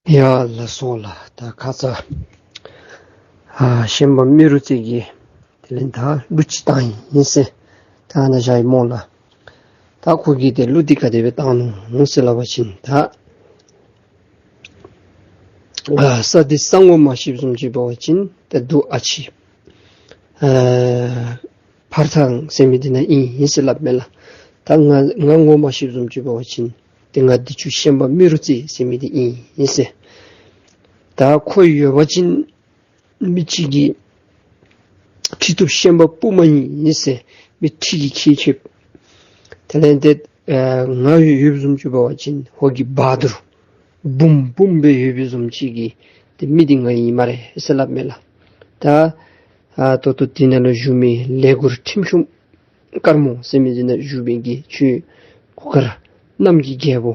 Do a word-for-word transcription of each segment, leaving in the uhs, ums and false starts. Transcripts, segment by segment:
ཡ་ལགས་སོ་ལགས། ད་ཁ་ཙ་ཨ་ཤན་པ་རྨེ་རུ་རྩེ་གིས་དེ་ལས་ད་གླུ་ཅིག་བཏང་ཡི་ཟེར། ད་ནཱ་བཞག་ཡི་སྨོ་ལགས། ད་ཁོ་གིས་ཏེ་གླུ་འདི་ག་དེ་སྦེ་བཏང་ནུག་ཟེར་སླབ་པ་ཅིན་ད་ཨ་ས་འདི་ས་ངོ་མ་ཤེསཔ་བཟུམ་ཅིག་འབད་བ་ཅིན་ད་འདུག་ཨ་ཕྱི་ཨ་ཕར་ཐང་ཟེར་མི་འདི་ནང་ཨིན་ཟེར་སླབ་མས་ལགས། ད་ང་ང་ངོ་མ་ཤེསཔ་བཟུམ་ཅིག་འབད་བ་ཅིན་ཏེ་ང་འདི་ཚུ་ཤན་པ་རྨེ་རུ་རྩེ་ཟེར་མི་འདི་ཨིན་ཟེར། ད་ཁོ་ཡོད་པ་ཅིན་མི་གཅིག་གིས་ཁྲི་ཐུབ་ཤན་པ་དཔུང་མ་ཨིན་ཟེར་མི་ཁྲི་གིས་ཁྱེར་ཆོདཔ། དེ་ལས་ཏེ་ཨ་ང་ཡོད་ཡོདཔ་བཟུམ་ཅིག་འབད་བ་ཅིན་ཧོར་གྱི་བ་དུར་བུམ་བུམ་སྦེ་ཡོད་པའི་བཟུམ་ཅིག་གི་ཏེ་མི་འདི་ང་ཨིན་སྨ་རེ་ཟེར་སླབ་མས་ལགས། ད་ཨ་ད་ལྟོ་འདི་ནང་ལུ་བཞུགས་མི་ལེགས་མགུར་ཁྲིམས་ཤོམ་དཀར་མོ་ཟེར་མི་འདི་ནང་བཞུགས་མི་གི་ཁྱོད་གུར་དཀར་གནམ་གྱི་རྒྱལ་པོ་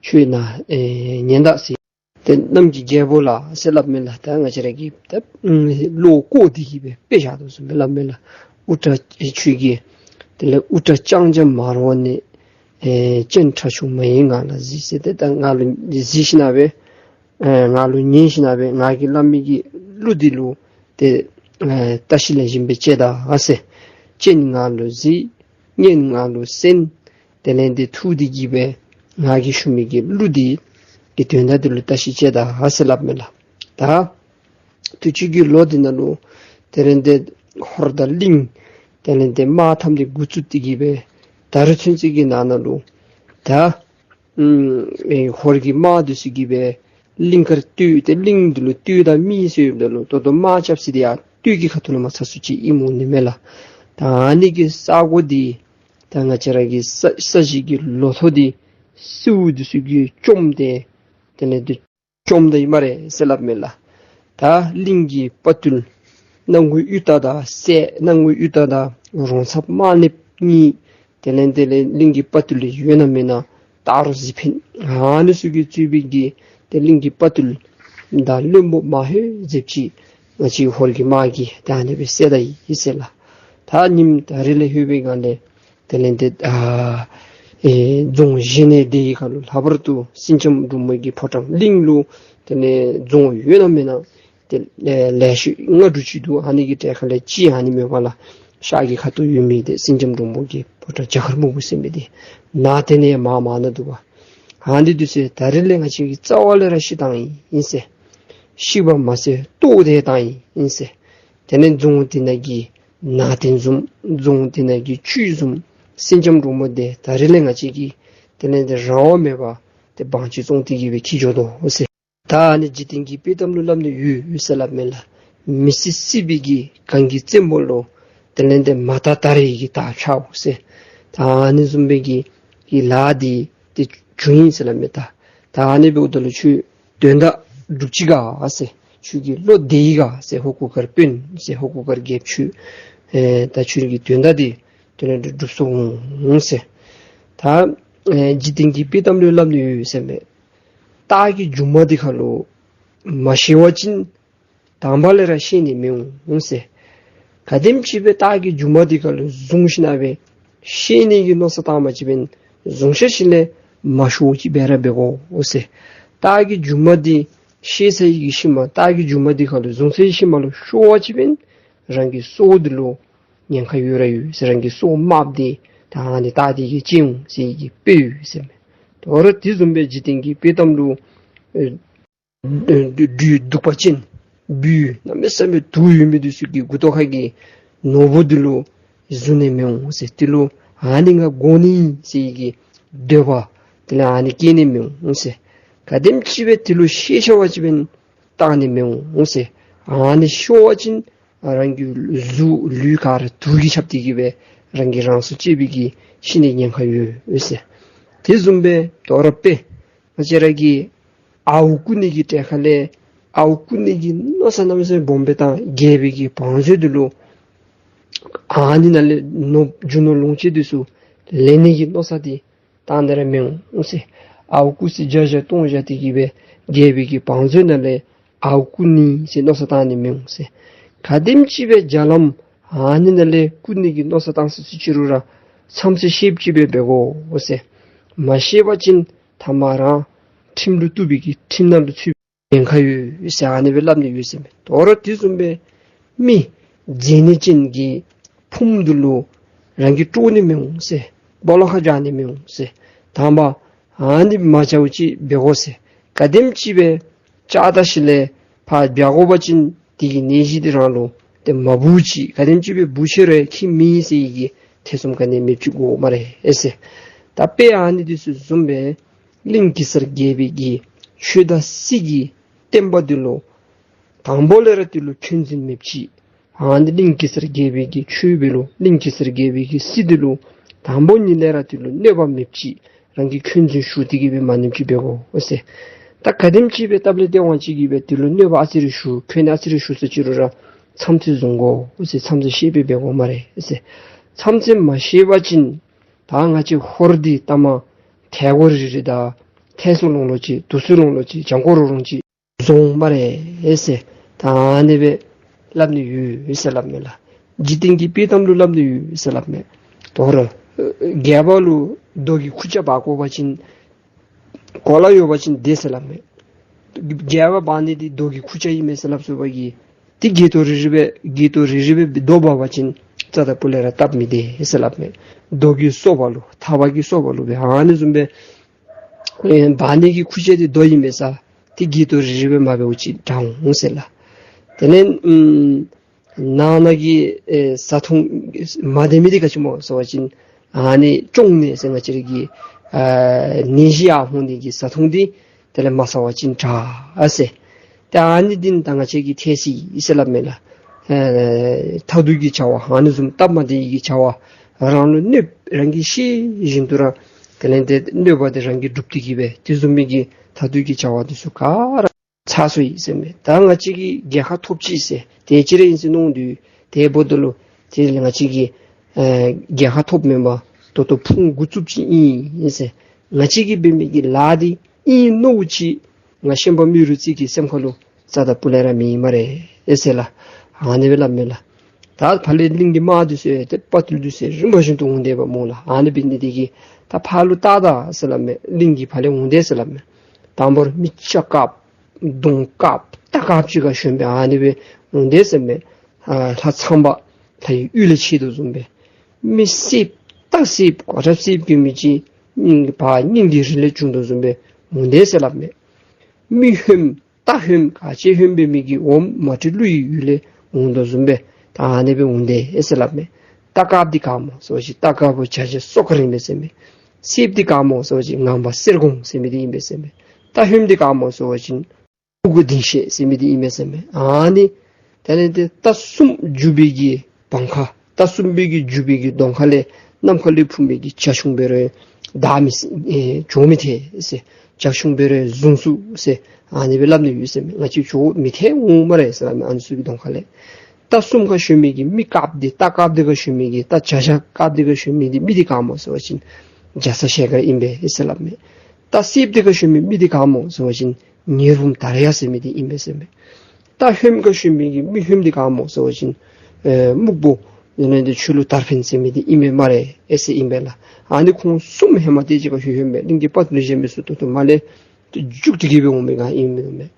ཁྱོད་ནཱ་ཨེ་ཉན་ད་ཟེར། ཏེ་གནམ་གྱི་རྒྱལ་པོ་ལགས་ཟེར་སླབ་མས་ལགས། ད་ང་བཅས་ར་གིས་ད་ཨམ་བློ་བཀོད་དེ་གིས་སྦེ་དཔེ་བཞག་དོ་བཟུམ་སྦེ་སླབ་མས་ལགས། དབུ་སྐྲ་ཁྱོད་ཀྱི་དེ་ལས་དབུ་སྐྲ་རྐྱང་རྐྱང་མ་རུང་བ་ནི་ཨེ་སྤྱན་ཁྲ་ཆུང་མ་ཡི་ངང་ལ་གཟིགས་ཟེར། ཏེ་ད་ང་ལུ་གཟིགས་ཞིན་ན་སྦེ་ཨེ་ང་ལུ་ཉན་ཞིན་ན་སྦེ་ང་གིས་སླབ་མི་གི་གླུ་འདི་ལུ་ཏེ་ཨེ་བརྟག་ཞིབ་ལེགས་ཤོམ་སྦེ་དཔྱད་ད་ཟེར། སྤྱན་ང་ལུ་གཟིགས། སྙན་ང་ལུ་གསན། དེ་ལས་ཏེ་ཐུགས་འདི་གིས་སྦེ་ང་གིས་ཞུ་མི་གི་གླུ་འདི་གི་དོན་དག་འདི་ལུ་བརྟག་ཞིབ་དཔྱད་ད་ཟེར་སླབ་མས་ལགས། ད་དུས་ཅི་གི་ལོ་འདི་ནང་ལུ་དེ་ལས་ཏེ་ཧོར་དང་གླིང་དེ་ལས་ཏེ་དམག་འཐབ་སྟེ་འགོ་བཙུགས་ཏེ་གིས་སྦེ་ད་རེས་ཚུན་ཚོད་ཀྱི་ནང་ན་ལུ་ད་ཨམ་ཨེ་ཧོར་གྱི་དམག་འདི་ཚུ་གིས་སྦེ་གླིང་དཀར་སྟོད་ཏེ་གླིང་འདི་ལུ་སྟོད་དང་སྨད་ཟེར་ཡོདཔ་ད་ལུ་ད་ལྟོ་དམག་རྐྱབ་ས་འདི་ཡར་སྟོད་ཀྱི་ཁ་ཐུག་ལུ་མར་ཚར་སུ་ཅིག་ཨིནམ་འོང་ནི་མས་ལགས། ད་ཨ་ནི་གི་ས་གོ་འདི་ད་ང་བཅས་ར་གི་ས་ས་གཞི་གི་ལོ་ཐོག་འདི་སེའུ་འདི་ཚུ་གིས་བཅོམ་སྟེ་དེ་ལས་ཏེ་བཅོམ་ད་ཡི་སྨ་རེ་ཟེར་སླབ་མས་ལགས། ད་གླིང་གི་དཔའ་རྟུལ་སྣང་ངུ་གཡུ་སྟག་དང་སྲས་སྣང་ངུ་གཡུ་སྟག་དང་རོང་ཚབ་དམར་ལེབ་གཉིས་དེ་ལས་དེ་ལས་གླིང་གི་དཔའ་རྟུལ་ཡོད་ན་མེད་ན་སྟག་རོང་གཟིག་འཕེན་ཨ་ནི་ཚུ་གིས་གཙོས་པའི་གི་ཏེ་གླིང་གི་དཔའ་རྟུལ་དང་བློན་པོ་མ་ཧེ་ཟེབ་ཅིག་ང་བཅས་ཧོར་གྱི་དམག་གིས་ད་ཨ་ནི་སྦེ་བསད་ད་ཡི་ཟེར་ལགས། ད་ཉིནམ་ད་རེས་ལས་ལྷོད་པའི་སྒང་ལས་དེ་ལས་ཏེ་ཨ་ཨེ་རྫོང་བཞི་གནས་སྡེ་ཡི་ཁ་ལུ་ལྷག་པར་དུ་སེང་ལྕམ་འབྲུག་མོ་གི་ཕོ་བྲང་གླིང་ལུ་དེ་ལས་རྫོང་ཡོད་ན་མེད་ན་ཏེ་ཨེ་ལེ་ཤ་ལྔ་དྲུག་ཅིག་འདུག། ཨ་ནི་གི་གྲས་ཁ་ལས་གཅིག་ཨ་ནི་མས་པ་ལགས། ཤར་གྱི་ཁ་ཐུག་ཡོད་མི་ཏེ་སེང་ལྕམ་འབྲུག་མོ་གི་ཕོ་བྲང་རྒྱ་གར་སྨུག་པོ་ཟེར་མི་འདི་ནཱ་དེ་ནས་མར་མར་ན་འདུག་པ། ཨ་ནི་འདི་ཚུ་ད་རེས་ལས་ང་བཅས་ཀྱིས་རྩ་བ་ལས་ར་བཤིག་བཏང་ཡི་ཟེར། བཤིག་པ་མ་ཚད་བཏོག་སྟེ་བཏང་ཡི་ཟེར། དེ་ལས་རྫོང་འདི་ནང་གི་ནང་རྟེན་བཟུམ་རྫོང་འདི་ནང་གི་བཅུད་བཟུམ་སེང་ལྕམ་འབྲུག་མོ་འདི་ད་རེས་ལས་ང་བཅས་ཀྱིས་དེ་ལས་ཏེ་རང་དབང་མེད་པར་ཏེ་དབང་ཆ་བཙོང་སྟེ་གིས་སྦེ་འཁྱིད་འགྱོ་དོ་ཟེར། ད་ཨ་ནི་འཇིག་རྟེན་གྱི་དཔྱེ་གཏམ་ལུ་སླབ་ནི་ཡོད་ཟེར་སླབ་མས་ལགས། མི་སྲིད་སྲིད་པའི་གི་གངས་ཀྱི་བཙན་པོ་ལུ་དེ་ལས་ཏེ་མ་དག་ད་རེས་ཀྱི་དར་འཕྱརཝ་ཟེར། ད་ཨ་ནི་བཟུམ་སྦེ་གི་གི་ལཱ་འདི་ཏེ་བྱུང་ཡི་ཟེར་སླབ་མས། ད་ད་ཨ་ནི་འབདཝ་ད་ལུ་ཁྱོད་དོན་དག་འགྲུབ་ཅི་ག་ཟེར། ཁྱོད་ཀྱི་བློ་བདེ་ཡི་ག་ཟེར། ཧོར་གུར་དཀར་དཔོན་ཟེར། ཧོར་གུར་དཀར་རྒྱལཔོ་ཁྱོད་ཨེ་ད་ཁྱོད་ཀྱི་དོན་དག་འདི་དེ་ལས་ཏེ་འགྲུབ་སོང་ཟེར། ད་ཨེ་འཇིག་རྟེན་གྱི་དཔྱེ་གཏམ་ལུ་སླབ་ནི་ཡོད་ཟེར་མས། སྟག་གི་མཇུག་མ་འདི་ཁ་ལུ་མ་བཤེད་པ་ཅིན་དང་པ་ལས་ར་བཤེད་ནི་མི་འོང་ཟེར། ག་དེམ་ཅིག་སྦེ་སྟག་གི་མཇུག་མ་འདི་ཁ་ལུ་བཟུང་ཞིན་ན་སྦེ་བཤེད་ནི་གི་མནོ་བསམ་བཏང་པ་ཅིན་བཟུང་ཞིནམ་ལས་མ་ཤོརཝ་ཅིག་འབད་ར་འབད་དགོ་ཟེར། སྟག་གི་མཇུག་མ་འདི་བཤེད་ས་ཡི་གི་ཤུལ་མ་སྟག་གི་མཇུག་མ་འདི་ཁ་ལུ་བཟུང་ས་ཡི་ཤུལ་མ་ལུ་ཤོར་བ་ཅིན་རང་གི་སྲོག་འདི་ལུ་ཉེན་ཁ་ཡོད་ར་ཡོད་ཟེར། རང་གི་སྲོག་དམརཔོ་འདི་ད་ཨ་ནི་སྟག་འདི་གིས་བཅད་འོང་ཟེར་གྱི་དཔེ་ཡོད་ཟེར་མས། དོ་རུང་དེ་བཟུམ་སྦེ་འཇིག་རྟེན་གྱི་དཔྱེ་གཏམ་ལུ་ཨེ་སྦྲུལ་གདུག་པ་ཅན་སྦུལ་གནམ་མེད་ས་མེད་དུག་ཡོད་མི་འདི་ཚུ་གི་མགུ་ཏོ་ཁ་གི་ནོར་བུ་འདི་ལུ་བཟུང་ནི་མི་འོང་ཟེར། དེ་ལུ་ཨ་ནི་ང་དགོ་ནི་ཟེར་གྱི་འདོད་པ་དེ་ལས་ཨ་ནི་སྐྱེ་ནི་མི་འོང་ཟེར། ག་དེམ་ཅིག་སྦེ་དེ་ལུ་བཤེད་ཤོར་བ་ཅིན་བཏང་ནི་མི་འོང་ཟེར། ཨ་ནི་ཤོར་བ་ཅིན་རང་གི་གཟུགས་ལུས་ག་ར་དུག་གིས་ཁྱབ་སྟེ་གིས་སྦེ་རང་གིས་རང་སྲོག་བཅད་པའི་གི་ཤི་ནི་ཉེན་ཁ་ཡོད་ཟེར། དེ་བཟུམ་སྦེ་དོ་རུང་དཔེ་ང་བཅས་ར་གི་ཨརཝ་རྐུ་ནི་གི་གྲས་ཁ་ལས་ཨརཝ་རྐུ་ནི་གི་མནོ་བསམ་གནམ་མེད་ས་མེད་སྦོམ་སྦེ་བཏང་རྒྱལ་པོའི་གི་བང་མཛོད་འདི་ལུ་ཨ་ནི་ནང་ལས་ནོར་རྒྱུ་ནོར་ལོངས་སྤྱོད་འདི་ཚུ་ལེན་ནི་གི་མནོ་བསམ་འདི་བཏང་ནི་ར་མི་འོང་ཟེར། ཨརཝ་རྐུ་ས་བརྒྱ་བཞག་སྟོང་བཞག་སྟེ་གིས་སྦེ་རྒྱལ་པོའི་གི་བང་མཛོད་ནང་ལས་ཨརཝ་རྐུ་ནི་ཟེར་མནོ་བསམ་བཏང་ནི་མི་འོང་ཟེར། ག་དེམ་ཅིག་སྦེ་རྒྱ་ལམ་ཨ་ནི་ནང་ལས་རྐུ་ནི་གི་མནོ་བསམ་བཏང་སོ་སོ་ཅི་རུང་ར་མཚམས་ཚོད་ཤེསཔ་ཅིག་སྦེ་འབད་དགོ་ཟེར། མ་ཤེས་པ་ཅིན་ཐ་མ་རང་ ཁྲིམས་ལུ་བཏུབ་པའི་གི་ཁྲིམས་ནང་ལུ་ཚུད་ཉེན་ཁ་ཡོད་ཟེར་ཨ་ནི་སྦེ་སླབ་ནི་ཡོད་ཟེར་མས། དོ་རུང་དེ་བཟུམ་སྦེ་མི་མཛེ་ནད་ཅན་གྱི་ཕུངམ་འདི་ལུ་རང་གིས་དཀྲོག་ནི་མི་འོང་ཟེར། སྦོ་ལོགས་ཁར་བཞག་ནི་མི་འོང་ཟེར། དང་པ་ཨ་ནི་མ་བྱཝ་ཅིག་འབད་དགོ་ཟེར། ག་དེམ་ཅིག་སྦེ་བཅག་ད་ཞིནམ་ལས་ཕར་འབག་དགོ་པ་ཅིན་དེ་གི་ནད་གཞི་འདི་རང་ལུ་ཏེ་མ་འབུ་ཅིག། ག་དེམ་ཅིག་སྦེ་འབུ་ཅི་རུང་ཁྱད་མེད་ཟེར་བའི་གི་ཐེ་ཚོམ་ག་ནི་མེདཔ་ཅིག་དགོ་སྨ་རེ་ཨེ་ཟེར། ད་དཔེ་ཨ་ནི་དེ་ཚུ་བཟུམ་སྦེ་གླིང་གེ་སར་རྒྱལ་པོའི་གི་ཆོས་དང་སྲིད་ཀྱི་བསྟན་པ་འདི་ལུ་དང་པ་ལས་ར་དེ་ལུ་འཁོན་འཛིན་མེདཔ་ཅིག། ཨ་ནི་གླིང་གེ་སར་རྒྱལ་པོའི་གི་ཆོས་འདི་ལུ་གླིང་གེ་སར་རྒྱལ་པོའི་གི་སྲིད་འདི་ལུ་དང་པ་ཉིད་ལས་ར་དེ་ལུ་གནོད་པ་མེདཔ་ཅིག། རང་གིས་འཁོན་འཛིན་ཞུགས་ཏེ་གི་སྦེ་མ་ནིམ་ཅིག་འབད་དགོ་ཟེར། ད་ག་དེམ་ཅིག་སྦེ་སྟབས་ལེགས་སྟེས་དབང་ཅིག་གིས་སྦེ་དེ་ལུ་གནོད་པ་ཨ་ཙི་རེ་ཞུགས་འཁོན་ཨ་ཙི་རེ་ཞུགས་ས་ཅིག་རུང་ར་མཚམས་ཚོད་བཟུང་དགོ་ཟེར། མཚམས་ཚོད་ཤེས་སྦེ་འབད་དགོ་སྨ་རེ་ཟེར། མཚམས་ཚོད་མ་ཤེས་པ་ཅིན་ད་ང་བཅས་ཧོར་འདི་ལྟ་མ་ཐལ་གོ་རི་རི་དང་ཐལ་སོ་ལོང་ལོང་ཅིག་དུ་སོ་ལོང་ལོང་ཅིག་གྱང་ཁོག་རོ་རོང་ཅིག་བཟོ་འོང་སྨ་རེ་ཟེར། ད་ཨ་ནི་སྦེ་སླབ་ནི་ཡོད་ཟེར་སླབ་མས་ལགས། འཇིག་རྟེན་གྱི་དཔྱེ་གཏམ་ལུ་སླབ་ནི་ཡོད་ཟེར་སླབ་མས། དོ་རུང་རྒྱལ་པོ་ལུ་རྡོ་གི་ཁུར་ཆ་འབག་དགོ་པ་ཅིན་གོ་ལ་ཡོད་པ་ཅིན་བདེ་ཟེར་སླབ་མས། རྒྱལ་པོ་འབག་ནི་འདི་རྡོ་གི་ཁུར་ཆ་ཨིན་མས་ཟེར་སླབ་སོང་པ་གིས་དེ་གི་ཏོ་རི་རི་སྦེ་གི་ཏོ་རི་རི་སྦེ་རྡོ་འབག་པ་ཅིན་རྩ་དང་སྤུ་ལས་ར་སྟབས་མི་བདེ་ཟེར་སླབ་མས། རྡོ་གི་སོ་པ་ལུ་ཐག་པ་གི་སོ་པ་ལུ་སྦེ་ཨ་ནི་བཟུམ་སྦེ་ཨེ་འབག་ནི་གི་ཁུར་ཆ་འདི་རྡོ་ཨིན་མས་ས། དེ་གི་ཏོ་རི་རི་སྦེ་མ་འབདཝ་ཅིག་དྲག་འོང་ཟེར་ལགས། དེ་ལས་ཨམ་ནང་ན་གི་ཨེ་བཟའ་འཐུང་མ་བདེ་མི་འདི་ག་ཅི་སྨོ་ཟེར་བ་ཅིན་ཨ་ནི་གཅོང་ནད་ཟེར་ང་བཅས་ར་གི་ཨ་ནད་གཞི་ཡར་འོང་ནི་གི་བཟའ་འཐུང་འདི་དེ་ལས་མ་ཟ་བ་ཅིན་དྲག་ཟེར། ཏེ་ཨ་ནི་འདི་ད་ང་བཅས་ཀྱིས་ཐེ་སི་ཨིན་ཟེར་སླབ་མས་ལགས། ཨེ་མཐའ་ཐུག་གི་བྱ་བ་ཨ་ནི་བཟུམ་སྟབས་མ་བདེ་བའི་གི་བྱ་བ་རང་ལུ་གནོད་རང་གིས་ཤེས་བཞིན་དུ་ར་དེ་ལས་ཏེ་གནོད་པ་འདི་རང་གིས་སྒྲུབ་སྟེ་གི་སྦེ་དེ་བཟུམ་མའི་གི་མཐའ་ཐུག་གི་བྱ་བ་འདི་ཚུ་ག་ར་ཚར་སོ་ཡི་ཟེར་མས། ད་ང་བཅས་ཀྱིས་རྒྱལ་ཁ་ཐོབ་ཅི་ཟེར་དེ་ཅིག་ར་ཨིན་ཟེར་མནོ་དོ། དེ་འབདཝ་ད་ལུ་དེ་ལས་ང་བཅས་ཀྱིས་ཨེ་རྒྱལ་ཁ་ཐོབ་མེན་པར་ད་ལྟོ་ཕུང་འགོ་བཙུགསཔ་ཅིག་ཨིན་ཟེར། ང་བཅས་ཀྱིས་འབད་མི་གི་ལཱ་འདི་ཨིན་མནོཝ་ཅིག་ང་ཤན་པ་རྨེ་རུ་རྩེ་གི་སེམས་ཁ་ལུ་རྩ་དང་སྤུ་ལས་ར་མེད་སྨ་རེ་ཨེ་ཟེར་ལགས། ཨ་ནི་སྦེ་སླབ་མས་ལགས། ད་ཕར་ལས་གླིང་གི་དམག་འདི་ཚུ་ཡང་ཏེ་དཔའ་རྟུལ་འདི་ཚུ་ཡང་རིམ་པ་བཞིན་དུ་འོང་སྟེ་འབདཝ་སྨོ་ལགས། ཨ་ནི་འབད་ནི་དེ་གིས་ད་ཕར་ལུ་བལྟ་ད་ཟེར་སླབ་མས། གླིང་གི་ཕར་ལས་འོང་སྟེ་ཟེར་སླབ་མས། དང་པ་ར་མི་ལྕགས་དཀརཔོ་གདོང་དཀརཔོ་རྟ་དཀརཔོ་ཅིག་ཁར་ཞོན་སྦེ་ཨ་ནི་སྦེ་འོང་སྟེ་ཟེར་མས། ཨ་ལྷ་ཚངས་པ་ལྷ་ཡི་ཡུལ་ལས་ཆད་དོ་བཟུམ་སྦེ། མི་སེརཔོ་རྟ་སེརཔོ་གོ་ཁྲབ་སེརཔོ་གྱོན་མི་ཅིག་སྙིང་གི་བ་སྙིང་གི་རི་ལས་བྱུང་དོ་བཟུམ་སྦེ་འོང་སྟེ་ཟེར་སླབ་མས། མི་ཧོནམ་རྟ་ཧོནམ་ག་ཅི་ཧོནམ་འབད་མི་གི་འོགམ་མ་ཏྲི་ཀླུ་ཡི་ཡུལ་ལས་འོང་དོ་བཟུམ་སྦེ་ད་ཨ་ནི་སྦེ་འོང་སྟེ་ཨེ་ཟེར་སླབ་མས། རྟ་དཀརཔོ་འདི་ག་སྨོ་ཟེར་བ་ཅིན་རྟ་དཀརཔོ་བྱ་བྱ་སོ་དཀར་ཨིན་པས་ཟེར་མས། སེརཔོ་འདི་ག་སྨོ་ཟེར་བ་ཅིན་ངང་པ་གསེར་གོང་ཟེར་མི་འདི་ཨིན་པས་ཟེར་མས། རྟ་ཧོནམ་འདི་ག་སྨོ་ཟེར་བ་ཅིན་ཨུ་གུ་ལྡིང་ཤེས་ཟེར་མི་འདི་ཨིན་པས་ཟེར་མས། ཨ་ནི་དེ་ལས་ཏེ་རྟ་གསུམ་རྒྱུག་པའི་གི་གདོང་ཁ་རྟ་གསུམ་པའི་གི་རྒྱུག་པའི་གི་གདོང་ཁ་ལས་ནམ་མཁའ་ལས་འཕུར་མི་གི་བྱ་ཁྱུང་འབད་རུང་བདའ་མི་ཨེ་བྱོག་མི་ཐལ་ཟེར། བྱ་ཁྱུང་འབད་རུང་བཟུང་ཚུགས་ཟེར་ཨ་ནི་སྦེ་སླབ་ནི་ཡོད་ཟེར་མས། ང་བཅས་བྱོག་མི་ཐལ་འོང་སྨ་རེ་ཟེར་སླབ་མས། ཨ་ནི་ཚུ་གི་གདོང་ཁ་ལས། རྟ་གསུམ་ཁར་ཞོན་མི་གི་མི་དཀརཔོ་འདི་རྟ་དཀརཔོ་འདི་ཁར་ཞོན་མི་གི་རྟ་བྱ་བྱ་དཀརཔོ་འདི་ཁར་ཞོན་མི་འདི་མི་འདི་ག་སྨོ་ཟེར་བ་ཅིན་རྒྱ་ཚ་ཞལ་དཀར་ཨིན་པས་ཟེར་སླབ་མས། རྟ་སེརཔོ་འདི་ཁར་ཞོན་མི་མི་འདི་ག་སྨོ་ཟེར་བ་ཅིན་ཉེར་འབུམ་དར་ཡག་ཟེར་མི་འདི་ཨིན་པས་ཟེར་མས། རྟ་ཧོནམ་ཁར་ཞོན་མི་གི་མི་ཧོནམ་འདི་ག་སྨོ་ཟེར་བ་ཅིན་ཨེ་སྨུག་པོ་ཡོན་ཏན་ཆོས་ལུགས་དར་འཕེན་ཟེར་མི་འདི་ཨིན་མས་སྨ་རེ་ཨེ་ཟེར་ཨིན་པས་ལགས། ཨ་ནི་ཁོང་གསུམ་ཧེ་མ་དེ་ཅིག་ཁར་ལྷོད་ལྷོདཔ་མས། གླིང་གི་དཔའ་རྟུལ་གཞན་མི་ཚུ་ད་ལྟོ་མར་ལས་རྒྱུག་སྟེ་གི་སྦེ་འོང་མི་ག་ཨིན་མས།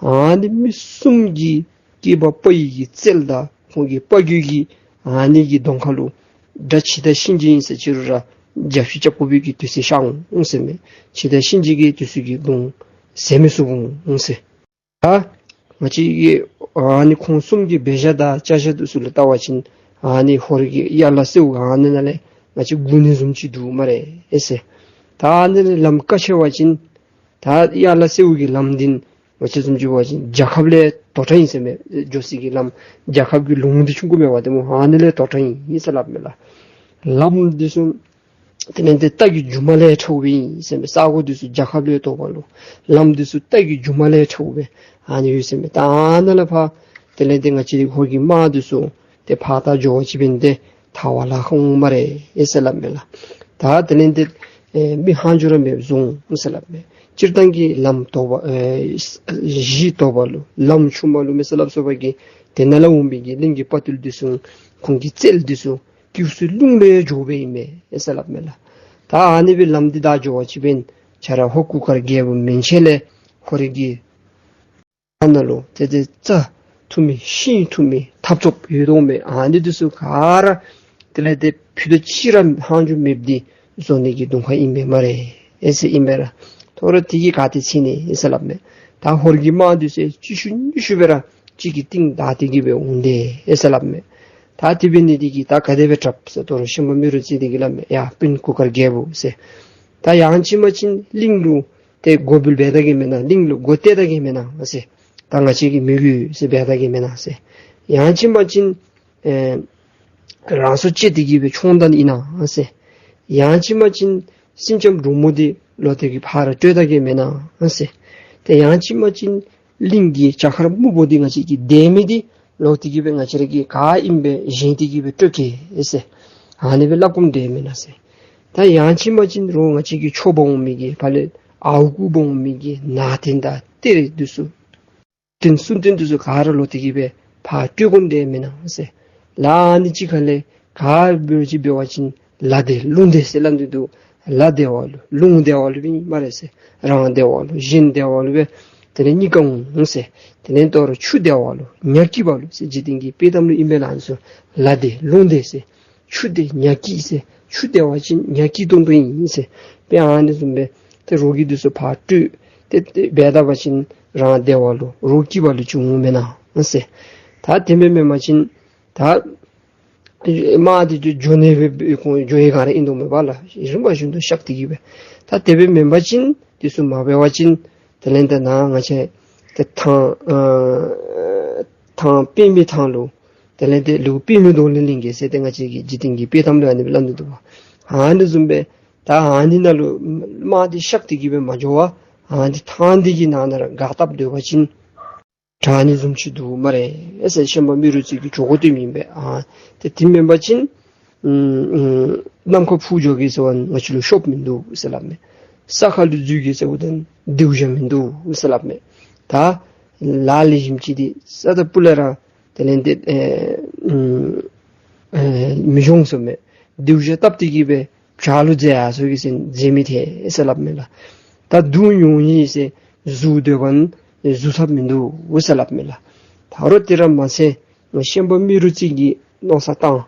ཨ་ནི་མི་གསུམ་གྱི་སྐྱེས་པ་དཔའ་ཡི་གི་རྩལ་དང་ཁོང་གི་དཔའ་རྒོད་ཀྱི་ཨ་ནི་གི་གདོང་ཁ་ལུ་དགྲ་འཆི་བདག་གཤིན་རྗེ་ཨིན་ཟེར་ཅི་རུང་ར་རྒྱབ་ཤུད་རྐྱབ་དགོ་པའི་གི་དུས་ཚོད་ཤར་འོང་ཟེར་མས། འཆི་བདག་གཤིན་རྗེ་གི་དུས་ཚོད་ཀྱི་གདོང་ཟད་མི་ཚུགས་འོང་ཟེར། ད་ང་བཅས་ཀྱིས་ཨ་ནི་ཁོང་གསུམ་གྱི་འབད་བཞག་དང་བྱ་བཞག་འདི་ཚུ་ལུ་བལྟ་བ་ཅིན་ཨ་ནི་ཧོར་གྱི་ཡར་ལ་སེའུ་ག་ཨ་ནི་ནང་ལས་ང་བཅས་སྒུག་ནི་བཟུམ་ཅིག་འདུག་སྨ་རེ་ཨེ་ཟེར། ད་ཨ་ནི་ལས་ལམ་བཀག་ཆ་བ་ཅིན་ད་ཡར་ལ་སེའུ་གི་ལམ་འདི་ང་བཅས་བཟུམ་ཅིག་འབད་བ་ཅིན་རྒྱལ་ཁབ་ལས་དོག་དྲགས་ཨིན་ཟེར་མས། འགྱོ་སའི་གི་ལམ་རྒྱལ་ཁབ་ཀྱི་ལུང་འདི་ཆུང་ཀུ་མེད་པ་དེ་སྨོ། ཨ་ནི་ལས་དོག་དྲགས་ཨིན་ཟེར་སླབ་མས་ལགས། ལམ་འདི་ཚུ་དེ་ལས་ཏེ་རྟ་གི་རྒྱུ་མ་ལས་ཁྲ་བོ་སྦེ་ཨིན་ཟེར་མས། ས་གོ་འདི་ཚུ་རྒྱལ་ཁབ་ལས་དོག་པ་ལུ་ལམ་འདི་ཚུ་རྟ་གི་རྒྱུ་མ་ལས་ཁྲ་བོ་སྦེ་ཨ་ནི་ཡོད་ཟེར་མས། ད་ཨ་ནཱ་ལས་ཕར་དེ་ལས་ཏེ་ང་བཅས་ཧོར་གྱི་དམག་འདི་ཚུ་ཏེ་ཕར་ད་འགྱོ་བ་ཅིན་འབདན་ཏེ་ཐལ་བ་ལ་ཁ་འོང་སྨ་རེ་ཨེ་ཟེར་སླབ་མས་ལགས། ད་དེ་ལས་ཏེ་ཨེ་མི་ཧང་ཇོ་ར་མེདཔ་བཟོ་འོང་ཟེར་སླབ་མས། སྤྱིར་བཏང་གི་ལམ་དོག་པ་ཨེ་གཞི་དོག་པ་ལུ་ལམ་ཆུང་མ་ལུ་མེད་ཟེར་སླབ་སོང་པ་གིས་དེ་ནང་ལས་འོང་མི་གི་གླིང་གི་དཔའ་རྟུལ་འདི་ཚུ་ཁོང་གི་རྩལ་འདི་ཚུ་སྐྱེ་བོ་ཚུ་རླུང་ལས་འགྱོ་སྦེ་ཨིན་མས་ཨེ་ཟེར་སླབ་མས་ལགས། ད་ཨ་ནི་སྦེ་ལམ་འདི་བདའ་འགྱོ་བ་ཅིན་འབདན་ ཁྱོད་ར་ཧོར་གུར་དཀར་རྒྱལ་པོ་མན་ཆད་ལས་ཧོར་གྱི་ནང་ན་ལུ་ཏེ་ཏེ་རྩ་འཐུ་མི་ཤིང་འཐུ་མི་འཐབ་རྩོད་ཡོད་དོ་མས། ཨ་ནི་འདི་ཚུ་ག་ར་དེ་ལས་ཏེ་ཕུད་རྡོག་གཅིག་ར་ལྷག་རྒྱུ་མེདཔ་འདི་བཟོ་ནི་གི་གདོང་ཁ་ཨིན་པས་སྨ་རེ་ཨེ་ཟེར་ཨིན་པས་ར། ད་རུང་དེ་གིས་ག་ཏེ་ཚིག་ནི་ཨེ་ཟེར་སླབ་མས། ད་ཧོར་གྱི་དམག་འདི་ཚུ་གཅིག་ཤུལ་གཉིས་ཤུལ་སྦེ་ར་གཅིག་གི་རྟིང་བདའ་སྟེ་གི་སྦེ་འོང་དེས་ཨེ་ཟེར་སླབ་མས། ད་དེ་འབད་ནི་དེ་གིས་ད་ག་དེ་སྦེ་དྲགཔ་ཟེར་ད་རུང་ཤན་པ་རྨེ་རུ་རྩེ་དེ་གིས་སླབ་མས། ཡ་སྤུན་གུར་དཀར་རྒྱལ་པོ་ཟེར། ད་ཡང་ཅིན་མ་ཅིན་གླིང་ལུ་ཏེ་མགོ་འབུལ་འབད་ད་གེ་མེན་ན། གླིང་ལུ་མགོ་སྟེར་ད་གེ་མེན་ན་ཟེར། ད་ང་བཅས་ཀྱིས་མི་དགོ་ཟེར་འབད་ད་གེ་མེན་ན་ཟེར། ཡང་ཅིན་མ་ཅིན་ཨེ་རང་སྲོག་བཅད་དེ་གི་སྦེ་མཆོང་ད་ནི་ཨིན་ན་ཟེར། ཡང་ཅིན་མ་ཅིན་སེང་ལྕམ་འབྲུག་མོ་འདི་ལོག་སྟེ་གི་ཕར་སྤྲོད་ད་གེ་མེན་ན་ཟེར། ཏེ་ཡང་ཅིན་མ་ཅིན་གླིང་གི་བྱ་མཁར་སྨུག་པོ་འདི་ང་བཅས་ཀྱི་སྡེ་མི་འདི་ལོག་སྟེ་གི་སྦེ་ང་བཅས་ར་གི་ག་ཨིནམ་སྦེ་བཞེངས་ཏེ་གི་སྦེ་སྤྲོད་གེ་ཟེར། ཨ་ནི་སྦེ་སླབ་དགོཔ་འདི་མེན་ན་ཟེར། ད་ཡང་ཅིན་མ་ཅིན་རོགས་ང་བཅས་ཀྱི་ཆོས་འབག་འོང་མི་གི་ཕར་ལས་ཨརཝ་རྐུ་འབག་འོང་མི་གི་ནང་རྟེན་དང་གཏེར་འདི་ཚུ་རྟེན་གསུང་རྟེན་འདི་ཚུ་ག་ར་ལོག་སྟེ་གི་སྦེ་ཕར་སྤྲོད་དགོཔ་འདི་མེན་ན་ཟེར། ལ་ཨ་ནི་ཅིག་ཁ་ལས་ག་འབད་ཅི་འབད་བ་ཅིན་ལ་བདེ་ལུང་བདེ་ཟེར་སླབ་ནི་འདུག། ལ་བདེ་བ་ལུ་ལུང་བདེ་བ་ལུ་སྦེ་སྨ་རེ་ཟེར། རང་བདེ་བ་ལུ་གཞན་བདེ་བ་ལུ་སྦེ་དེ་ལས་གཉིས་ཀ་འོང་ཟེར། དེ་ལས་ད་རུང་ཆུ་བདེ་བ་ལུ་ཉ་སྐྱིད་པ་ལུ་ཟེར་འཇིག་རྟེན་གྱི་དཔྱེ་གཏམ་ལུ་ཨིན་པས་ལགས། ཨ་ནི་ཚུ་ལ་བདེ་ལུང་བདེ་ཟེར། ཆུ་བདེ་ཉ་སྐྱིད་ཟེར། ཆུ་བདེ་བ་ཅིན་ཉ་སྐྱིད་ཏོང་ཏོ་ཨིན་ཟེར། དཔེ་ཨ་ནི་བཟུམ་སྦེ་ཏེ་རོགས་ཀྱི་འདི་ཚུ་ཕར་སྤྲོད་དེ་དེ་འབད་ད་པ་ཅིན་རང་བདེ་བ་ལུ་རོགས་སྐྱིད་པ་ལུ་ཅིག་འོང་མེན་ན་ཟེར། ད་དེ་མེན་མེན་པ་ཅིན་ད་དམག་འདི་ཚུ་འགྱོ་ནི་སྦེ་ཁོང་འགྱོ་ཡི་ག་ར་ཨིན་དོ་མས་པ་ལགས། རིམ་པ་བཞིན་དུ་གཤགས་ཏེ་གི་སྦེ། ད་དེ་སྦེ་མེན་པ་ཅིན་འདི་ཚུ་མ་འབད་བ་ཅིན་དེ་ལས་ད་ནཱ་ང་བཅས་ཏེ་ཐང་ཨ་ཐང་པདྨའི་ཐང་ལུ་དེ་ལས་ཏེ་ལེའུ་པདྨའི་གདོང་ལེན་གླིང་གི་ཟེར་ཏེ་ང་བཅས་ཀྱི་འཇིག་རྟེན་གྱི་དཔྱེ་གཏམ་ལུ་ཨ་ནི་སྦེ་སླབ་ནི་འདུག་པ། ཨ་ནི་བཟུམ་སྦེ་ད་ཨ་ནི་ནང་ལུ་དམག་འདི་གཤགས་ཏེ་གི་སྦེ་མ་འགྱོ་བར་ཨ་ནི་ཐང་འདི་གི་ནང་ན་ར་སྒར་བཏབ་སྡོད་པ་ཅིན་དྲག་ནི་བཟུམ་ཅིག་འདུག་སྨ་རེ་ཟེར་ཤན་པ་རྨེ་རུ་རྩེ་གིས་འགྱོ་དགོ་དོ་མེན་པས། ཨ་ཏེ་དེ་མེན་པ་ཅིན་ཨུམ་ཨུམ་གནམ་ཁར་འཕུར་འགྱོ་གེ་ཟེར་བ་ང་བཅས་ལུ་ཤོབ་མིན་འདུག་ཟེར་སླབ་མས། ས་ཁ་ལུ་འཛུལ་གེ་ཟེར་བ་དང་སྡེར་ལྕག་མིན་འདུག་ཟེར་སླབ་མས། ད་ལ་ལེགས་ཤོམ་ཅིག་འདི་ས་དང་སྤུ་ལས་ར་དེ་ལས་ཏེ་ཨེ་ཨུམ་ཨེ་མི་འགྱོ་ཟེར་མས། སྡེར་ལྕག་བཏབ་སྟེ་གི་སྦེ་བྱག་ལུ་འཛེག་ཡར་སོང་གེ་ཟེར་འཛེག་མི་ཐེག་ཟེར་སླབ་མས་ལགས། ད་སྡུག་མྱོང་ཡི་ཟེར་འཛུལ་སྡོད་པ་ན་འཛུལ་ཐབས་མིན་འདུག་ཟེར་སླབ་མས་ལགས། ད་རུང་དེ་ར་མ་ཚད་ཤན་པ་རྨེ་རུ་རྩེ་གིས་མནོ་བསམ་བཏང་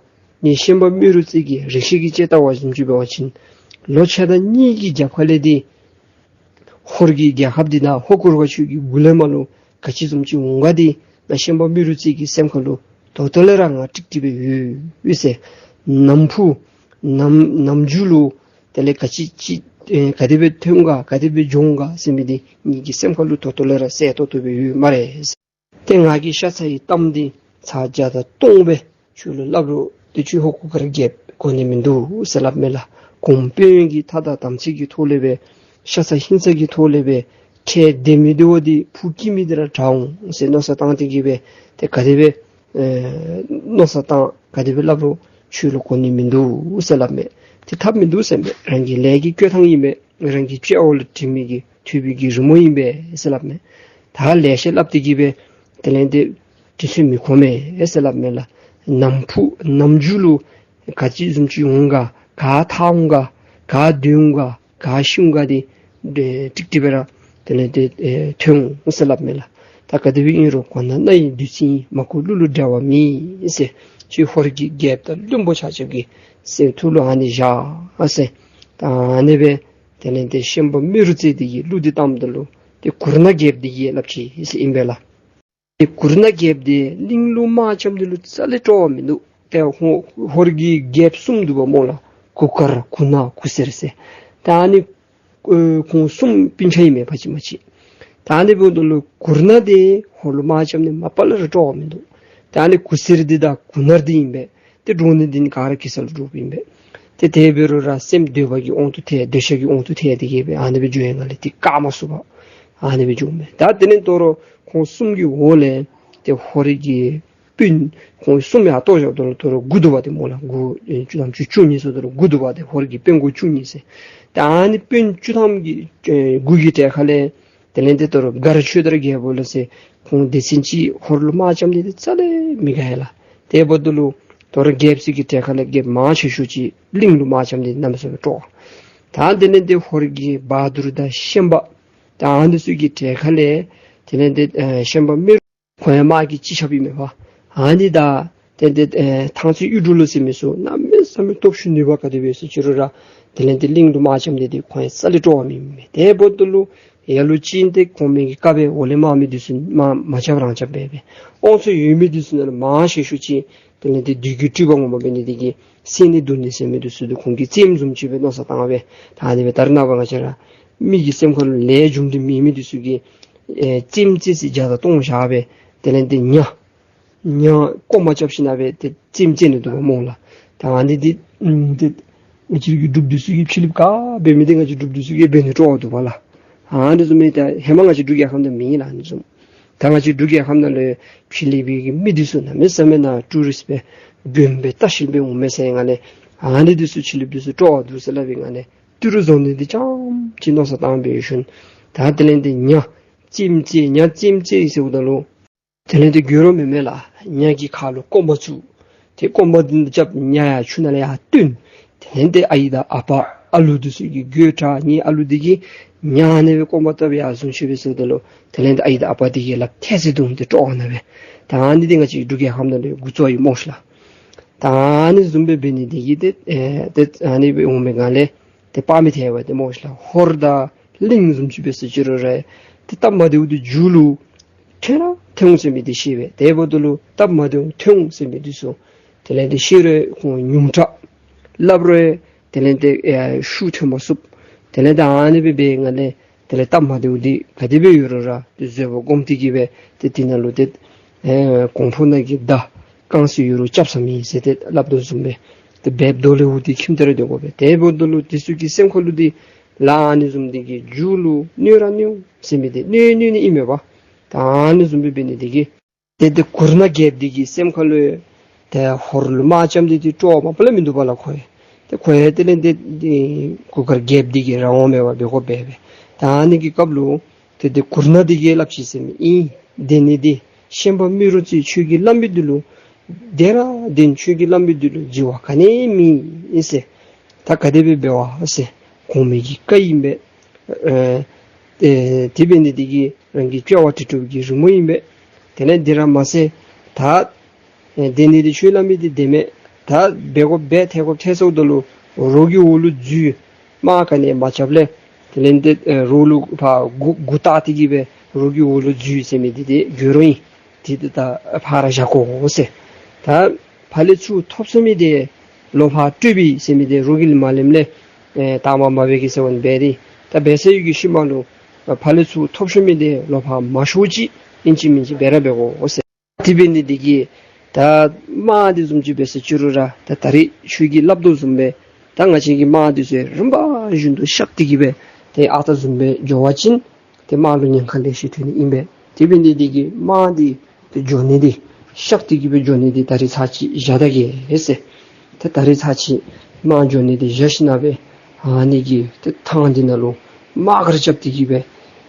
ནི་ཤན་པ་རྨེ་རུ་རྩེ་གིས་རེ་ཆེ་གི་དཔྱེ་ལྟ་བ་བཟུམ་ཅིག་འབད་བ་ཅིན་ལོ་ཕྱེད་དང་གཉིས་ཀྱི་རྒྱབ་ཁ་ལས་འདི་ཧོར་གྱི་རྒྱལ་ཁབ་འདི་ནང་ཧོར་གུར་དཀར་ཁྱོད་ཀྱི་མགུ་ལས་མར་ལུ་ག་ཅི་བཟུམ་ཅིག་འོང་ག་འདི་ང་ཤན་པ་རྨེ་རུ་རྩེ་གི་སེམས་ཁ་ལུ་ད་ལྟོ་ལས་ར་ང་ཀྲིག་ཀྲི་སྦེ་ཡོད་ཟེར། ནམ་ཕུགས་ནམ་ནམ་རྒྱུན་ལུ་དེ་ལས་ག་ཅི་ཅིག་ཨེ་ག་དེ་སྦེ་ཐོན་ག་ག་དེ་སྦེ་འགྱོ་འོང་ག་ཟེར་མི་འདི་ངེ་གི་སེམས་ཁ་ལུ་ད་ལྟོ་ལས་ར་གསལ་ཏོག་ཏོ་སྦེ་ཡོད་སྨ་རེ་ཟེར། ཏེ་ང་གིས་ཤ་ཚ་ཡི་གཏམ་འདི་ཚར་བརྒྱ་དང་སྟོང་སྦེ་ཁྱོད་ལུ་སླབ་རུང་ཏེ་ཁྱོད་ཧོར་གུར་དཀར་རྒྱལཔོ་གོ་ནི་མིན་འདུག་ཟེར་སླབ་མས་ལགས། གོང་དཔོན་གྱི་ཐ་དང་དམ་ཚིག་གི་ཐོག་ལས་སྦེ་ཤ་ཚ་ཧིང་ཚ་གི་ཐོག་ལས་སྦེ་ཁྲལ་བདེ་མི་བདེཝ་འདི་ཕུགས་སྐྱེལ་མི་འདི་ར་དྲག་འོང་ཟེར་མནོ་བསམ་བཏང་སྟེ་གི་སྦེ་ཏེ་ག་དེ་སྦེ་ཨེ་མནོ་བསམ་བཏང་ག་དེ་སྦེ་སླབ་རུང་ཁྱོད་ལུ་གོ་ནི་མིན་འདུག་ཟེར་སླབ་མས། ཏེ་ཐབས་མིན་འདུག་ཟེར་མས། རང་གི་ལས་ཀྱི་བསྐོས་ཐང་ཨིན་མས། རང་གི་དཔྱལ་བ་ལུ་དྲི་མི་གི་ཐུབ་པའི་གི་རི་མོ་ཨིན་པས་ཟེར་སླབ་མས། ད་ལེ་ཤ་སླབ་སྟེ་གི་སྦེ་དེ་ལས་ཏེ་དུས་ཚོད་མི་ཁོམ་མས་ཟེར་སླབ་མས་ལགས། ནམ་ཕུགས་ནམ་རྒྱུན་ལུ་ག་ཅི་བཟུམ་ཅིག་འོང་ག་ག་ཐར་འོང་ག་ག་སྡོད་འོང་ག་ག་ཤི་འོང་ག་འདི་ཏེ་ཀྲིག་ཀྲི་སྦེ་ར་དེ་ལས་ཏེ་ཨེ་ཐོན་འོང་ཟེར་སླབ་མས་ལགས། ད་ག་དེ་སྦེ་ཨིན་རུང་གོ་ན་རྣ་ཡི་བདུད་རྩི་ཡིན། མ་གོ་གླུ་ལུ་འགྲེལ་བ་མེད་ཟེར། ཁྱོད་ཧོར་གྱི་རྒྱལཔོ་དང་བློན་པོ་ཆ་ཁྱབ་ཀྱི་སེམས་ཐུགས་ལུ་ཨ་ནི་བཞག་ཟེར། ད་ཨ་ནི་སྦེ་དེ་ལས་ཏེ་ཤན་པ་རྨེ་རུ་རྩེ་འདི་གིས་གླུ་འདི་བཏངམ་ད་ལུ་ཏེ་གུར་ནག་རྒྱལཔོ་འདི་གིས་སླབ་ཅི་ཟེར་ཨིན་པས་ལགས། ཏེ་གུར་ནག་རྒྱལཔོ་འདི་གླིང་ལུ་དམག་རྐྱབ་ནི་ལུ་རྩ་ལས་སྤྲོ་བ་མིན་འདུག། ཏེ་ཧོ་ཧོར་གྱི་རྒྱལཔོ་གསུམ་འདུག་པ་སྨོ་ལགས། གུར་དཀར་གུར་ནག་གུར་སེར་ཟེར། ད་ཨ་ནི་ཨེ་ཁོང་གསུམ་སྤུན་ཆ་ཨིན་མས་ཕ་གཅིག་མ་གཅིག། ད་ཨ་ནི་འབདཝ་ད་ལུ་གུར་ནག་འདི་ཧོར་ལུ་དམག་རྐྱབ་ནི་མ་པ་ལས་ར་སྤྲོ་བ་མིན་འདུག། ད་ཨ་ནི་གུར་སེར་འདི་དང་གུར་ནག་འདི་ཨིན་པས། ཏེ་འདྲོག་ནི་འདི་ནི་ག་ར་གེ་སར་ལུ་འདྲོགཔ་ཨིན་པས། ཏེ་དེ་འབད་རུང་ར་སེམས་འདོད་པ་གི་དབང་དུ་ཐལ་འདོད་ཆགས་ཀྱི་དབང་དུ་ཐལ་ཏེ་གི་སྦེ་ཨ་ནི་སྦེ་འགྱོ་ཡི་ནང་ལས་ཏེ་བཀག་མ་ཚུགས་པར་ཨ་ནི་སྦེ་འགྱོཝ་མས། ད་དེ་ལས་ད་རུང་ཁོང་གསུམ་གྱི་འོག་ལས་ཏེ་ཧོར་གྱི་སྤུན་ཁོང་གསུམ་ཡང་ལྟོ་བཞག་ད་ལུ་ད་རུང་དགུ་འདུག་པ་ཏེ་སྨོ་ལགས། དགུ་ཨེ་བཅུ་ཐམ་བཅུ་བཅུ་གཉིས་ཟེརཝ་ད་ལུ་དགུ་འདུག་པ་ཏེ་ཧོར་གྱི་དཔོན་གོང་བཅུ་གཉིས་ཟེར། ད་ཨ་ནི་དཔོན་བཅུ་ཐམ་གྱི་ཨེ་དགུ་གི་གྲལ་ཁ་ལས་དེ་ལས་ཏེ་ད་རུང་མགར་ཆོས་དར་རྒྱལ་པོ་ལགས་ཟེར་ཁོང་སྡེ་ཚན་ཅིག་ཧོར་ལུ་དམག་རྐྱབ་ནི་འདི་རྩ་ལས་མི་དགའ་ཡ་ལགས། དེ་འབདཝ་ད་ལུ་ད་རུང་རྒྱལཔོ་ཚུ་གི་གྲལ་ཁ་ལས་རྒྱལཔོ་མང་ཆེ་ཤོས་ཅིག་གླིང་ལུ་དམག་རྐྱབ་ནི་འདི་གནམ་མེད་ས་མེད་སྤྲོ། ད་དེ་ལས་ཏེ་ཧོར་གྱི་བ་དུར་དང་ཤན་པ་ད་ཨ་ནི་ཚུ་གི་གྲལ་ཁ་ལས་དེ་ལས་ཏེ་ཨེ་ཤན་པ་རྨེ་རུ་ཁོང་ཡང་དམག་གི་སྤྱི་ཁྱབ་ཨིན་མས་པ། ཨ་ནི་དང་དེ་ལས་ཏེ་ཨེ་ཐང་རྩེ་གཡུ་འབྲུག་ལོ་ཟེར་མི་ཚུ་གནམ་མེད་ས་མེད་སྟོབས་ཤུགས་ནུས་པ་ག་དེ་སྦེ་ཟེར་ཅི་རུང་ར་དེ་ལས་ཏེ་གླིང་དུ་དམག་རྐྱབ་སྟེ་ཏེ་ཁོང་ཡང་རྩ་ལས་སྤྲོ་བ་མེད་མི་མས། དེ་འབདཝ་ད་ལུ་ལ་ལུ་ཅིག་ཏེ་གོང་མའི་གི་བཀའ་སྦེ་འོག་ལས་དམག་མི་འདི་ཚུ་དམག་མ་རྐྱབ་རང་རྐྱབ་སྦེ་སྦེ་དབང་ཚད་ཡོད་མི་འདི་ཚུ་ནང་ལས་མང་ཤོས་ཤོས་ཅིག་དེ་ལས་ཏེ་བདུད་ཀྱི་སྤྲུལ་པ་ངོ་མ་འབད་ནི་དེ་གིས་བསད་ནི་བརྡུང་ནི་ཟེར་མི་འདི་ཚུ་ཏེ་ཁོང་གིས་རྩེདམོ་བཟུམ་ཅིག་སྦེ་མནོ་བསམ་བཏང་སྦེ་ད་ཨ་ནི་སྦེ་ད་རེས་ནངས་པ་ང་བཅས་ར་མི་གི་སེམས་ཁ་ལུ་ལས་རྒྱུ་འབྲས་མེད་མི་འདི་ཚུ་གིས་ཨེ་རྩེདམོ་རྩེ་ས་བརྒྱ་དང་སྟོང་བཞག་སྦེ་དེ་ལས་ཏེ་ཉ་ཉ་རྐོ་མ་རྐྱབ་ཞིན་ན་སྦེ་ཏེ་རྩེདམོ་རྩེ་ནི་འདུག་པ་སྨོ་ལགས། ད་ཨ་ནི་འདི་ཨམ་ཏེ་ང་བཅས་ཀྱི་འབྲུག་པ་འདི་ཚུ་གིས་ཕྱི་གླིངཔ་ག་འབད་མི་འདི་ང་བཅས་འབྲུག་པ་འདི་ཚུ་གིས་འབད་ནི་སྤྲོ་བ་འདུག་པ་ལགས། ཨ་ནི་བཟུམ་མའི་ད་ཧེ་མ་ང་བཅས་འབྲུག་རྒྱལ་ཁབ་ནང་མེད་ལགས། ཨ་ནི་བཟུམ་ད་ང་བཅས་འབྲུག་རྒྱལ་ཁབ་ནང་ལུ་ཕྱི་གླིང་པའི་གི་མི་འདི་ཚུ་གནམ་མེད་ས་མེད་ནཱ་ཊུ་རིསཊ་སྦེ་དགོན་པའི་ལྟ་བཤལ་སྦེ་འོང་མས་ཟེར་ང་ལས་ཨ་ནི་འདི་ཚུ་ཕྱི་གླིངཔ་འདི་ཚུ་སྤྲོ་བ་འདུག་ཟེར་སླབ་པའི་ང་ལས་ཏི་རུ་བཟོ་ནི་འདི་རྐྱངམ་ཅིག་མནོ་བསམ་བཏང་སྦེ་ཡོད་ཞིནམ་ད་དེ་ལས་ཏེ་ཉ་རྩེདམོ་རྩེ་ཉ་རྩེདམོ་རྩེ་ཟེརཝ་ད་ལུ་དེ་ལས་ཏེ་རྒོད་རོ་མེན་མས་ལགས། ཉ་གི་ཁ་ལུ་རྐོ་མ་བཙུགས། ཏེ་རྐོ་མ་འདི་རྐྱབ་ཉ་ཡར་ཆུ་ནང་ལས་ཡར་བཏོན། དེ་ལས་ཏེ་ཨའི་དང་ཨ་པ་ཨ་ལུ་འདི་ཚུ་གི་རྒོད་དྲགས་ངེའི་ཨ་ལུ་འདི་གིས་ཉ་ཨ་ནི་སྦེ་རྐོ་མ་བཏབ་ཡར་བཟུང་ཤེས་པས་ཟེརཝ་ད་ལུ་དེ་ལས་ཏེ་ཨའི་དང་ཨ་པ་འདི་གིས་ལགཔ་ཐལ་ཟེར་བརྡུང་སྟེ་སྤྲོ་བ་ནང་སྦེ། ད་ཨ་ནི་འདི་ང་བཅས་འབྲུག་རྒྱལ་ཁབ་ནང་ལུ་འགོ་བཙུགས་ཡི་སྨོ་ཤིག་ལགས། ད་ཨ་ནི་བཟུམ་སྦེ་འབད་ནི་འདི་གིས་ཏེ་ཨེ་ཏེ་ཨ་ནི་སྦེ་འོང་པའི་སྒང་ལས་ཏེ་དཔའ་མི་ཐལ་བ་ཏེ་སྨོ་ཤིག་ལགས། ཧོར་དང་གླིང་བཟུམ་ཅིག་འབད་ཟེར་ཅི་རུང་ར་ཏེ་སྟབས་མ་བདེཝ་འདི་མཇུག་ལུ་ཐོན་ར་ཐོན་འོང་ཟེར་མི་འདི་ཤེས་པས། དེ་འབདཝ་ད་ལུ་སྟབས་མ་བདེཝ་ཐོན་འོང་ཟེར་མི་འདི་ཚུ་དེ་ལས་ཏེ་ཤེས་རུང་ཁོང་ཉུང་དྲགས། སླབ་རུང་དེ་ལས་ཏེ་ཨེ་ཤུགས་ཐོན་མ་ཚུགས། དེ་ལས་ཏེ་ཨ་ནི་སྦེ་འབད་བའི་སྒང་ལས་དེ་ལས་སྟབས་མ་བདེཝ་འདི་ག་དེ་སྦེ་ཡོད་རུང་ར་ཏེ་བཟོད་པ་སྒོམ་སྟེ་གིས་སྦེ་ཏེ་དེ་ནང་ལུ་ཏེ་ཨེ་གོང་ཕུ་ནང་གི་མདའ་རྐང་སེ་ཡོད་རུང་རྐྱབ་ས་མེད་ཟེར་ཏེ་སླབ་དོ་བཟུམ་སྦེ་ཏེ་འབདཝ་ད་ལུ་འདི་ཁྱིམ་དེ་ར་སྡོད་དགོ་པས། དེ་འབདཝ་ད་ལུ་འདི་ཚུ་གི་སེམས་ཁ་ལུ་འདི་ལཱ་ཨ་ནི་བཟུམ་འདི་གིས་མཇུག་ལུ་གནོད་ར་གནོད་འོང་ཟེར་མི་འདི་གནོད་གནོད་ནི་ཨིན་མས་པ། ད་ཨ་ནི་བཟུམ་སྦེ་འབད་ནི་འདི་གིས་ཏེ་ཏེ་གུར་ནག་རྒྱལཔོ་འདི་གི་སེམས་ཁ་ལུ་ཏེ་ཧོར་ལུ་དམག་རྐྱབ་སྟེ་ཏེ་སྤྲོ་བ་མ་པ་ལས་མིན་འདུག་པ་ལགས། ཁོ་ཡང་ཏེ་ཁོ་ཡང་དེ་ལས་ཏེ་ཏེ་གུར་དཀར་རྒྱལཔོ་འདི་གི་རང་དབང་མེད་པར་འབད་དགོ་པས་པས། ད་ཨ་ནི་གི་སྐབས་ལུ་ཏེ་ཏེ་གུར་ནག་འདི་གིས་སླབ་ཅི་ཟེར་མི་ཨིན། དེ་ནི་འདི་ཤན་པ་རྨེ་རུ་རྩེ་ཁྱོད་ཀྱིས་སླབ་མི་འདི་ལུ་དེ་ར་དེ་ཁྱོད་ཀྱིས་སླབ་མི་འདི་ལུ་འགྱུར་བ་ག་ནི་མེད་ཟེར། ད་ག་དེ་སྦེ་འབད་བ་ཟེར། གོང་མའི་གི་བཀའ་ཨིན་པས། ཨེ་ཏེ་དེ་འབད་ནི་འདི་གིས་རང་གི་དཔྱལ་བ་དྲིལ་སྒྲུབ་ཀྱི་རི་མོ་ཨིན་པས། དེ་ལས་འདི་ར་མ་ཚད་ད་ཨེ་དེ་ནི་འདི་ཁྱོད་སླབ་མི་འདི་བདེན་མས། ད་འབད་དགོཔ་འབད་ཐལ་དགོཔ་ཐལ་སོངམ་ད་ལུ་རོགས་ཀྱི་འོག་ལུ་འཛུལ། དམག་ག་ནི་མ་རྐྱབ་ལས་དེ་ལས་འདི་ཨེ་རོགས་ལུ་ཕར་མགུ་མགུ་བཏགས་ཏེ་གིས་སྦེ་རོགས་ཀྱི་འོག་ལུ་འཛུལ་ཟེར་མི་འདི་ཏེ་རྒོད་རོ་ཨིན། དེ་ཏེ་ད་ཕར་བཞག་དགོ་ཟེར། ད་ཕར་ལས་ཚུར་ཐོབ་ཚུགས་མི་འདི་ལོག་ཕར་སྤྲོད་པས་ཟེར་མི་འདི་རོགས་ཀྱིས་མ་ལེནམ་ལས་ཨེ་དང་པ་མ་འབད་གེ་ཟེར་བ་ནི་འབད་དེ། ད་འབད་ས་ཡོད་ཀྱི་ཤུལ་མ་ལུ་ཕར་ལས་ཚུར་ཐོབ་ཚུགས་མི་འདི་ལོག་ཕར་མ་ཤོར་ཅིག་ཨིན་ཅི་མིན་ཅི་འབད་ར་འབད་དགོ་ཟེར། དེ་འབད་ནི་འདི་གིས་ད་དམག་འདི་བཟུམ་ཅིག་འབད་ཟེར་ཅི་རུང་ར་ད་ད་རེས་ཁྱོད་ཀྱིས་སླབ་དོ་བཟུམ་སྦེ་ད་ང་བཅས་ཀྱི་དམག་འདི་ཚུ་རིམ་པ་བཞིན་དུ་གཤགས་ཏེ་གིས་སྦེ་ཏེ་ཨ་རྟག་བཟུམ་སྦེ་འགྱོ་བ་ཅིན་ཏེ་དམག་ལུ་ཉེན་ཁ་ལེ་ཤ་ཐོན་ནི་ཨིན་པས། དེ་འབད་ནི་འདི་གིས་དམག་འདི་ཏེ་འགྱོ་ནི་འདི་གཤགས་ཏེ་གིས་སྦེ་འགྱོ་ནི་འདི་ད་རེས་ཚར་གཅིག་བཞག་ད་གེ་ཟེར། ཏེ་ད་རེས་ཚར་གཅིག་དམག་འགྱོ་ནི་འདི་བཞག་ཞིན་ན་སྦེ་ཨ་ནི་གི་ཏེ་ཐང་འདི་ནང་ལུ་དམག་སྒར་རྐྱབ་སྟེ་གིས་སྦེ་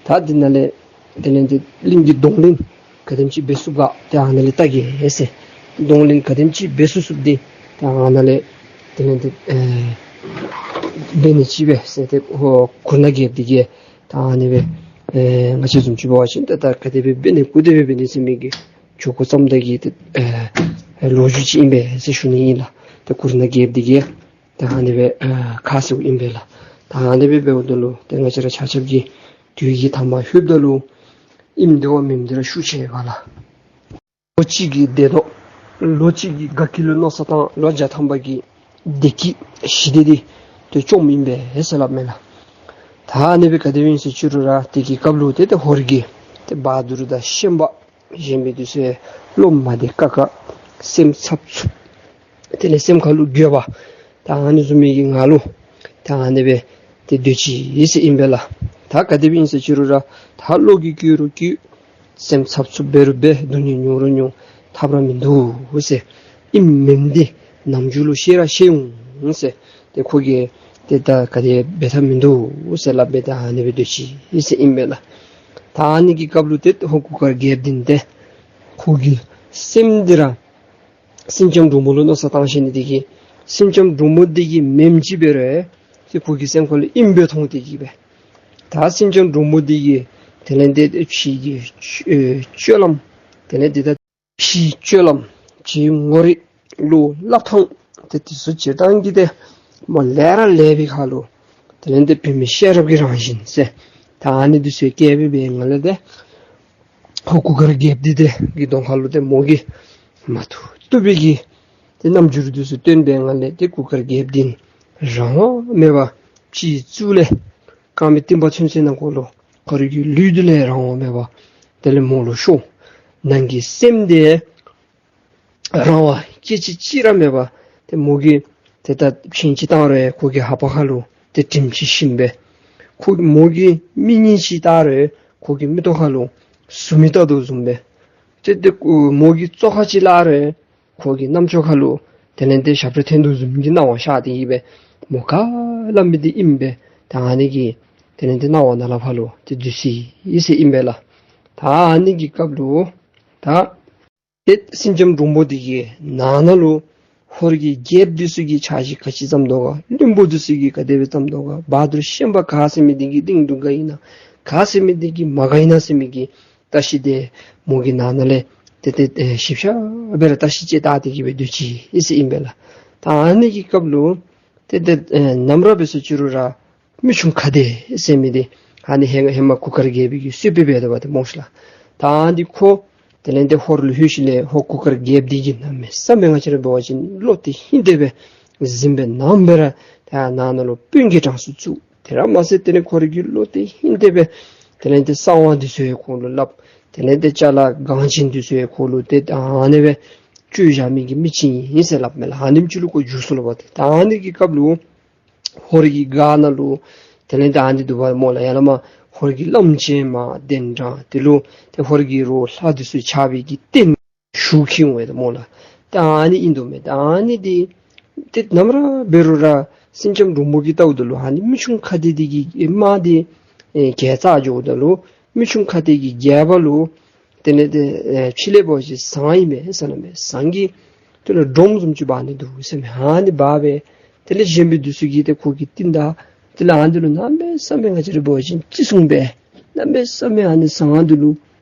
ད་འདི་ནང་ལས་དེ་ལས་ཏེ་གླིང་གི་གདོང་ལེན་ག་དེམ་ཅིག་འབད་ཚུགས་ག་ཏེ་ཨ་ནཱ་ལས་བལྟ་གེ་ཟེར། གདོང་ལེན་ག་དེམ་ཅིག་འབད་ཚུགས་ཚུགསཔ་འདི་ཏེ་ཨ་ནཱ་ལས་དེ་ལས་ཏེ་ཨེ་འབད་ནི་ཅིག་སྦེ་ཟེར། ཏེ་ཧོ་གུར་ནག་རྒྱལཔོ་འདི་གིས་ད་ཨ་ནི་སྦེ་ཨེ་ང་བཅས་བཟུམ་ཅིག་འབད་བ་ཅིན་ད་ད་ག་དེ་སྦེ་འབད་ནི་གུ་དེ་སྦེ་འབད་ནི་ཟེར་མི་གི་ཆོ་ག་བརྩམ་ད་གི་ཏེ་ཨེ་ལོ་རྒྱུས་ཅིག་ཨིན་པས་ཟེར་ཞུ་ནི་ཨིན་ལགས། ཏེ་གུར་ནག་རྒྱལཔོ་འདི་གིས་ད་ཨ་ནི་སྦེ་ཨེ་ཁ་བཟེད་ཨིན་པས་ལགས། ད་ཨ་ནི་སྦེ་འབདཝ་ད་ལུ་ཏེ་ང་བཅས་ར་ཆ་ཁྱབ་ཀྱིས་དུས་ཀྱི་མཐའ་མ་ལྷོདཔ་ད་ལུ་ཨིནམ་འདི་བ་མེནམ་འདི་ར་ཤུགས་ཆེ་བས་ལགས། ལོ་གཅིག་གི་བདེ་སྡུག་ལོ་གཅིག་གི་དགའ་སྐྱིད་ལུ་མནོ་བསམ་བཏང་ལོ་བརྒྱ་ཐམ་པ་གི་བདེ་སྐྱིད་ཞི་བདེ་འདི་ཏེ་བཅོམ་ཨིན་པས་ཟེར་སླབ་མས་ལགས། ད་ཨ་ནི་སྦེ་ག་དེ་སྦེ་ཨིན་ཟེར་ཅི་རུང་ར་དེ་གི་སྐབས་ལུ་ཏེ་ཏེ་ཧོར་གྱི་ཏེ་བ་དུར་དང་ཤན་པ་གཞན་མི་འདི་ཚུ་བློ་མ་བདེ་ཁག་ཁ་སེམས་འཚབ་འཚུབ་དེ་ལས་སེམས་ཁ་ལུ་འགྱོད་པ་ད་ཨ་ནི་བཟུམ་མའི་གི་ངང་ལུ་ད་ཨ་ནི་སྦེ་ཏེ་སྡོད་ཅི་ཟེར་ཨིན་པས་ལགས། ད་ག་དེ་སྦེ་ཨིན་ཟེར་ཅི་རུང་ར་ད་བློ་གིས་སྐྱོ་རུང་སྐྱོ་སེམས་འཚབ་འཚུབ་འབད་རུང་འབད་སྡུག་བསྔལ་མྱོང་རུང་མྱོང་ཐབས་ར་མིན་འདུག་ཟེར། ཨིནམ་མེནམ་འདི་ནམ་རྒྱུན་ལུ་ཤེས་ར་ཤེས་འོང་ཟེར། ཏེ་ཁོ་གིས་ཏེ་ད་ག་དེ་འབད་ཐབས་མིན་འདུག་ཟེར་སླབ་སྦེ་ད་ཨ་ནི་སྦེ་སྡོད་ཅི་ཟེར་ཨིན་པས་ལགས། ད་ཨ་ནི་གི་སྐབས་ལུ་ཏེ་ཧོར་གུར་དཀར་རྒྱལཔོ་འདི་ཏེ་ཁོ་གི་སེམས་འདི་ར་སེང་ལྕམ་འབྲུག་མོ་ལུ་མནོ་བསམ་བཏང་ཞིནམ་འདི་གིས་སེང་ལྕམ་འབྲུག་མོ་འདི་གིས་མེནམ་ཅིག་འབད་རུང་ ཏེ་ཁོ་གི་སེམས་ཁ་ལུ་ཨིནམ་སྦེ་མཐོང་སྟེ་གི་སྦེ། ད་སེང་ལྕམ་འབྲུག་མོ་འདི་གིས་དེ་ལས་ཏེ་ཕྱི་གི་སྤྱོད་ལམ་དེ་ལས་ཏེ་ད་ཕྱིའི་སྤྱོད་ལམ་ཕྱིའི་ངོ་རིས་ལུ་སླབ་ཐངས་ཏེ་དེ་ཚུ་སྤྱིར་བཏང་གི་ཏེ་མ་ལས་ར་ལས་པའི་ཁ་ལུ་དེ་ལས་ཏེ་བུད་མེད་ཤེས་རབ་ཀྱི་རང་བཞིན་ཟེར་ད་ཨ་ནི་འདི་ཚུ་བསྐྱེད་སྦེ་འབད་ནི་ལས་ཏེ་ཁོ་གུར་དཀར་རྒྱལཔོ་འདི་ཏེ་གི་གདོང་ཁ་ལུ་ཏེ་མོ་གིས་མ་བཏུབ་བཏུབ་པའི་གི་ཏེ་རྣམ་འགྱུར་འདི་ཚུ་སྟོན་པའི་ངང་ལས་ཏེ་གུར་དཀར་རྒྱལཔོ་འདི་རང་དབང་མེད་པར་ཕྱི་གཙུག་ལས་དཀར་མེ་སྟོན་པ་ཚུན་ཚོད་ནང་འཁོད་ལུ་ཁོ་རའི་གི་ལུས་འདི་ལས་རང་དབང་མེད་པར་དེ་ལས་མོ་ལུ་ཤོར། ནང་གི་སེམས་འདི་རང་དབང་སྐད་ཅིག་གཅིག་ར་མེད་པར་ཏེ་མོ་གིས་ཏེ་ད་ཕྱིན་ཅི་བཏང་རུང་ཁོ་གི་ལྷ་པ་ཁ་ལུ་ཏེ་དྲིམ་ཅིག་ཞིམ་པས། ཁོ་མོ་གིས་མིག་གཉིས་ཅིག་བལྟ་རུང་ཁོ་གི་མིག་ཏོ་ཁ་ལུ་གཟུགས་མེད་བལྟ་དོ་བཟུམ་སྦེ། ཏེ་ཏེ་མོ་གིས་ཙོག་ཁ་ཅིག་སླབ་རུང་ཁོ་གི་རྣམ་ཅོ་ཁ་ལུ་དེ་ལས་ཏེ་ཞབས་བྲོ་འཐེན་དོ་བཟུམ་གྱི་སྣང་བ་ཤར་ཏེ་གི་སྦེ་མོ་ག་ལས་མི་བདེ་ཨིནམ་སྦེ་ད་ཨ་ནི་གི་དེ་ལས་ཏེ་སྣང་བ་ནང་ལས་ཕར་ལུ་ཏེ་འཛུལ་སོ་ཡི་ཟེར་ཨིན་པས་ལགས། ད་ཨ་ནི་གི་སྐབས་ལུ་ད་ཏེ་སེང་ལྕམ་འབྲུག་མོ་འདི་གི་ནང་ན་ལུ་ཧོར་གྱི་རྒྱལཔོ་འདི་ཚུ་གིས་ཕྱག་ཕྱིད་ག་ཅི་བརྩམས་དོ་ག། བློན་པོ་འདི་ཚུ་གིས་ག་དེ་སྦེ་བརྩམས་དོ་ག། བ་དུར་ཤན་པ་ག་ཟེར་མི་འདི་གི་གླིང་དུ་ག་ཨིན་ན་ག་ཟེར་མི་འདི་གི་མ་ག་ཨིན་ན་ཟེར་མི་གི་བརྟག་ཞིབ་འདི་མོ་གི་ནང་ན་ལས་ཏེ་ཏེ་ཨེ་ཞིབ་ཆ་སྦེ་ར་བརྟག་ཞིབ་ཅིག་བལྟ་སྟེ་གི་སྦེ་སྡོད་ཅི་ཨིན་ཟེར་ཨིན་པས་ལགས། ད་ཨ་ནི་གི་སྐབས་ལུ་ཏེ་ཏེ་ཨེ་ནམ་ར་འབད་སོ་ཅི་རུང་ར་མི་ཆུང་ཁ་བདེ་ཟེར་མི་འདི་ཨ་ནི་ཧེ་ཧེ་མ་གུར་དཀར་རྒྱལ་པོའི་གི་གསོལ་དཔོན་འབད་དོ་བ་ཏེ་སྨོ་ཤིག་ལགས། ད་ཨ་ནི་ཁོ་དེ་ལས་ཏེ་ཧོར་ལུ་ལྷོད་ཞིནམ་ལས་ཧོར་གུར་དཀར་རྒྱལཔོ་འདི་གིས་གནམ་མེད་ས་མེད་ང་བཅས་ར་འབད་བ་ཅིན་བློ་གཏད་ཧིང་གཏད་སྦེ་གཟིམ་སྦེ་ནམ་སྦེ་ར་ད་ནང་ན་ལུ་དཔོན་གྱི་གྲངས་སུ་བཙུགས། དེ་ར་མ་ཚད་དེ་ལས་ཁོ་རའི་གི་བློ་གཏད་ཧིང་གཏད་སྦེ་དེ་ལས་ཏེ་གསང་བ་འདི་ཚུ་ཡང་ཁོ་ལུ་སླབ། དེ་ལས་ཏེ་ཅ་ལ་འགངས་ཅན་འདི་ཚུ་ཡང་ཁོ་ལུ་ཏེ་ཨ་ནི་སྦེ་བཅོལ་བཞག་མི་གི་མི་ཅིག་ཨིན་ཟེར་སླབ་མས་ལགས། ཨ་ནེམ་ཅིག་ལུ་ཁོ་འགྱུར་སོ་ལོ་བ་ཏེ། ད་ཨ་ནི་གི་སྐབས་ལུ་ཧོར་གྱི་སྒར་ནང་ལུ་དེ་ལས་ཏེ་ཨ་ནི་འདུག་པ་སྨོ་ལགས། ཡ་ལ་མ་ཧོར་གྱི་བླམ་ཆེན་མ་གདན་དྲངས། དེ་ལུ་ཏེ་ཧོར་གྱི་རོགས་ལྷ་འདི་ཚུ་ཆགས་པའི་གི་རྟེན་ཞུ་ཁྱིད་འོང་བས་ཏེ་སྨོ་ལགས། ད་ཨ་ནི་ཨིན་དོ་མས། ད་ཨ་ནི་འདི་ཏེ་ནམ་ར་འབད་རུང་ར་སེང་ལྕམ་འབྲུག་མོ་གིས་བལྟཝ་ད་ལུ་ཨ་ནི་མི་ཆུང་ཁ་བདེ་འདི་གི་དམག་འདི་ཨེ་གྱལ་རྩ་འགྱོཝ་ད་ལུ་མི་ཆུང་ཁ་བདེ་གི་རྒྱལཔོ་ལུ་དེ་ལས་ཏེ་ཨེ་ཕྱི་ལས་འབད་བ་ཅིན་ཟངས་ཨིན་མས་ཟེར་སླབ་མས། ཟངས་ཀྱི་དེ་ལས་སྒྲོམ་བཟུམ་ཅིག་འབག་ནི་འདུག་ཟེར་མས། ཨ་ནི་འབག་སྦེ་དེ་ལས་གཞན་པའི་འདི་ཚུ་གིས་ཏེ་ཁོ་གི་རྟིང་བདའ། དེ་ལས་ཨ་ནི་འདི་ལུ་གནམ་མེད་ས་མེད་ང་བཅས་ར་འབད་བ་ཅིན་ཅི་གསུངས་པས། གནམ་མེད་ས་མེད་ཨ་ནི་ཟངས་འདི་ལུ་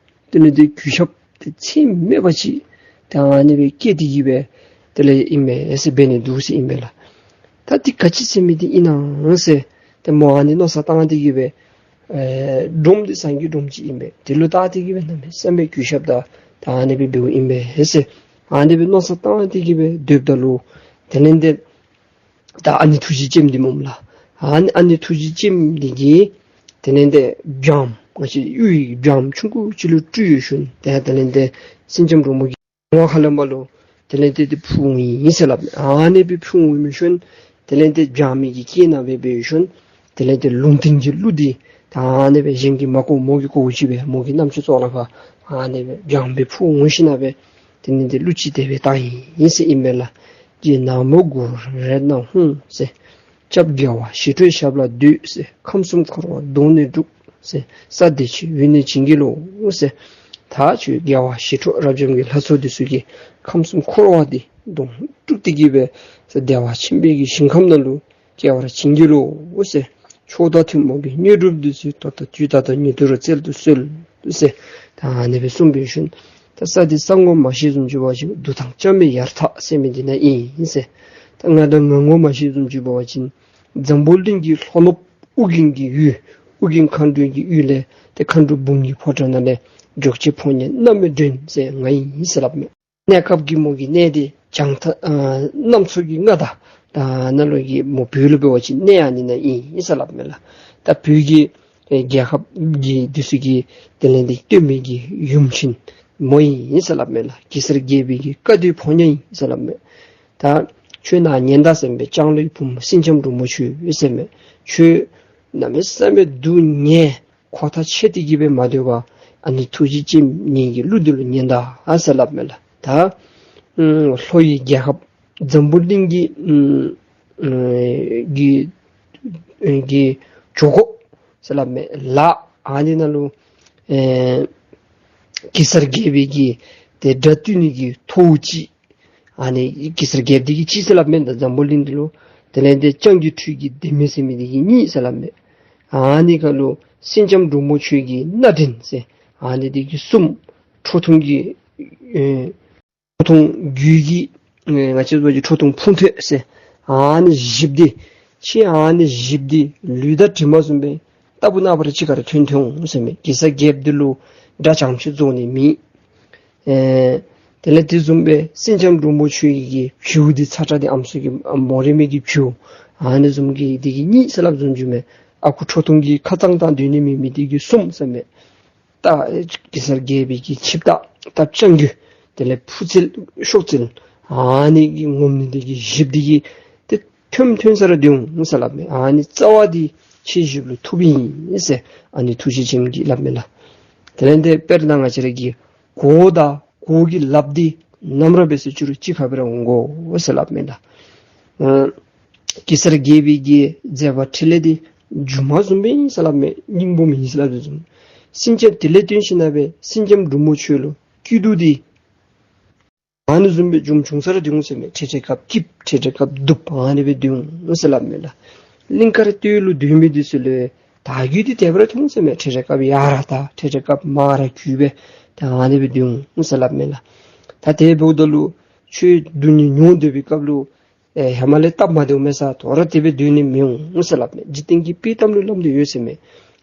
དེ་ལས་ཏེ་གུས་ཞབས་ཏེ་ཚད་མེད་པ་ཅིག་ཏེ་ཨ་ནི་སྦེ་བསྐྱེད་དེ་གི་སྦེ་དེ་ལས་ཨིན་མས་ཟེར་འབད་ནི་འདུག་ཟེར་ཨིན་པས་ལགས། ད་འདི་ག་ཅི་ཟེར་མི་འདི་ཨིན་ན་ཟེར་ཏེ་མོ་ཨ་ནི་མནོ་བསམ་བཏང་དེ་གི་སྦེ་ཨེ་སྒྲོམ་འདི་ཟངས་ཀྱི་སྒྲོམ་ཅིག་ཨིན་པས། དེ་ལུ་བལྟ་དེ་གི་སྦེ་གནམ་མེད་ས་མེད་གུས་ཞབས་དང་ད་ཨ་ནི་སྦེ་འབདཝ་ཨིན་པས་ཟེར་ཨ་ནི་སྦེ་མནོ་བསམ་བཏང་དེ་གི་སྦེ་སྡོདཔ་ད་ལུ་དེ་ལས་ཏེ་ད་ཨ་ནེ་ཐུགས་རྗེ་ཅན་འདི་སྨོ་ལགས། ཨ་ནི་ཨ་ནེ་ཐུགས་རྗེ་ཅན་འདི་གིས་དེ་ལས་ཏེ་སྦྱངམ་ང་བཅས་གཡུ་ཡི་སྦྱངམ་ཆུང་ཀུ་ཅིག་ལུ་སྤྲུལ་ཡོད་ཤུལ་ཏེ་དེ་ལས་ཏེ་སེང་ལྕམ་འབྲུག་མོ་གི་ངོ་ཁ་ལས་མར་ལུ་དེ་ལས་ཏེ་ཏེ་ཕུལ་འོང་ཡི་ཟེར་སླབ་མས། ཨ་ནི་སྦེ་ཕུལ་འོང་མི་ཤུལ་དེ་ལས་ཏེ་སྦྱངམ་གི་སྐེ་ནང་སྦེ་འབད་ཤུལ་དེ་ལས་ཏེ་ལུང་བསྟན་གྱི་གླུ་འདི་ད་ཨ་ནི་སྦེ་གཞན་གྱིས་མ་གོ་མོ་གིས་གོཝ་ཅིག་སྦེ་མོ་གི་རྣམ་ཅོ་ཙོགས་ལ་ཕར་ཨ་ནི་སྦེ་སྦྱངམ་སྦེ་ཕུལ་འོང་ཞིནམ་ལས་དེ་ལས་ཏེ་གླུ་ཅིག་དེ་སྦེ་བཏང་ཡི་ཟེར་ཨིན་པས་ལགས། ཀྱེ་ནག་མོ་གུར་རེ་ནག་ཧཱུྃ་ཟེར། སྐྱབས་རྒྱལ་བ་ཞི་ཁྲོའི་ཞབས་ལ་འདུད་ཟེར། ཁམས་གསུམ་འཁོར་བ་དོང་ནས་སྤྲུགས་ཟེར། ས་བདེ་ཆེན་འོད་ནི་བྱིན་གྱིས་རློབས་ཟེར། ད་ཁྱོད་རྒྱལ་བ་ཞི་ཁྲོ་རབ་འབྱམས་ཀྱི་ལྷ་ཚོགས་འདི་ཚུ་གིས་ཁམས་གསུམ་འཁོར་བ་འདི་དོང་སྤྲུགས་ཏེ་གི་སྦེ་ས་བདེ་བ་ཆེན་པོའི་གི་ཞིང་ཁམས་ནང་ལུ་སྐྱེ་བར་བྱིན་གྱིས་རློབས་ཟེར། མཆོག་དང་ཐུན་མོང་གི་དངོས་གྲུབ་འདི་ཚུ་ད་ལྟོ་དུས་ད་ལྟོ་ཉིད་དུ་ར་སྩལ་དུ་གསོལ་ཟེར། ད་ཨ་ནི་སྦེ་གསུངས་པའི་ཤུལ་ད་ས་འདི་ས་ངོ་མ་ཤེས་བཟུམ་ཅིག་འབད་བ་ཅིན་འདུ་ཐང་ལྕང་མའི་ཡར་ཐག་ཟེར་མི་འདི་ནང་ཨིན་ཟེར། ད་ང་ད་ང་ངོ་མ་ཤེས་བཟུམ་ཅིག་འབད་བ་ཅིན་འཛམ་བུ་གླིང་གི་ལྷོ་ནུབ་ཨོ་རྒྱན་གྱི་ཡུལ་ཨོ་རྒྱན་མཁའ་འགྲོའི་གི་ཡུལ་ལས་ཏེ་མཁའ་འགྲོ་འབུམ་གྱི་ཕོ་བྲང་ནང་ལས་འཇོག་བྱེད་ཕོ་ཉ་རྣམ་སྨིན་སྒྲོན་ཟེར་ང་ཨིན་ཟེར་སླབ་མས། གནས་སྐབས་ཀྱི་མོ་གི་གནས་འདི་བྱང་ཐང་ཨ་གནམ་མཚོ་གི་མངའ་བདག་ད་ནཱ་ལུ་གི་མོ་བོད་ལུ་འབད་བ་ཅིན་གནས་ཨ་ནི་ནང་ཨིན་ཟེར་སླབ་མས་ལགས། ད་བོད་ཀྱི་ཨེ་རྒྱལ་ཁབ་ཀྱི་འདི་ཚུ་གི་དེ་ལས་འདི་སྟོད་སྨད་ཀྱི་ཡུམ་ཆེན་མོ་ཨིན་ཟེར་སླབ་མས་ལགས། གེ་སར་རྒྱལ་པོའི་གི་བཀའ་སྡོད་ཕོ་ཉ་ཨིན་ཟེར་སླབ་མས། ད་ཁྱོད་ནཱ་ཉན་ད་ཟེར་མས། ལྕང་ལོའི་བུམོ་སེང་ལྕམ་འབྲུག་མོ་ཁྱོད་ཟེར་མས། ཁྱོད་གནམ་མེད་ས་མེད་སྡུག་བསྔལ་ཁོ་ཐག་ཆོད་དེ་གི་སྦེ་མ་སྡོད་པར་ཨ་ནི་ཐུགས་རྗེ་ཅན་ངེ་གི་གླུ་འདི་ལུ་ཉན་ད་ཨ་ཟེར་སླབ་མས་ལགས། ད་ཨམ་ལྷོ་ཡི་རྒྱལ་ཁབ་འཛམ་བུ་གླིང་གི་ཨམ་ཨམ་གི་ཨམ་གི་ཇོ་ཁོ་ཟེར་སླབ་མས་ལགས། ཨ་ནི་ནང་ལུ་ཨེ་གེ་སར་རྒྱལ་པོའི་གི་ཏེ་དགྲ་བཏུལ་ནི་གི་ཐོཝ་ཅིག་ཨ་ནི་གེ་སར་རྒྱལཔོ་འདི་གིས་ཅིག་ཟེར་སླབ་མས། ད་འཛམ་བུ་གླིང་འདི་ལུ་ དེ་ལས་ཏེ་སྤྱང་ཀི་ཁྲོད་ཀྱི་བདེ་མོ་ཟེར་མི་འདི་གིས་གཉིས་ཟེར་སླབ་མས། ཨ་ནི་ཁར་ལུ་སེང་ལྕམ་འབྲུག་མོ་ཁྱོད་ཀྱི་སྣ་འདྲེན་ཟེར་ཨ་ནི་འདི་གིས་གསུམ། ཁྲོ་ཐུང་གི་ཨེ་ཁྲོ་ཐུང་རྒྱུད་ཀྱི་ཨེ་ང་བཅས་འབད་བ་ཅིན་ཁྲོ་ཐུང་ཕུང་ཐོད་ཟེར་ཨ་ནི་བཞི་པོ་འདི་ཁྱོད་ཨ་ནི་བཞི་པོ་འདི་ལུས་དང་གྲིབ་མ་བཟུམ་སྦེ་རྟག་བུ་ནངས་པ་ར་གཅིག་ཁར་ཐོན་ཐོན་འོང་ཟེར་མས། གེ་སར་རྒྱལཔོ་འདི་ལུ་དགྲ་བྱམས་ཤིང་རྫོགས་ནི་མེད། ཨེ་དེ་ལས་དེ་བཟུམ་སྦེ་སེང་ལྕམ་འབྲུག་མོ་ཁྱོད་ཀྱི་བྱིའུ་འདི་ཚ་དྲགས་འདི་ཨམ་སྲུ་གི་ཨམ་མོ་རེ་མི་གི་བྱིའུ་ཨ་ནི་བཟུམ་གྱི་འདི་གིས་གཉིས་ཟེར་སླབ་བཟུམ་ཅིག་མས། ཨ་ཁུ་ཁྲོ་ཐུང་གི་ཁ་གཙང་བཏང་སྡོད་ནི་མེད་མི་འདི་གིས་གསུམ་ཟེར་མས། ད་གེ་སར་རྒྱལ་པོའི་གི་ཆིབས་རྟ་རྟ་སྤྱང་ཀི་དེ་ལས་ཕུ་རྩལ་གཤོག་རྩལ་ཨ་ནི་གི་ངོམ་ནི་འདི་གིས་བཞི་པོ་འདི་གིས་ཏེ་ཐོན་ཐོན་ས་ར་སྡོད་འོང་ཟེར་སླབ་མས། ཨ་ནི་རྩ་བ་འདི་ཁྱེད་བཞི་པོ་ལུ་ཐུགཔ་ཨིན་ཟེར་ཨ་ནི་ཐུགས་རྗེ་ཅན་གྱིས་སླབ་མས་ལགས། དེ་ལས་ཏེ་དཔེར་ན་ང་བཅས་ར་གི་གོ་དང་གོ་གི་ལགཔ་འདི་ནམ་ར་འབད་ཟེར་ཅི་རུང་གཅིག་ཁར་སྦེ་ར་འོང་དགོ་ཟེར་སླབ་མས་ལགས། ཨ་གེ་སར་རྒྱལ་པོའི་གི་མཛད་པ་འཕྲིན་ལས་འདི་སྒྱུ་མ་བཟུམ་སྦེ་ཨིན་ཟེར་སླབ་མས། སྙིང་པོ་མེད་ཟེར་སླབ་དོ་བཟུམ། སེང་ལྕམ་དེ་ལས་བརྟེན་ཞིནམ་ལས་སེང་ལྕམ་འབྲུག་མོ་ཁྱོད་ལུ་སྐྱིད་སྡུག་འདི་ཨ་ནི་བཟུམ་སྦེ་འབྱུང་འབྱུང་ས་ར་སྡོད་འོང་ཟེར་མས། འཕྲལ་འཕྲལ་སྐབས་སྐྱིདཔ་འཕྲལ་འཕྲལ་སྐབས་སྡུགཔ་ཨ་ནི་སྦེ་སྡོད་འོང་ཟེར་སླབ་མས་ལགས། གླིང་དཀར་སྟོད་ལུ་སྡོད་མི་འདི་ཚུ་ལུ་དར་རྒུད་འདི་དེ་སྦེ་ར་ཐོན་འོང་ཟེར་མས། འཕྲལ་འཕྲལ་སྐབས་ཡར་ར་དར་འཕྲལ་འཕྲལ་སྐབས་མར་ར་རྒུད་སྦེ་ད་ཨ་ནི་སྦེ་སྡོད་འོང་ཟེར་སླབ་མས་ལགས། ད་དེ་འབདཝ་ད་ལུ་ཁྱོད་སྡུག་བསྔལ་མྱོང་སྡོད་པའི་སྐབས་ལུ་ཨེ་ཧེ་མ་ལས་སྟབས་མ་བདེཝ་མེད་ས་དོ་རུང་དེ་སྦེ་སྡོད་ནི་མི་འོང་ཟེར་སླབ་མས། འཇིག་རྟེན་གྱི་དཔེ་གཏམ་ལུ་སླབ་སྟེ་ཡོད་ཟེར་མས།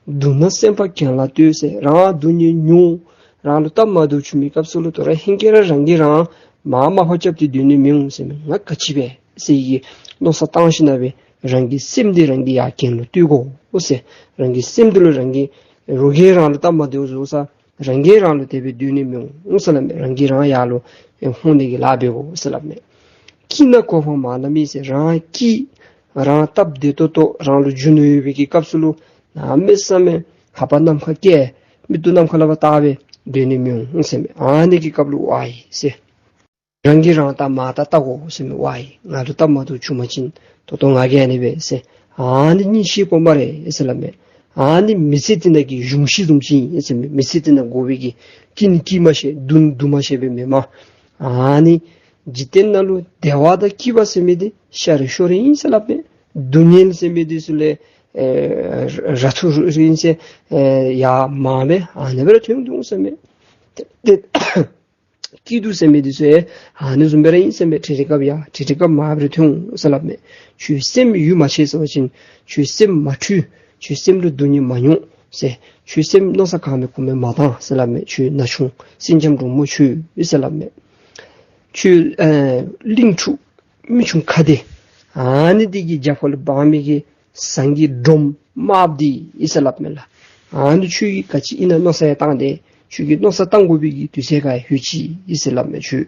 སྡུག་ན་སེམས་པ་གྱེན་ལ་ལྟོས་ཟེར། རང་སྡུག་བསྔལ་མྱོང་རང་ལུ་སྟབས་མ་བདེཝ་བྱུང་མི་སྐབས་སུ་ལུ་དོ་རུང་ཧེང་སྐལ་ར་རང་གིས་རང་མར་མར་ཕབ་རྐྱབ་སྟེ་སྡོད་ནི་མི་འོང་ཟེར་མས། ང་ག་ཅི་འབད་ཟེར་གྱི་མནོ་བསམ་བཏང་ཞིནམ་ལས་རང་གི་སེམས་འདི་རང་གིས་ཡར་གྱེན་ལུ་ལྟོས་དགོ་ཟེར། རང་གི་སེམས་འདི་ལུ་རང་གིས་རོགས་ཀྱིས་རང་ལུ་སྟབས་མ་བདེཝ་བཟོ་ས་རང་གིས་རང་ལུ་དེ་སྦེ་སྡོད་ནི་མི་འོང་ཟེར་སླབ་མས། རང་གིས་རང་ཡར་ལུ་ཨེ་ཧོན་ནི་གི་ལཱ་འབད་དགོ་ཟེར་སླབ་མས། སྐྱིད་ན་གོ་འཕང་མ་ལམ་ཡིན་ཟེར། རང་སྐྱིད་རང་སྟབས་བདེ་ཏོག་ཏོ་རང་ལུ་རྒྱུ་ནོར་ཡོད་པའི་གི་སྐབས་སུ་ལུ་གནམ་མེད་ས་མེད་ལྷ་པ་ནམ་མཁའ་སྐྱེ་མིག་ཏོ་ནམ་མཁའ་ལས་ཕར་བལྟ་སྦེ་སྡོད་ནི་མི་འོང་ཟེར་མས། ཨ་ནི་གི་སྐབས་ལུ་ཝའི་ཟེར། རང་གིས་རང་ལྟ་མ་ལྟ་ལྟ་དགོ་ཟེར་མས། ཝའི་ང་ལུ་སྟབས་མ་བདེཝ་བྱུང་པ་ཅིན་ད་ལྟོ་ང་གིས་ཨ་ནི་འབད་ཟེར། ཨ་ནི་གཉིད་ཤེས་པོ་སྨ་རེ་ཟེར་སླབ་མས། ཨ་ནི་མི་ཚེ་འདི་ནང་གི་གཞུང་བཞི་བཟུམ་ཅིག་ཨིན་ཟེར་མས། མི་ཚེ་འདི་ནང་དགོ་པའི་གི་སྐྱིད་ནི་སྐྱིད་མ་ཤེས་སྡུག་ནི་སྡུག་མ་ཤེས་པའི་མི་མ། ཨ་ནི་འཇིག་རྟེན་ནང་ལུ་བདེ་བ་དང་སྐྱིད་པ་ཟེར་མི་འདི་ཤ་རེ་ཤོ་རེ་ཨིན་ཟེར་སླབ་མས། སྡུག་བསྔལ་ཟེར་མི་འདི་ཚུ་ལས་ཨེ་ར་ཐུར་ཨིན་ཟེར་ཨེ་ཡར་མར་སྦེ་ཨ་ནི་སྦེ་ར་ཐོན་འོང་ཟེར་མས། ཏེ་ཏེ་སྐྱིད་སྡུག་ཟེར་མི་འདི་ཚུ་ཡང་ཨ་ནི་བཟུམ་སྦེ་ར་ཨིན་ཟེར་མས། འཕྲལ་འཕྲལ་སྐབས་ཡར་འཕྲལ་འཕྲལ་སྐབས་མར་སྦེ་ར་ཐོན་འོང་ཟེར་སླབ་མས། ཁྱོད་སེམས་ཡུལ་མ་ཆེས་ཟེར་བ་ཅིན་ཁྱོད་སེམས་མ་འཁྲུལ། ཁྱོད་སེམས་ལུ་སྡུག་བསྔལ་མ་མྱོང་ཟེར། ཁྱོད་སེམས་མནོ་བསམ་གང་མེད་གོ་མེད་མ་བཏང་ཟེར་སླབ་མས། ཁྱོད་ན་ཆུང་སེང་ལྕམ་འབྲུག་མོ་ཁྱོད་ཟེར་སླབ་མས། ཁྱོད་ཨེ་གླིང་ཕྲུག་མི་ཆུང་ཁ་བདེ་ཨ་ནི་འདི་གི་རྒྱབ་ཁ་ལུ་འབག་མི་གི་ཟངས་ཀྱི་སྒྲོམ་དམརཔོ་འདི་ཨིན་ཟེར་སླབ་མས་ལགས། ཨ་ནི་ཁྱོད་ཀྱིས་ག་ཅི་ཨིན་ན་མནོ་བསམ་ཡང་བཏང་སྟེ་ཁྱོད་ཀྱིས་མནོ་བསམ་བཏང་དགོ་པའི་གི་དུས་ཚོད་ཁར་ཡང་ལྷོད་ཅི་ཨིན་ཟེར་སླབ་མས། ཁྱོད་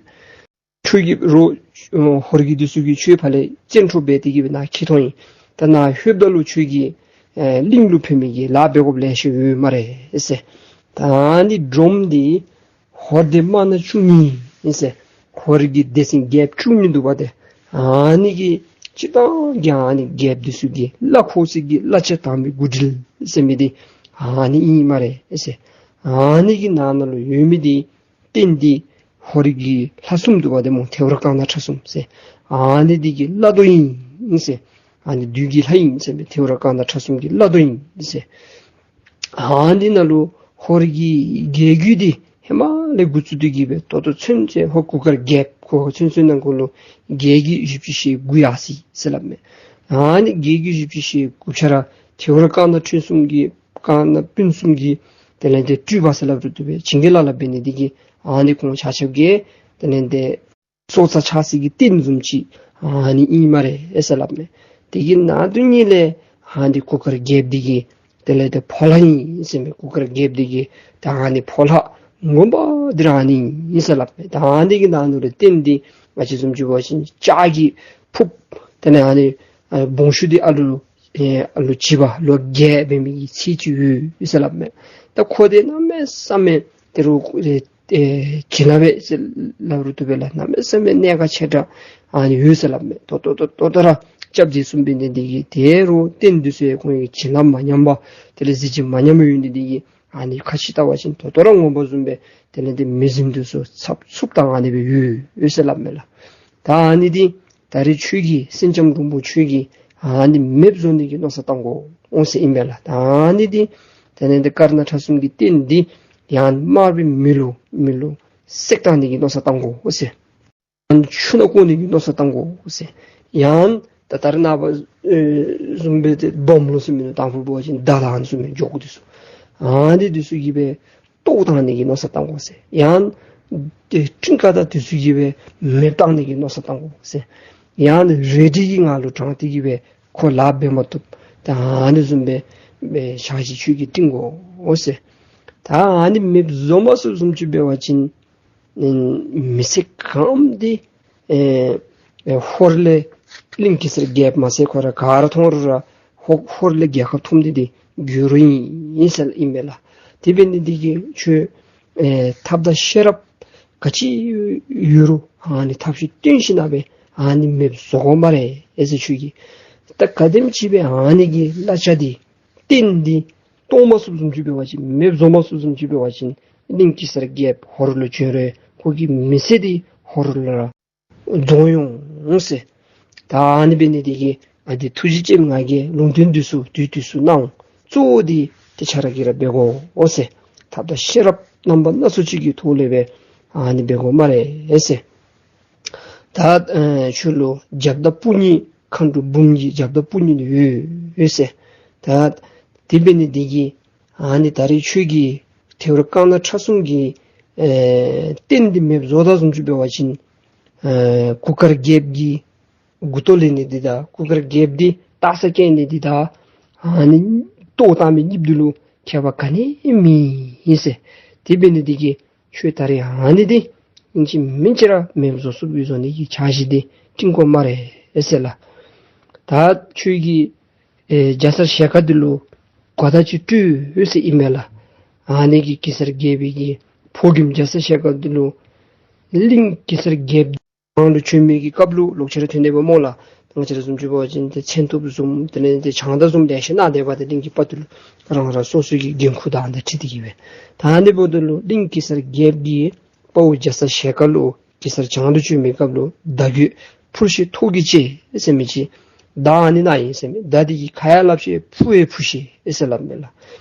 ཁྱོད་ཀྱི་རོགས་ཨ་ཧོར་གྱི་འདི་ཚུ་གིས་ཁྱོད་ཕར་ལས་བཙན་འཕྲོག་འབད་དེ་གི་སྦེ་ནཱ་འཁྱིད་ཐོན་ཡི། ད་ནཱ་ལྷོདཔ་ད་ལུ་ཁྱོད་ཀྱིས་ཨེ་གླིང་ལུ་ཕན་མི་གི་ལཱ་འབད་དགོཔ་ལེ་ཤ་ཡོད་སྨ་རེ་ཟེར། ད་ཨ་ནི་སྒྲོམ་འདི་ཧོར་སྡེ་དམར་ནག་བཅུ་གཉིས་ཨིན་ཟེར། ཧོར་གྱི་སྡེ་ཚན་བརྒྱད་ཅུ་གཉིས་འདུག་པ་ཏེ། ཨ་ནི་གི་སྤྱིར་བཏང་གི་ཨ་ནི་རྒྱལཔོ་འདི་ཚུ་གི་བླ་འཁོར་ཚུ་གི་བླ་ཆེན་དམ་པའི་མགུ་འདྲིལ་ཟེར་མི་འདི་ཨ་ནི་ཨིན་སྨ་རེ་ཟེར། ཨ་ནི་གི་ནང་ན་ལུ་ཡོད་མི་འདི་རྟེན་འདི་ཧོར་གྱི་ལྷ་གསུམ་འདུག་པ་ཏེ་སྨོ། ཐེའུ་རང་རྐང་སྣ་ཁྲ་གསུམ་ཟེར། ཨ་ནི་འདི་གི་བླ་རྡོ་ཨིན་ཟེར། ཨ་ནི་བདུད་ཀྱི་ལྷ་ཨིན་ཟེར་མས། ཐེའུ་རང་རྐང་སྣ་ཁྲ་གསུམ་གྱི་བླ་རྡོ་ཨིན་ཟེར། ཨ་ནི་ནང་ལུ་ཧོར་གྱི་རྒྱལ་རྒྱུད་འདི་ཧེ་མ་ལས་འགོ་བཙུགས་ཏེ་གི་སྦེ་ད་ལྟོ་ཚུན་ཚོད་ཧོར་གུར་དཀར་རྒྱལཔོ་གུར་དཀར་ཚུན་ཚོད་ནང་འཁོད་ལུ་རྒྱལ་རྒྱུད་བཞི་བཅུ་ཞེ་དགུ་ཡར་སོ་ཡི་ཟེར་སླབ་མས། ཨ་ནི་རྒྱལ་རྒྱུད་བཞི་བཅུ་ཞེ་དགུ་ཆ་ར་ཐེའུ་རང་རྐང་སྣ་ཁྲ་གསུམ་གྱི་རྐང་སྣ་སྤུན་གསུམ་གྱི་དེ་ལས་ཏེ་སྤྲུལ་པ་ཟེར་སླབ་རུང་བཏུབ་པས། བྱིན་གྱིས་བརླབས་ལ་འབད་ནི་འདི་གིས་ཨ་ནི་ཁོང་ཆ་ཁྱབ་ཀྱི་དེ་ལས་ཏེ་སྲོག་རྩ་ཆགས་སའི་གི་རྟེན་བཟུམ་ཅིག་ཨ་ནི་ཨིན་སྨ་རེ་ཟེར་སླབ་མས། དེ་གི་ནང་དོན་ཉིད་ལས་ཨ་ནི་གུར་དཀར་རྒྱལཔོ་འདི་གི་དེ་ལས་ཏེ་ཕོ་ལྷ་ཨིན་ཟེར་མས། གུར་དཀར་རྒྱལཔོ་འདི་གི་ད་ཨ་ནི་ཕོ་ལྷ་ངོ་མ་འདི་ར་ཨ་ནི་ཨིན་ཟེར་སླབ་མས། ད་ཨ་ནི་གི་ནང་ན་ལུ་རྟེན་འདི་ང་བཅས་བཟུམ་ཅིག་འབད་བ་ཅིན་ལྕགས་ཀྱི་ཕུརཔ་དེ་ལས་ཨ་ནི་ཨ་སྦོམ་ཤོས་འདི་ཨ་ལུ་ཨེ་ཨ་ལུ་བྱིས་པ་ལོ་བརྒྱད་འབད་མི་གི་ཚད་ཅིག་ཡོད་ཟེར་སླབ་མས། ད་ཁོ་འདི་གནམ་མེད་ས་མེད་དེ་རུ་ཨེ་ཨེ་བྱིན་རླབས་ཟེར་སླབ་རུང་བཏུབ་པས་ལགས། གནམ་མེད་ས་མེད་གནད་འགག་ཆེ་དྲགས་ཨ་ནི་ཡོད་ཟེར་སླབ་མས། ད་ལྟོ་ད་ལྟོ་ད་ལྟོ་ར་སྐྱབས་རྗེ་གསུམ་པའི་གནས་འདི་གིས་དེ་རུ་རྟེན་འདི་ཚུ་ཡང་ཁོང་གི་བྱིན་རླབས་མ་ཉམས་པར་དེ་ལས་གཟི་བརྗིད་མ་ཉམས་པར་ཡོད་ནི་འདི་གིས་ཨ་ནི་ཁ་ཕྱི་བལྟ་བ་ཅིན་ད་ལྟོ་ར་ངོ་མ་བཟུམ་སྦེ་དེ་ལས་ཏེ་མི་གཟིམ་འདི་ཚུ་ཚབ་ཚུབ་དང་ཨ་ནི་སྦེ་ཡོད་ཡོད་ཟེར་སླབ་མས་ལགས། ད་ཨ་ནི་འདི་ ད་རེས་ཁྱོད་ཀྱིས་སེང་ལྕམ་འབྲུག་མོ་ཁྱོད་ཀྱིས་ཨ་ནི་མེདཔ་བཟོ་ནི་གི་མནོ་བསམ་བཏང་དགོ་འོང་ཟེར་ཨིན་པས་ལགས། ད་ཨ་ནི་འདི་དེ་ལས་འདི་དཀར་ནག་ཁྲ་གསུམ་གྱི་རྟེན་འདི་ཡང་དམར་པོའི་མེ་ལུ་མེ་ལུ་བསྲེག་བཏང་ནི་གི་མནོ་བསམ་བཏང་དགོ་འོང་ཟེར། ཡང་ཆུ་ནང་བཀོ་ནི་གི་མནོ་བསམ་བཏང་དགོ་ཟེར། ཡང་ད་ལྟར་ནངས་པ་ཨེ་བཟུམ་སྦེ་ཏེ་སྦོམ་ལོ་ཟེར་མི་ནང་དང་ཕུ་འབད་བ་ཅིན་མདའ་དང་ཨ་ནི་ཚུ་མི་འགྱོ་དགོ་དེ་ཚུ་ཨ་ནི་དེ་ཚུ་གིས་སྦེ་བཏོག་བཏང་ནི་གི་མནོ་བསམ་བཏང་དགོ་ཟེར། ཡང་ཏེ་ཀྲིང་ཀ་དང་དེ་ཚུ་གིས་སྦེ་མེདཔ་བཏང་ནི་གི་མནོ་བསམ་བཏང་དགོ་ཟེར། ཡང་རལ་གྲི་གིས་ང་ལུ་དྲངས་ཏེ་གིས་སྦེ་ཁོ་ལཱ་འབད་མ་བཏུབ། ད་ཨ་ནི་བཟུམ་སྦེ་སྦེ་ཞག་ཅིག་ཁྱོད་ཀྱིས་བསྲིང་དགོ་ཟེར། ད་ཨ་ནི་མེདཔ་བཟོ་མ་ཚུགསཔ་བཟུམ་ཅིག་འབད་བ་ཅིན་ཨེ་མི་ཚེ་གང་འདི་ཨེ་ཨེ་ཧོར་ལས་གླིང་གེ་སར་རྒྱལཔོ་མ་ཚད་ཁོ་ར་ག་ར་མཐོང་རུང་ར་ཧོ་ཧོར་ལས་རྒྱལ་ཁབ་མཐོ་མི་འདི་འགྱུར་རུང་ཨིན་ཟེར་ཨིན་པས་ལགས། དེ་འབད་ནི་འདི་གིས་ཁྱོད་ཨེ་ཐབས་དང་ཤེས་རབ་ག་ཅི་ཡོད་རུང་ཨ་ནི་ཐབས་ཤེས་བཏོན་ཞིནམ་ལས་ཨ་ནི་མེདཔ་བཟོ་དགོ་སྨ་རེ་ཨེ་ཟེར་ཁྱོད་ཀྱིས། ད་ག་དེམ་ཅིག་སྦེ་ཨ་ནི་གི་བླ་བྱ་འདི་རྟེན་འདི་བཏོག་མ་ཚུགསཔ་བཟུམ་ཅིག་འབད་བ་ཅིན་མེདཔ་བཟོ་མ་ཚུགསཔ་བཟུམ་ཅིག་འབད་བ་ཅིན་གླིང་གེ་སར་རྒྱལཔོ་ཧོར་ལུ་བྱོན་རུང་ཁོ་གི་མི་ཚེ་འདི་ཧོར་ལུ་ར་རྫོགས་འོང་ཟེར། ད་ཨ་ནི་འབད་ནི་འདི་གིས་ཨ་ནི་ཐུགས་རྗེ་ཅན་ང་གིས་ལུང་བསྟན་འདི་ཚུ་དུས་དུས་སུ་གནང་། གཙོ་བོ་འདི་ཏེ་ཁྱོད་ར་གིས་ར་འབད་དགོ་འོང་ཟེར། ཐབས་དང་ཤེས་རབ་རྣམ་པ་སྣ་ཚོགས་ཅིག་གི་ཐོག་ལས་སྦེ་ཨ་ནི་འབད་དགོ་སྨ་རེ་ཟེར། ད་ཨེ་ཁྱོད་ལུ་རྒྱབ་དང་དཔུང་གཉེན་མཁའ་འགྲོ་འབུམ་གྱི་རྒྱབ་དང་དཔུང་གཉེན་ཡོད་ཡོད་ཟེར། ད་དེ་འབད་ནི་འདི་གིས་ཨ་ནི་ད་རེས་ཁྱོད་ཀྱིས་ཐེའུ་རང་དཀར་ནག་ཁྲ་གསུམ་གྱི་ཨེ་རྟེན་འདི་མེདཔ་བཟོ་ད་བཟུམ་ཅིག་འབད་བ་ཅིན་ཨེ་གུར་དཀར་རྒྱལཔོ་གི་མགུ་ཏོ་ལེན་ནི་འདི་དང་གུར་དཀར་རྒྱལཔོ་འདི་ལྟག་ས་བཀལ་ནི་འདི་དང་ཨ་ནི་བཏོག་བཏང་མི་གཉིསཔོ་འདི་ལུ་ཁྱད་པར་ག་ནི་མེད་ཟེར། དེ་འབད་ནི་འདི་གིས་ཁྱོད་ད་རེས་ཨ་ནི་འདི་ཨིན་ཅི་མིན་ཅི་ར་མེདཔ་བཟོ་ཚུགསཔ་བཟོ་ནི་གི་འཆར་གཞི་འདི་བསྐྲུན་དགོ་སྨ་རེ་ཟེར་ལགས། ད་ཁྱོད་ཀྱིས་ཨེ་རྒྱ་ཚ་ཞལ་དཀར་འདི་ལུ་གོ་བརྡ་ཅིག་སྤྲོད་ཟེར་ཨིན་མས་ལགས། ཨ་ནི་གི་གེ་སར་རྒྱལ་པོའི་གི་ཕོ་རྒནམ་རྒྱ་ཚ་ཞལ་དཀར་འདི་ལུ་གླིང་གེ་སར་རྒྱལཔོ་ནང་ལུ་བྱོན་མི་གི་སྐབས་ལུ་ལོག་ཅི་ར་ཐོན་དེས་པ་སྨོ་ལགས། ང་བཅས་ར་བཟུམ་ཅིག་འབད་བ་ཅིན་ཏེ་མཚན་ཐོབ་བཟུམ་དེ་ལས་ཏེ་བྱང་མདའ་བཟུམ་ལེ་ཤ་གནང་དེས་པ། ཏེ་གླིང་གི་དཔའ་བརྟུལ་རང་རང་སོ་སོའི་གི་འགན་ཁུར་དང་དེ་འཁྲིལ་ཏེ་གིས་སྦེ། ད་ཨ་ནི་འབདཝ་ད་ལུ་གླིང་གེ་སར་རྒྱལཔོ་གིས་དཔའ་བོ་རྒྱ་ཚ་ཞལ་དཀར་ལུ་གེ་སར་བྱང་དུ་བྱོན་མི་སྐབས་ལུ་མདའ་རྒོད་འཕུར་ཤེས་ཐོག་གིས་བཅད་ཟེར་མི་ཅིག་མདའ་ཨ་ནི་ནང་ཨིན་ཟེར་མས། མདའ་འདི་གིས་ག་ཡང་སླབ་ཤེས་འཕུར་ཡང་འཕུར་ཤེས་ཟེར་སླབ་མས་ལགས།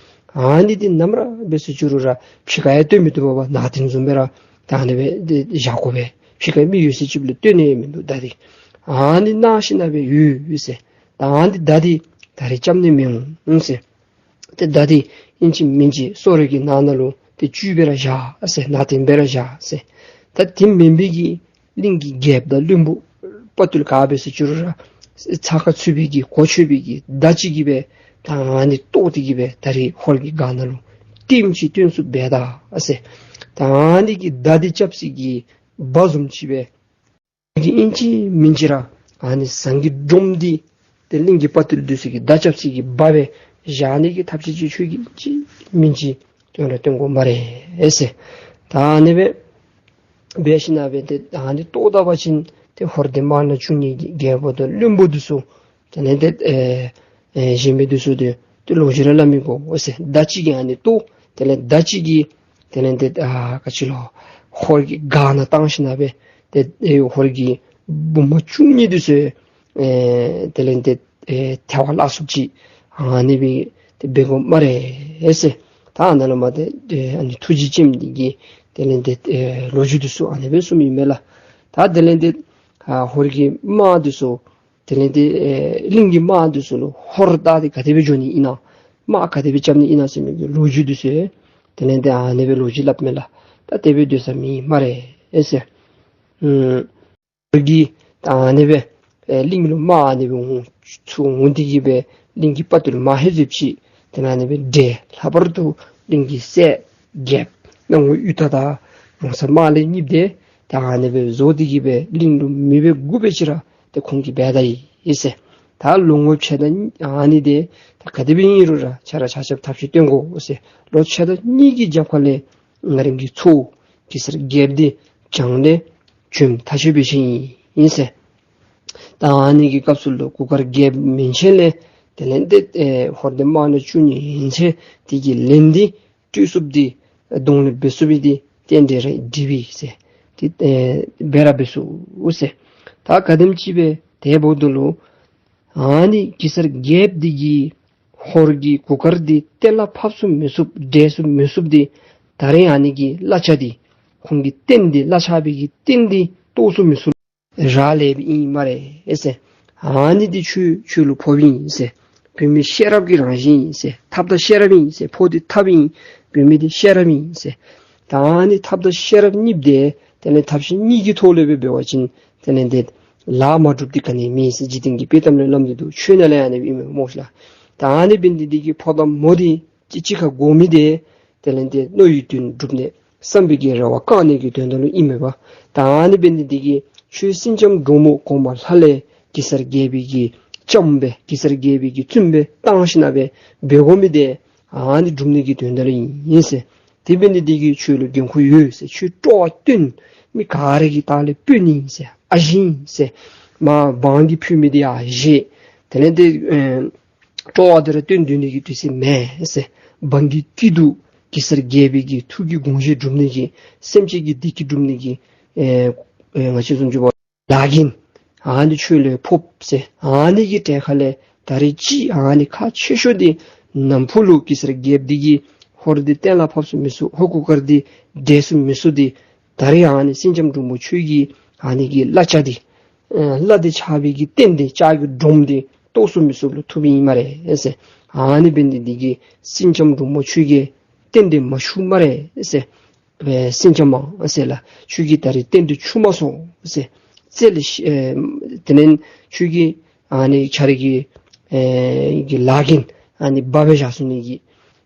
ཨ་ནི་འདི་ནམ་ར་འབད་ཟེར་བཅུག་རུང་ར་ཕྱི་ཁར་ཡང་སྟོན་མི་བཏུབ་པས། ནང་རྟེན་བཟུམ་སྦེ་ར་ད་ཨ་ནི་སྦེ་ཏེ་བཞག་དགོ་པས། ཕྱི་ཁར་མི་ཡོད་ས་ཅིག་ལུ་སྟོན་ནི་ཡང་མིན་འདུག། མདའ་འདི་ཨ་ནི་ནང་ཤེས་ན་སྦེ་ཡོད་ཡོད་ཟེར། ད་ཨ་ནི་མདའ་འདི་ད་རེས་རྐྱབ་ནི་མི་འོང་ཟེར། ཏེ་མདའ་འདི་ཨིན་ཅི་མིན་ཅི་སོ་རེ་གི་ནང་ན་ལུ་ཏེ་བཅུད་སྦེ་ར་བཞག་ཟེར། ནང་རྟེན་སྦེ་ར་བཞག་ཟེར། ད་དེ་མེན་པའི་གི་གླིང་གི་རྒྱལཔོ་དང་བློན་པོ་དཔའ་བརྟུལ་ག་འབད་ཟེར་བཅུག་རུང་ར་ཚ་ཁ་ཚུད་པའི་གི་གོ་ཆོད་པའི་གི་མདའ་ཅིག་གིས་སྦེ་ད་ཨ་ནི་བཏོག་སྟེ་གིས་སྦེ་ད་རེས་ཧོར་གྱི་སྒར་ནང་ལུ་ལྟདམོ་ཅིག་སྟོན་ཚུགསཔ་འབད་ད་ཟེར། ད་ཨ་ནི་གི་མདའ་འདི་རྐྱབ་སའི་གི་སྦ་བཟུམ་ཅིག་སྦེ་གི་ཨིན་ཅི་མིན་ཅི་ར་ཨ་ནི་ཟངས་ཀྱི་སྒྲོམ་འདི་ཏེ་གླིང་གི་དཔའ་བརྟུལ་འདི་ཚུ་གིས་མདའ་རྐྱབ་སའི་གི་སྦ་སྦེ་བཞག་ནི་གི་ཐབས་ཤེས་ཅིག་ཁྱོད་ཀྱིས་ཨིན་ཅི་མིན་ཅི་སྟོན་ར་སྟོན་དགོ་སྨ་རེ་ཟེར། ད་ཨ་ནི་སྦེ་འབད་ཞིནམ་ལས་སྦེ་ཏེ་ཨ་ནི་བཏོག་ད་པ་ཅིན་ཏེ་ཧོར་སྡེ་དམར་ནག་བཅུ་གཉིས་ཀྱི་རྒྱལ་པོ་དང་བློན་པོ་འདི་ཚུ་དེ་ལས་ཏེ་ཨེ་ཨེ་གཞན་མི་འདི་ཚུ་ཏེ་ཏེ་ལོག་ཅི་ར་སླབ་མི་དགོ་ཟེར། མདའ་གཅིག་གིས་ཨ་ནི་བཏོག། དེ་ལས་མདའ་གཅིག་གིས་དེ་ལས་ཏེ་ཨ་ག་ཅི་ལོ་ཧོར་གྱི་སྒར་ནང་བཏང་ཞིནམ་ལས་སྦེ་ཏེ་ཨེ་ཧོར་གྱི་བུམོ་བཅུ་གཉིས་འདི་ཚུ་ཨེ་དེ་ལས་ཏེ་ཨེ་ཐལ་བར་བརླག་ཚུགསཔ་ཅིག་ཨ་ནི་སྦེ་ཏེ་འབད་དགོ་སྨ་རེ་ཟེར། ད་ཨ་ནཱ་ལས་མར་ཏེ་ཨེ་ཨ་ནི་ཐུགས་རྗེ་ཅན་འདི་གིས་དེ་ལས་ཏེ་ཨེ་ལོ་རྒྱུས་འདི་ཚུ་ཨ་ནི་སྦེ་གསུངམ་ཨིན་མས་ལགས། ད་དེ་ལས་ཏེ་ཨ་ཧོར་གྱི་དམག་འདི་ཚུ་དེ་ལས་ཏེ་ཨེ་གླིང་གི་དམག་འདི་ཚུ་ལུ་ཧོར་དང་འདི་ག་དེ་སྦེ་འགྱོ་ནི་ཨིན་ན་དམག་ག་དེ་སྦེ་རྐྱབ་ནི་ཨིན་ན་ཟེར་མི་གི་ལོ་རྒྱུས་འདི་ཚུ་དེ་ལས་ཏེ་ཨ་ནི་སྦེ་ལོ་རྒྱུས་སླབ་མས་ལགས། ད་དེ་སྦེ་སྡོད་ས་མེད་སྨ་རེ་ཟེར། ཨུམ། ཧོར་གྱི་ད་ཨ་ནི་སྦེ་ཨེ་གླིང་ལུ་དམག་ཨ་ནི་སྦེ་འོང་ཚུར་འོང་སྟེ་གིས་སྦེ་གླིང་གི་དཔའ་བརྟུལ་མ་ཧེ་ཟེབ་ཅིག་དེ་ལས་ཨ་ནི་སྦེ་བསྒྲལ། ལྷག་པར་དུ་གླིང་གི་སྲས་རྒྱལཔོ་སྣང་ངུ་གཡུ་སྟག་དང་མོ་གསར་དམར་ལེབ་གཉིསཔོ་དེ་ད་ཨ་ནི་སྦེ་བཟོ་སྟེ་གིས་སྦེ་གླིང་ལུ་མི་སྦེ་དགུ་སྦེ་ཅིག་ར་ཏེ་ཁོང་གིས་འབད་ད་ཡི་ཟེར། ད་ལོ་ངོ་ཕྱེད་དང་ཨ་ནི་དེ་ད་ག་དེ་སྦེ་ཨིན་རུང་ར་ཁྱོད་ར་ཆ་ཁྱབ་ཐབས་ཤེས་སྟོན་དགོ་ཟེར། ལོ་ཕྱེད་དང་གཉིས་ཀྱི་རྒྱབ་ཁ་ལས་ང་རང་གི་ཚ་བོ་གེ་སར་རྒྱལཔོ་འདི་བྱང་ལས་བྱོནམ་ཐག་ཆོད་འབད་ཞིནམ་ཨིན་ཟེར། ད་ཨ་ནི་གི་སྐབས་སུ་ལུ་གུར་དཀར་རྒྱལཔོ་མིང་ཆེན་ལས་དེ་ལས་ཏེ་ཨེ་ཧོར་སྡེ་དམར་ནག་བཅུ་གཉིས་ཡན་ཆད་དེ་གི་ལན་འདི་སྤྲོད་ཚུགསཔ་འདི་གདོང་ལེན་འབད་ཚུགསཔ་འདི་རྟེན་འབྲེལ་ར་འགྲིག་པས་ཟེར། ཏེ་ཨེ་འབད་ར་འབད་ཚུགས་ཟེར། ད་ ད་ག་དེམ་ཅིག་སྦེ་དེ་འབདཝ་ད་ལུ་ཨ་ནི་གེ་སར་རྒྱལཔོ་འདི་གི་ཧོར་གྱི་གུར་དཀར་འདི་གཏན་ལ་ཕབ་ཚུགས་མི་ཚུགས་འདྲེན་ཚུགས་མི་ཚུགས་འདི་ད་རེས་ཨ་ནི་གི་གླ་ཆ་འདི་ཁོང་གི་རྟེན་འདི་གླ་ཆ་པའི་གི་རྟེན་འདི་གཏོར་ཚུགས་མི་ཚུགས་རག་ལས་པའི་ཨིན་སྨ་རེ་ཟེར། ཨ་ནི་འདི་ཁྱོད་ཁྱོད་ལུ་ཕོགཔ་ཨིན་ཟེར། བུད་མེད་ཤེས་རབ་ཀྱི་རང་བཞིན་ཨིན་ཟེར། ཐབས་དང་ཤེས་རབ་ཨིན་ཟེར། ཕོ་འདི་ཐབས་ཨིན། བུད་མེད་འདི་ཤེས་རབ་ཨིན་ཟེར། ད་ཨ་ནི་ཐབས་དང་ཤེས་རབ་གཉིས་འདི་དེ་ལས་ཐབས་ཤེས་གཉིས་ཀྱི་ཐོག་ལས་སྦེ་འབད་བ་ཅིན་དེ་ལས་འདི་ལཱ་མ་འགྲུབ་འདི་ག་ནི་མེད་ཟེར་འཇིག་རྟེན་གྱི་དཔེ་གཏམ་ལས་སླབ་སྟེ་འདུག། ཆོས་ནང་ལས་ཡང་ཨ་ནི་ཨིན་མས་སྨོ་ཤིག་ལགས། ད་ཨ་ནི་འབད་ནི་འདི་གིས་ཕོ་དང་མོ་འདི་གཅིག་གཅིག་ཁར་དགོ་མི་འདི་དེ་ལས་འདི་བློ་ཡི་དོན་སྒྲུབ་ནི་བསམ་པའི་གི་རེ་བ་བསྐང་ནི་གི་དོན་དག་ལུ་ཨིན་མས་པ། ད་ཨ་ནི་འབད་ནི་འདི་གིས་ཁྱོད་སེང་ལྕམ་འབྲུག་མོ་གོང་མ་ལྷ་ལས་གེ་སར་རྒྱལ་པོའི་གི་ལྕམ་སྦེ་གེ་སར་རྒྱལ་པོའི་གི་བཙུནམོ་སྦེ་བཏང་ཞིནམ་སྦེ་འབད་དགོ་མི་འདི་ཨ་ནི་སྒྲུབ་ནི་གི་དོན་དག་ལུ་ཨིན་ཟེར། དེ་འབད་ནི་འདི་གིས་ཁྱོད་ལུ་འགན་ཁུར་ཡོད་ཟེར། ཁྱོད་སྤྲོ་བ་སྟོན་མི་ག་ར་གི་ལྟག་ལས་དཔོན་ཨིན་ཟེར། ཨ་ཞེ་ཨིན་ཟེར། མ་འབངས་ཀྱིས་ཕུལ་མི་འདི་ཨ་ཞེ། དེ་ལས་འདི་ཨེ་སྤྲོ་བ་འདི་ར་སྟོན་སྡོད་ནི་གི་དུས་ཚོད་མེད་ཟེར། འབངས་ཀྱི་སྐྱིད་སྡུག་གེ་སར་རྒྱལ་པོའི་གི་ཐུགས་ཀྱི་དགོངས་བཞེད་སྒྲུབ་ནི་གི་སེམས་ཅན་གྱི་བདེ་སྐྱིད་སྒྲུབ་ནི་གི་ཨེ་ཨེ་ང་བཅས་བཟུམ་ཅིག་འབད་བ་ལཱ་འགན་ཨ་ནི་ཁྱོད་ལུ་ཕོགཔ་ཟེར། ཨ་ནི་གི་གྲལ་ཁ་ལས་ད་རེས་ཅིག་ཨ་ནི་ཁག་ཆེ་ཤོས་འདི་ནམ་ཕུགས་ལུ་གེ་སར་རྒྱལཔོ་འདི་གིས་ཧོར་འདི་གཏན་ལ་ཕབ་ཚུགས་མི་ཚུགས་ཧོར་གུར་དཀར་འདི་འདྲེན་ཚུགས་མི་ཚུགས་འདི་ད་རེས་ཨ་ནི་སེང་ལྕམ་འབྲུག་མོ་ཁྱོད་ཀྱིས་ཨ་ནི་གི་གླ་ཆ་འདི་ཨེ་གླ་འདི་ཆགས་པའི་གི་རྟེན་འདི་ལྕགས་ཀྱི་སྒྲོམ་འདི་གཏོར་ཚུགས་མི་ཚུགས་ལུ་ཐུགཔ་ཨིན་སྨ་རེ་ཟེར། ཨ་ནི་འབད་ནི་འདི་གིས་སེང་ལྕམ་འབྲུག་མོ་ཁྱོད་ཀྱིས་རྟེན་འདི་མ་འཕྱུག་སྨ་རེ་ཟེར། ཨེ་སེང་ལྕམ་མ་ཟེར་ལགས། ཁྱོད་ཀྱིས་ད་རེས་རྟེན་འདི་འཕྱུག་མ་སོང་ཟེར། རྩལ་ཨེ་དེ་ལས་ཁྱོད་ཀྱིས་ཨ་ནི་ཁྱོད་རའི་གི་ཨེ་གི་ལཱ་འགན་ཨ་ནི་འབག་སྦེ་བཞག་ཚུགས་ནི་གི་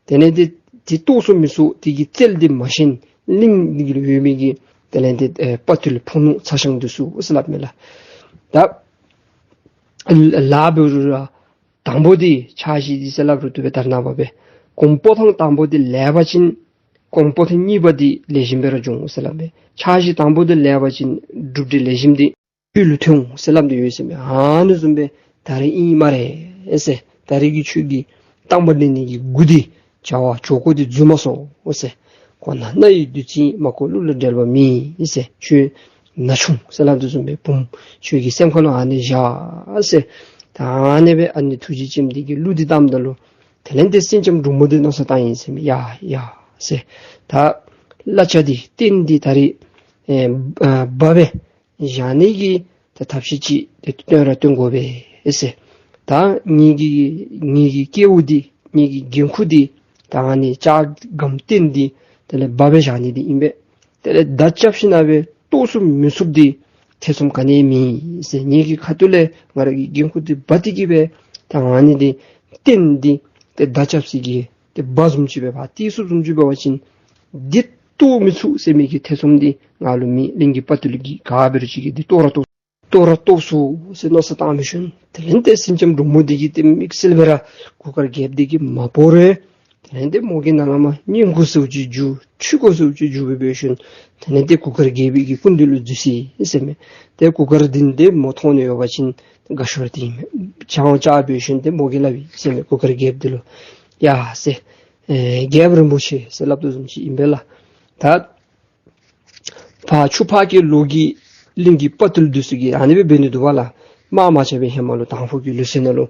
དེ་ལས་འདི་འདི་གཏོར་ཚུགས་མི་ཚུགས་འདི་གི་རྩལ་འདི་མ་ཤེས་ན་གླིང་འདི་གི་ལུ་ཡོད་མི་གི་དེ་ལས་འདི་ཨེ་དཔའ་བརྟུལ་ཕོ་ནུ་ཚ་ཞང་འདི་ཚུ་ཟེར་སླབ་མས་ལགས། ད་ལཱ་འབད་རུང་ར་དང་པོ་འདི་ཕྱག་བཞེས་འདི་ཟེར་སླབ་རུང་བཏུབ་པས། ད་རེས་ནངས་པ་སྦེ་གོང་འཕོ་ཐངས་དང་པོ་འདི་ལེགས་པ་ཅིན་གོང་འཕོ་ཐངས་གཉིས་པ་འདི་ལེགས་ཤོམ་སྦེ་ར་འབྱུང་ཟེར་སླབ་མས། ཕྱག་བཞེས་དང་པོ་འདི་ལེགས་པ་ཅིན་སྒྲུབ་སྟེ་ལེགས་ཤོམ་འདི་ཁྱོད་ལུ་ཐོན་འོང་ཟེར་སླབ་སྟེ་ཡོད་ཟེར་མས། ཨ་ནི་བཟུམ་སྦེ་ད་རེས་ཨིན་སྨ་རེ་ཟེར། ད་རེས་ཀྱི་ཁྱོད་ཀྱི་བཏང་པ་ལེན་ནི་གི་འགོ་འདི་བྱ་བ་ཇོ་ཁོ་འདི་འཛུལ་མ་སོང་ཟེར། གོ་ན་རྣ་ཡི་བདུད་རྩི་མ་གོ་གླུ་ལ་འགྲེལ་བ་མེད་ཟེར། ཁྱོད་ན་ཆུང་ཟེར་སླབ་དོ་བཟུམ་སྦེ་བུམོ་ཁྱོད་ཀྱི་སེམས་ཁ་ལུ་ཨ་ནི་བཞག་ཟེར། ད་ཨ་ནི་སྦེ་ཨ་ནི་ཐུགས་རྗེ་ཅན་འདི་གིས་གླུ་འདི་བཏངམ་ད་ལུ་དེ་ལས་འདི་སེང་ལྕམ་འབྲུག་མོ་འདི་མནོ་བསམ་བཏང་ཡི་ཟེར་མས། ཡ་ཡ་ཟེར། ད་གླ་ཆ་འདི་རྟེན་འདི་ད་རེས་ཨེ་ཨ་འབག་སྦེ་བཞག་ནི་གི་ད་ཐབས་ཤེས་ཅིག་ཏེ་སྟོན་ར་སྟོན་དགོ་པས་ཟེར། ད་ངེ་གི་ངེ་གི་སྐལཝ་འདི་ངེ་གི་འགན་ཁུར་འདི་ད་ཨ་ནི་ལྕགས་སྒམ་རྟེན་འདི་དེ་ལས་འབག་སྦེ་བཞག་ནི་འདི་ཨིན་པས། དེ་ལས་མདའ་རྐྱབ་ཞིནམ་སྦེ་གཏོར་ཚུགས་མི་ཚུགས་འདི་ཐེ་ཚོམ་ག་ནི་མེད་ཟེར། ངེ་གི་ཁ་ཐུག་ལས་ང་ར་གི་འགན་ཁུར་འདི་འབག་སྟེ་གི་སྦེ་ད་ཨ་ནི་འདི་རྟེན་འདི་ཏེ་མདའ་རྐྱབ་ས་གི་ཏེ་འབའ་བཟུམ་ཅིག་སྦེ་འབག་སྟེ་ཚུགས་བཟུམ་ཅིག་འབད་བ་ཅིན་འདི་གཏོར་མི་ཚུགས་ཟེར་མི་གི་ཐེ་ཚོམ་འདི་ང་ལུ་མེད། གླིང་གི་དཔའ་བརྟུལ་གྱིས་ག་འབད་རུང་ཅིག་གིས་འདི་གཏོར་ར་གཏོར་གཏོར་ར་གཏོར་ཚུགས་ཟེར་མནོ་བསམ་བཏང་མི་ཤུལ་དེ་ལས་འདི་སེང་ལྕམ་འབྲུག་མོ་འདི་གིས་ཏེ་དམིགས་བསལ་སྦེ་ར་གུར་དཀར་རྒྱལཔོ་འདི་གིས་མ་བོར་རུང་དེ་ལས་འདི་མོ་གིས་ནཱ་ལས་མར་བསྙེན་བཀུར་ཟེརཝ་ཅིག་བསྒྱུར་ཁྲུས་བཀུར་ཟེརཝ་ཅིག་བསྒྱུར་སྦེ་འབད་ཤུལ་དེ་ལས་འདི་གུར་དཀར་རྒྱལ་པོའི་གི་སྐུ་མདུན་ལུ་འཛུལ་ཅི་ཟེར་མས། ཏེ་གུར་དཀར་འདི་འདི་མོ་མཐོང་ནི་ཡོད་པ་ཅིན་དགའ་ཤོས་འདི་ཨིན་མས། ཆང་ཆ་འབད་ཤུལ་འདི་མོ་གིས་སླབ་ཡི་ཟེར་མས། གུར་དཀར་རྒྱལཔོ་འདི་ལུ་ཡ་ཟེར་ཨེ་རྒྱལཔོ་རིན་པོ་ཆེ་ཟེར་སླབ་དོ་བཟུམ་ཅིག་ཨིན་པས་ལགས། ད་ཕར་ཆུ་ཕག་གི་ལོ་གི་གླིང་གི་དཔའ་བརྟུལ་འདི་ཚུ་གིས་ཨ་ནི་སྦེ་འབད་ནི་འདུག་པ་ལགས། དམག་མ་རྐྱབ་པའི་ཧེ་མ་ལུ་དང་ཕུ་གི་ལུགས་སྲོལ་ནང་ལུ་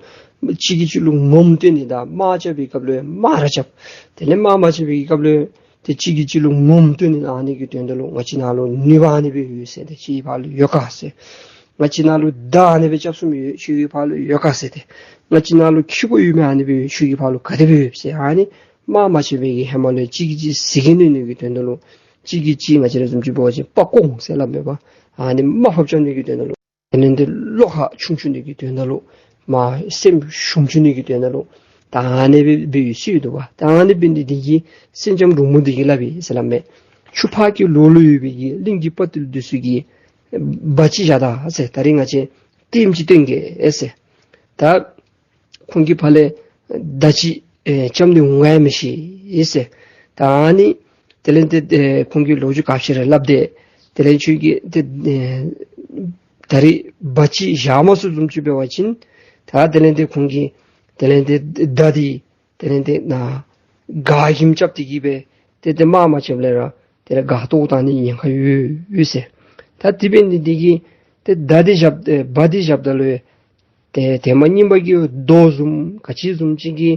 གཅིག་གིས་གཅིག་ལུ་ངོམ་སྟོན་ནི་དང་དམག་རྐྱབ་པའི་སྐབས་ལུ་དམག་ར་རྐྱབ། དེ་ལས་དམག་མ་རྐྱབ་པའི་སྐབས་ལུ་ཏེ་གཅིག་གིས་གཅིག་ལུ་ངོམ་སྟོན་ནི་ཨ་ནི་གི་དོན་དག་ལུ་ང་བཅས་ནང་ལུ་ནུས་པ་ཨ་ནི་སྦེ་ཡོད་ཟེར་ཏེ་གཅིག་གི་ཕར་ལུ་ཡོད་ག་ཟེར། ང་བཅས་ནང་ལུ་མདའ་ཨ་ནི་སྦེ་རྐྱབ་ཚུགས་མི་ཡོད་ཁྱོད་ཀྱི་ཕར་ལུ་ཡོད་ག་ཟེར་ཏེ། ང་བཅས་ནང་ལུ་ཁྱི་གུ་ཡོད་མི་ཨ་ནི་སྦེ་ཡོད་ཁྱོད་ཀྱི་ཕར་ལུ་ག་དེ་སྦེ་ཡོད་ཟེར། ཨ་ནི་དམག་མ་རྐྱབ་པའི་གི་ཧེ་མ་ལུ་གཅིག་གིས་གཅིག་ཟིལ་གྱིས་གནོན་ནི་གི་དོན་དག་ལུ་གཅིག་གིས་གཅིག་ང་བཅས་ར་བཟུམ་ཅིག་འབད་བ་ཅིན་སྤ་བཀོང་ཟེར་སླབ་མས་པ། ཨ་ནི་དམའ་ཕབ་རྐྱབ་ནི་གི་དོན་དག་ལུ་དེ་ལས་འདི་བློ་ཁ་ཆུང་བཅུག་ནི་གི་དོན་དག་ལུ་མ་སེམས་ཞུམ་བཅུག་ནི་གི་དོན་དག་ལུ་ད་ཨ་ནི་སྦེ་འབད་ཡོད་ཟེར་འདུག་པ། ད་ཨ་ནི་འབད་ནི་འདི་གིས་སེང་ལྕམ་འབྲུག་མོ་འདི་གིས་སླབ་ཡི་ཟེར་སླབ་མས། ཆུ་ཕག་གི་ལོ་ལུ་ཡོད་པའི་གི་གླིང་གི་དཔའ་བརྟུལ་འདི་ཚུ་གིས་འབའ་ཅིག་བཞག་ད་ཟེར། ད་རིས་ང་བཅས་ལྟདམོ་ཅིག་སྟོན་གེ་ཟེར། ད་ཁོང་གིས་ཕར་ལས་མདའ་ཅིག་ཨེ་རྐྱབ་ནི་འོང་ག་ཡང་མི་ཤེས་ཟེར། ད་ཨ་ནི་དེ་ལས་འདི་ཨེ་ཁོང་གིས་ལོ་རྒྱུས་ག་ཅི་ར་སླབ་སྟེ་དེ་ལས་ཁྱོད་ཀྱིས་ཏེ་ཨེ་ད་རིས་འབའ་ཅིག་བཞག་མ་ཚུགས་བཟུམ་ཅིག་འབད་བ་ཅིན་ད་དེ་ལས་འདི་ཁོང་གིས་དེ་ལས་འདི་མདའ་འདི་དེ་ལས་འདི་ནཱ་སྒར་གྱིམ་རྐྱབ་སྟེ་གི་སྦེ་ཏེ་ཏེ་དམག་མ་རྐྱབ་ལས་ར་དེ་ལས་སྒར་གཏོར་བཏང་ནི་ཉེན་ཁ་ཡོད་ཡོད་ཟེར། ད་དེ་འབད་ནི་འདི་གིས་ ཏེ་མདའ་འདི་བཞག་ཨེ་འབའ་འདི་བཞགཔ་ད་ལུ་ཏེ་ཧེ་མ་རྙིང་པ་གི་རྡོ་བཟུམ་ག་ཅི་བཟུམ་ཅིག་གི་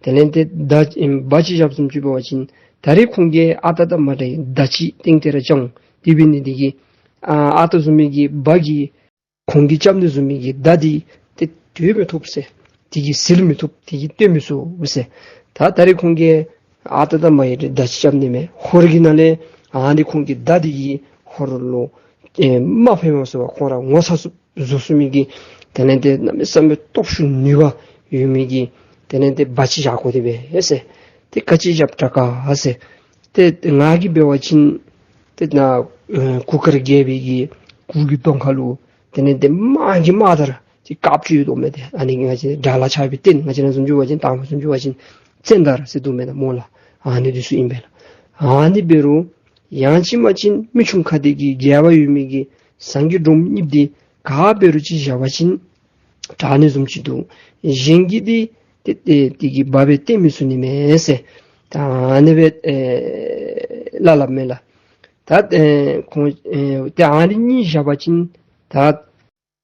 དེ་ལས་ཏེ་མདའ་ཨེ་འབའ་ཅིག་བཞགཔ་བཟུམ་ཅིག་འབད་བ་ཅིན་ད་རེས་ཁོང་གིས་ཨ་རྟག་དང་མ་འདྲ་བའི་མདའ་ཅིག་སྟེང་དེ་ར་བཅང་། དེ་འབད་ནི་དེ་གིས་ཨ་ཨ་རྟག་བཟུམ་མའི་གི་འབའ་གི་ཁོང་གིས་རྐྱབ་ནི་བཟུམ་མའི་གི་མདའ་འདི་ཏེ་དོས་མི་ཐུབ་ཟེར། དེ་གིས་ཟིལ་མི་ཐུབ། དེ་གིས་བཏོན་མི་ཚུགས་ཟེར། ད་ད་རེས་ཁོང་གིས་ཨ་རྟག་དང་མ་འདྲ་བའི་མདའ་ཅིག་རྐྱབ་ནི་མས། ཧོར་གྱི་ནང་ལས་ཨ་ནི་ཁོང་གི་མདའ་འདི་གིས་ཧོར་ལུ་ཨེ་དམག་འཕེན་མ་ཚུགས་པར་ཁོང་ར་ངོ་ཚ་ཚུགས་བཟོ་ཚུགས་མི་གི་དེ་ལས་ཏེ་གནམ་མེད་ས་མེད་སྟོབས་ཤུགས་ནུས་པ་ཡོད་མི་གི་དེ་ལས་ཏེ་འབའ་ཅིག་བཞག་དགོ་དེ་སྦེ་ཟེར། ཏེ་ག་ཅི་བཞགཔ་དྲག་ག་ཟེར། ཏེ་ང་གིས་འབད་བ་ཅིན་ཏེ་ནཱ་ཨེ་གུར་དཀར་རྒྱལ་པོའི་གི་གུར་གྱི་གདོང་ཁ་ལུ་དེ་ལས་ཏེ་དམག་གི་དམག་དར་ཅིག་དཀརཔོ་ཅིག་ཡོད་དོ་མས། ཏེ་ཨ་ནི་ང་བཅས་དགྲ་ལྷ་ཆགས་པའི་རྟེན་ང་བཅས་ར་བཟུམ་ཅིག་འབད་བ་ཅིན་དང་ཕུ་བཟུམ་ཅིག་འབད་བ་ཅིན་ཙན་དར་ཟེར་འདུག་མེན་ན་སྨོ་ལགས། ཨ་ནི་འདི་ཚུ་ཨིན་པས་ལགས། ཨ་ནི་འབད་རུང་ཡང་ཅིན་མ་ཅིན་མི་ཆུང་ཁ་བདེ་གི་རྒྱལ་བ་ཡོད་མི་གི་ཟངས་ཀྱི་སྒྲོམ་གཉིས་འདི་ག་འབད་རུང་ཅིག་བཞག་པ་ཅིན་དྲག་ནི་བཟུམ་ཅིག་འདུག། གཞན་གྱིས་འདི་ཏེ་ཏེ་དེ་གི་འབའ་སྦེ་བཏོན་མི་ཚུགས་ནི་མས་ཟེར། ད་ཨ་ནི་སྦེ་ཨེ་སླབ་སླབ་མས་ལགས། ད་ཨེ་ཁོང་ཨེ་ཏེ་ཨ་ནི་གཉིས་བཞག་པ་ཅིན་ད་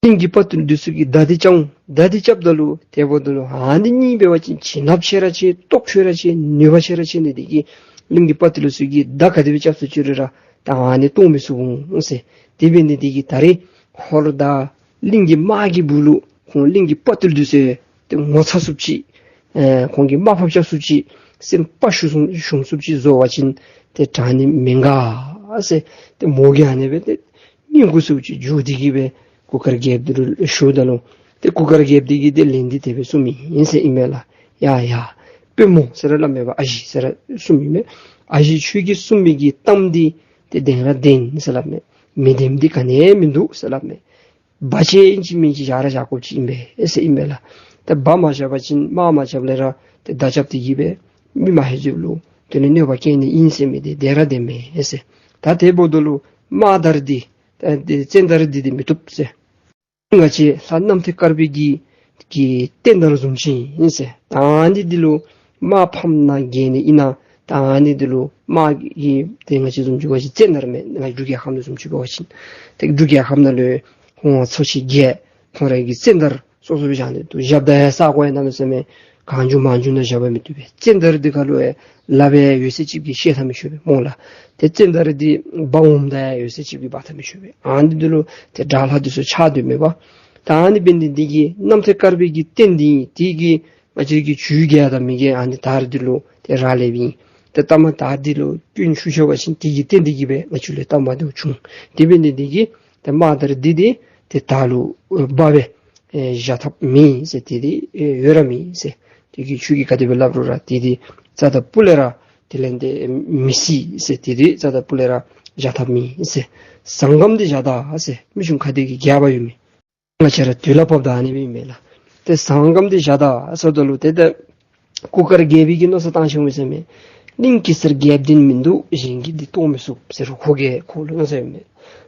གླིང་གི་དཔའ་བརྟུལ་འདི་ཚུ་གིས་མདའ་འདི་བཅང་། མདའ་འདི་རྐྱབ་ད་ལུ་དེ་འབདཝ་ད་ལུ་ཨ་ནི་གཉིས་འབད་བ་ཅིན་བྱིན་རླབས་ཆེ་ར་ཆེ། སྟོབས་ཆེ་ར་ཆེ། ནུས་པ་ཆེ་ར་ཆེ་ནི་དེ་གིས་གླིང་གི་དཔའ་བརྟུལ་ཚུ་གིས་མདའ་ག་དེ་སྦེ་རྐྱབ་སུ་ཅི་རུང་ར་ད་ཨ་ནི་གཏོང་མི་ཚུགས་འོང་ཟེར། དེ་འབད་ནི་དེ་གིས་ད་རེས་ཧོར་དང་གླིང་གི་དམག་གི་སྦུག་ལུ་ཁོང་གླིང་གི་དཔའ་བརྟུལ་འདི་ཚུ་ཏེ་ངོ་ཚ་ཚུགསཔ་ཅིག་ཨེ་ཁོང་གི་དམག་ཕབ་རྐྱབ་ཚུགསཔ་ཅིག་སེམས་དཔའ་ཞུམ་ཞུམ་ཚུགསཔ་ཅིག་བཟོ་བ་ཅིན་ཏེ་དྲག་ནི་མེན་ག་ཟེར། ཏེ་མོ་གིས་ཨ་ནི་སྦེ་ཏེ་སྙན་བཀུག་ཚུགསཔ་ཅིག་མཇུག་འདི་གིས་སྦེ་གུར་དཀར་རྒྱལཔོ་འདི་ལུ་ཞུཝ་ད་ལུ་ཏེ་གུར་དཀར་རྒྱལཔོ་འདི་གིས་ཏེ་ལན་འདི་དེ་སྦེ་གསུངས་མི་ཨིན་ཟེར་ཨིན་མས་ལགས། ཡ་ཡ་དཔོན་མོ་ཟེར་ར་སླབ་མས་པ། ཨ་ཞེ་ཟེར་ར་གསུངས་མི་མས། ཨ་ཞེ་ཁྱོད་ཀྱིས་གསུངས་མི་གི་གཏམ་འདི་ཏེ་བདེན་ར་བདེན་ཟེར་སླབ་མས། མི་བདེནམ་འདི་ག་ནི་ཡང་མིན་འདུག་ཟེར་སླབ་མས། འབའ་ཅིག་ཨིན་ཅི་མིན་ཅི་བཞག་ར་བཞག་དགོཔ་ཅིག་ཨིན་པས་ཟེར་ཨིན་པས་ལགས། ཏེ་འབའ་མ་བཞག་པ་ཅིན་དམག་མ་རྐྱབ་ལས་ར་ཏེ་མདའ་རྐྱབ་སྟེ་གིས་སྦེ་མི་མ་ཧེ་ཟེརཝ་ལུ་དེ་ལས་གནོད་པ་བཀལ་ནི་ཨིན་ཟེར་མི་འདི་བདེན་ར་བདེན་མས་ཟེར། ད་དེ་འབདཝ་ད་ལུ་དམག་དར་འདི་ད་ཏེ་ཙན་དར་འདི་འདི་མི་བཏུབ་ཟེར། ང་བཅས་ལྷ་རྣམ་ཐོས་དཀར་པོའི་གི་གི་རྟེན་དར་བཟུམ་ཅིག་ཨིན་ཟེར། ད་ཨ་ནི་འདི་ལུ་དམག་ཕམ་ནང་འགྱེལ་ནི་ཨིན་ན། ད་ཨ་ནི་འདི་ལུ་དམག་གི་ཏེ་ང་བཅས་བཟུམ་ཅིག་འབད་བ་ཅིན་ཙན་དར་མས། ང་བཅས་འབྲུག་རྒྱལ་ཁབ་ནང་བཟུམ་ཅིག་འབད་བ་ཅིན་ཏེ་འབྲུག་རྒྱལ་ཁབ་ནང་ལུ་ཁོང་ཚོ་ཆེན་བརྒྱད་ཁོང་ར་གི་ཙན་དར་སོ་སོ་སྦེ་བཞག་ནི་འདུག། བཞགཔ་ད་ཡང་ས་གོ་ཡང་གནམ་མེད་ས་མེད་གང་བྱུང་མང་བྱུང་ནང་བཞག་པ་མི་བཏུབ་པས། ཙན་དར་འདི་ཁར་ལུ་ཡང་ལགཔ་ཡང་ཡོད་ཚད་ཅིག་གིས་བཤེད་ཐབས་མི་ཆོག་པས་སྨོ་ལགས། ཏེ་ཙན་དར་འདི་འབག་འོངམ་ད་ཡང་ཡོད་ཚད་ཅིག་གིས་འབག་ཐབས་མི་ཆོག་པས། ཨ་ནི་འདི་ལུ་ཏེ་དགྲ་ལྷ་འདི་ཚུ་ཆགས་སྡོད་མས་པ། ད་ཨ་ནི་འབད་ནི་འདི་གིས་རྣམ་ཐོས་དཀར་པོའི་གི་རྟེན་འདི་འདི་གིས་ང་བཅས་ཀྱི་ཆོས་རྒྱལ་དང་མི་རྒྱལ་ཨ་ནི་དར་འདི་ལུ་ཏེ་རག་ལསཔ་ཨིན། ཏེ་ལྟ་མ་དར་འདི་ལུ་སྐྱོན་ཞུགས་བཞག་པ་ཅིན་དེ་གི་རྟེན་འདི་གིས་སྦེ་ང་བཅས་ལུ་སྟབས་མ་བདེཝ་བྱུང་། དེ་འབད་ནི་འདི་གིས་ཏེ་དམག་དར་འདི་འདི་ཏེ་ད་ལུ་འབག་སྦེ་ཨེ་བཞག་ཐབས་མེད་ཟེར། དེ་འདི་ཨེ་ཡོད་ར་མེད་ཟེར། དེ་གིས་ཁྱོད་ཀྱིས་ག་དེ་སྦེ་སླབ་རུང་ར་དེ་འདི་རྩ་དང་སྤུ་ལས་ར་དེ་ལས་འདི་མི་སྲིད་ཟེར། དེ་འདི་རྩ་དང་སྤུ་ལས་ར་བཞག་ཐབས་མེད་ཟེར། ཟངས་སྒམ་འདི་བཞག་ད་ཟེར། མི་ཆུང་ཁ་བདེ་གི་རྒྱལ་བ་ཡོད་མི་ང་བཅས་ར་དུས་ལ་བབ་ད་ཨ་ནི་སྦེ་ཨིན་མས་ལགས། ཏེ་ཟངས་སྒམ་འདི་བཞག་ད་ཟེརཝ་ད་ལུ་ཏེ་ད་གུར་དཀར་རྒྱལ་པོའི་གི་མནོ་བསམ་བཏང་ཞིནམ་ཟེར་མས། གླིང་གེ་སར་རྒྱལཔོ་འདི་མིན་འདུག། གཞན་གྱིས་འདི་གཏོང་མི་ཚུགས་ཟེར་རུང་ཁོ་གིས་ཁོ་ལུ་མནོ་བསམ་ཡོད་མས།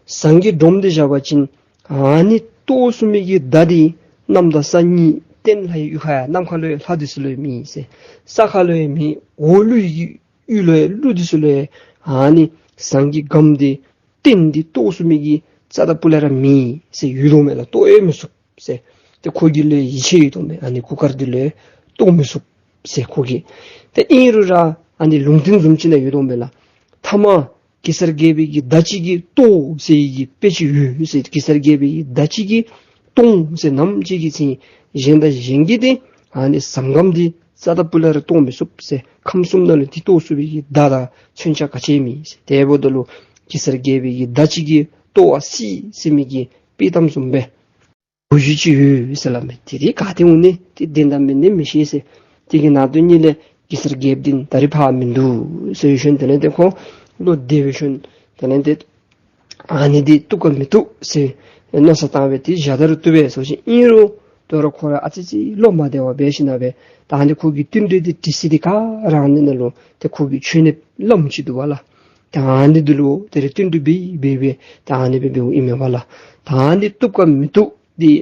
ཟངས་ཀྱི་སྒྲོམ་འདི་བཞག་པ་ཅིན་ཨ་ནི་གཏོར་ཚུགས་མི་གི་མདའ་འདི་གནམ་དང་ས་གཉིས་སྟེང་ལྷ་ཡི་གཡུས་ཁར་ཡང་གནམ་ཁ་ལུ་ཡང་ལྷ་འདི་ཚུ་ལུ་ཡང་མེད་ཟེར། ས་ཁ་ལུ་ཡང་མེད། འོག་ཀླུ་ཡི་གཡུས་ལུ་ཡང་ཀླུ་འདི་ཚུ་ལུ་ཡང་ཨ་ནི་ཟངས་ཀྱི་སྒམ་འདི་རྟེན་འདི་གཏོར་ཚུགས་མི་གི་རྩ་དང་སྤུ་ལས་ར་མེད་ཟེར་ཡོད་དོ་མས་ལགས། གཏོར་ཡང་མི་ཚུགས་ཟེར། ཏེ་ཁོ་གི་ལུ་ཡིད་ཆེས་ཡོད་དོ་མས། ཨ་ནི་གུར་དཀར་འདི་ལུ་གཏོར་མི་ཚུགས་ཟེར་ཁོ་གིས། ཏེ་ཨིན་རུང་ར་ཨ་ནི་ལུང་བསྟན་བཟུམ་ཅིག་ནང་ཡོད་དོ་མས་ལགས། ཐ་མ་གེ་སར་རྒྱལ་པོའི་གི་མདའ་གཅིག་གིས་གཏོར་ཟེར་བའི་གི་དཔེ་ཅིག་ཡོད་ཟེར། གེ་སར་རྒྱལ་པོའི་གི་མདའ་གཅིག་གིས་གཏོར་ཟེར་ནམ་ཅིག་གི་ཚེ་གཞན་དང་གཞན་གྱིས་ཏེ་ཨ་ནི་ཟངས་སྒམ་འདི་རྩ་དང་སྤུ་ལས་ར་གཏོར་མི་ཚུགས་ཟེར། ཁམས་གསུམ་ནང་ལུ་འདི་གཏོར་ཚུགས་པའི་གི་མདའ་དང་མཚོན་ཆ་ག་ཅི་ཡང་མེད་ཟེར། དེ་འབདཝ་ད་ལུ་གེ་སར་རྒྱལ་པོའི་གི་མདའ་གཅིག་གིས་གཏོར་བ་སྲིད་ཟེར་མི་གི་དཔེ་གཏམ་བཟུམ་སྦེ་གོ་རྒྱུ་ཅིག་ཡོད་ཟེར་སླབ་མས། དེ་འདི་ག་ཏེ་འོང་ནི་དེ་བདེན་དང་མིན་ནི་མི་ཤེས་ཟེར། དེ་གི་ནང་དོན་གཉིས་ལས་གེ་སར་རྒྱལཔོ་འདི་ད་རེས་ཕར་མིན་འདུག་ཟེར་ཞིནམ་དེ་ལས་ཏེ་ཁོ་བློ་བདེ་བའི་ཞིནམ་དེ་ལས་ཏེ་ཨ་ནི་འདི་བཏུབ་ག་མི་བཏུབ་ཟེར་མནོ་བསམ་བཏང་སྦེ་དེ་བཞག་ད་རུང་བཏུབ་པས་ཟེར་ཞིནམ་ཨིན་རུང་དོ་རུང་ཁོ་ར་ཨ་ཙི་ཙི་བློ་མ་བདེ་བ་འབད་ཞིནམ་སྦེ་ད་ཨ་ནི་ཁོ་གི་བསྟུན་གྲོས་འདི་འབྲི་ས་འདི་ག་ར་ཨ་ནི་ནང་ལུ་ཏེ་ཁོ་གི་མཆོད་གནས་བླམ་ཅིག་འདུག་པ་ལགས། ད་ཨ་ནི་འདི་ལུ་དེ་རེ་བསྟུན་གྲོས་འབད་འབད་སྦེ་ད་ཨ་ནི་སྦེ་འབདཝ་ཨིན་མས་པ་ལགས། ད་ཨ་ནི་བཏུབ་ག་མི་བཏུབ་འདི་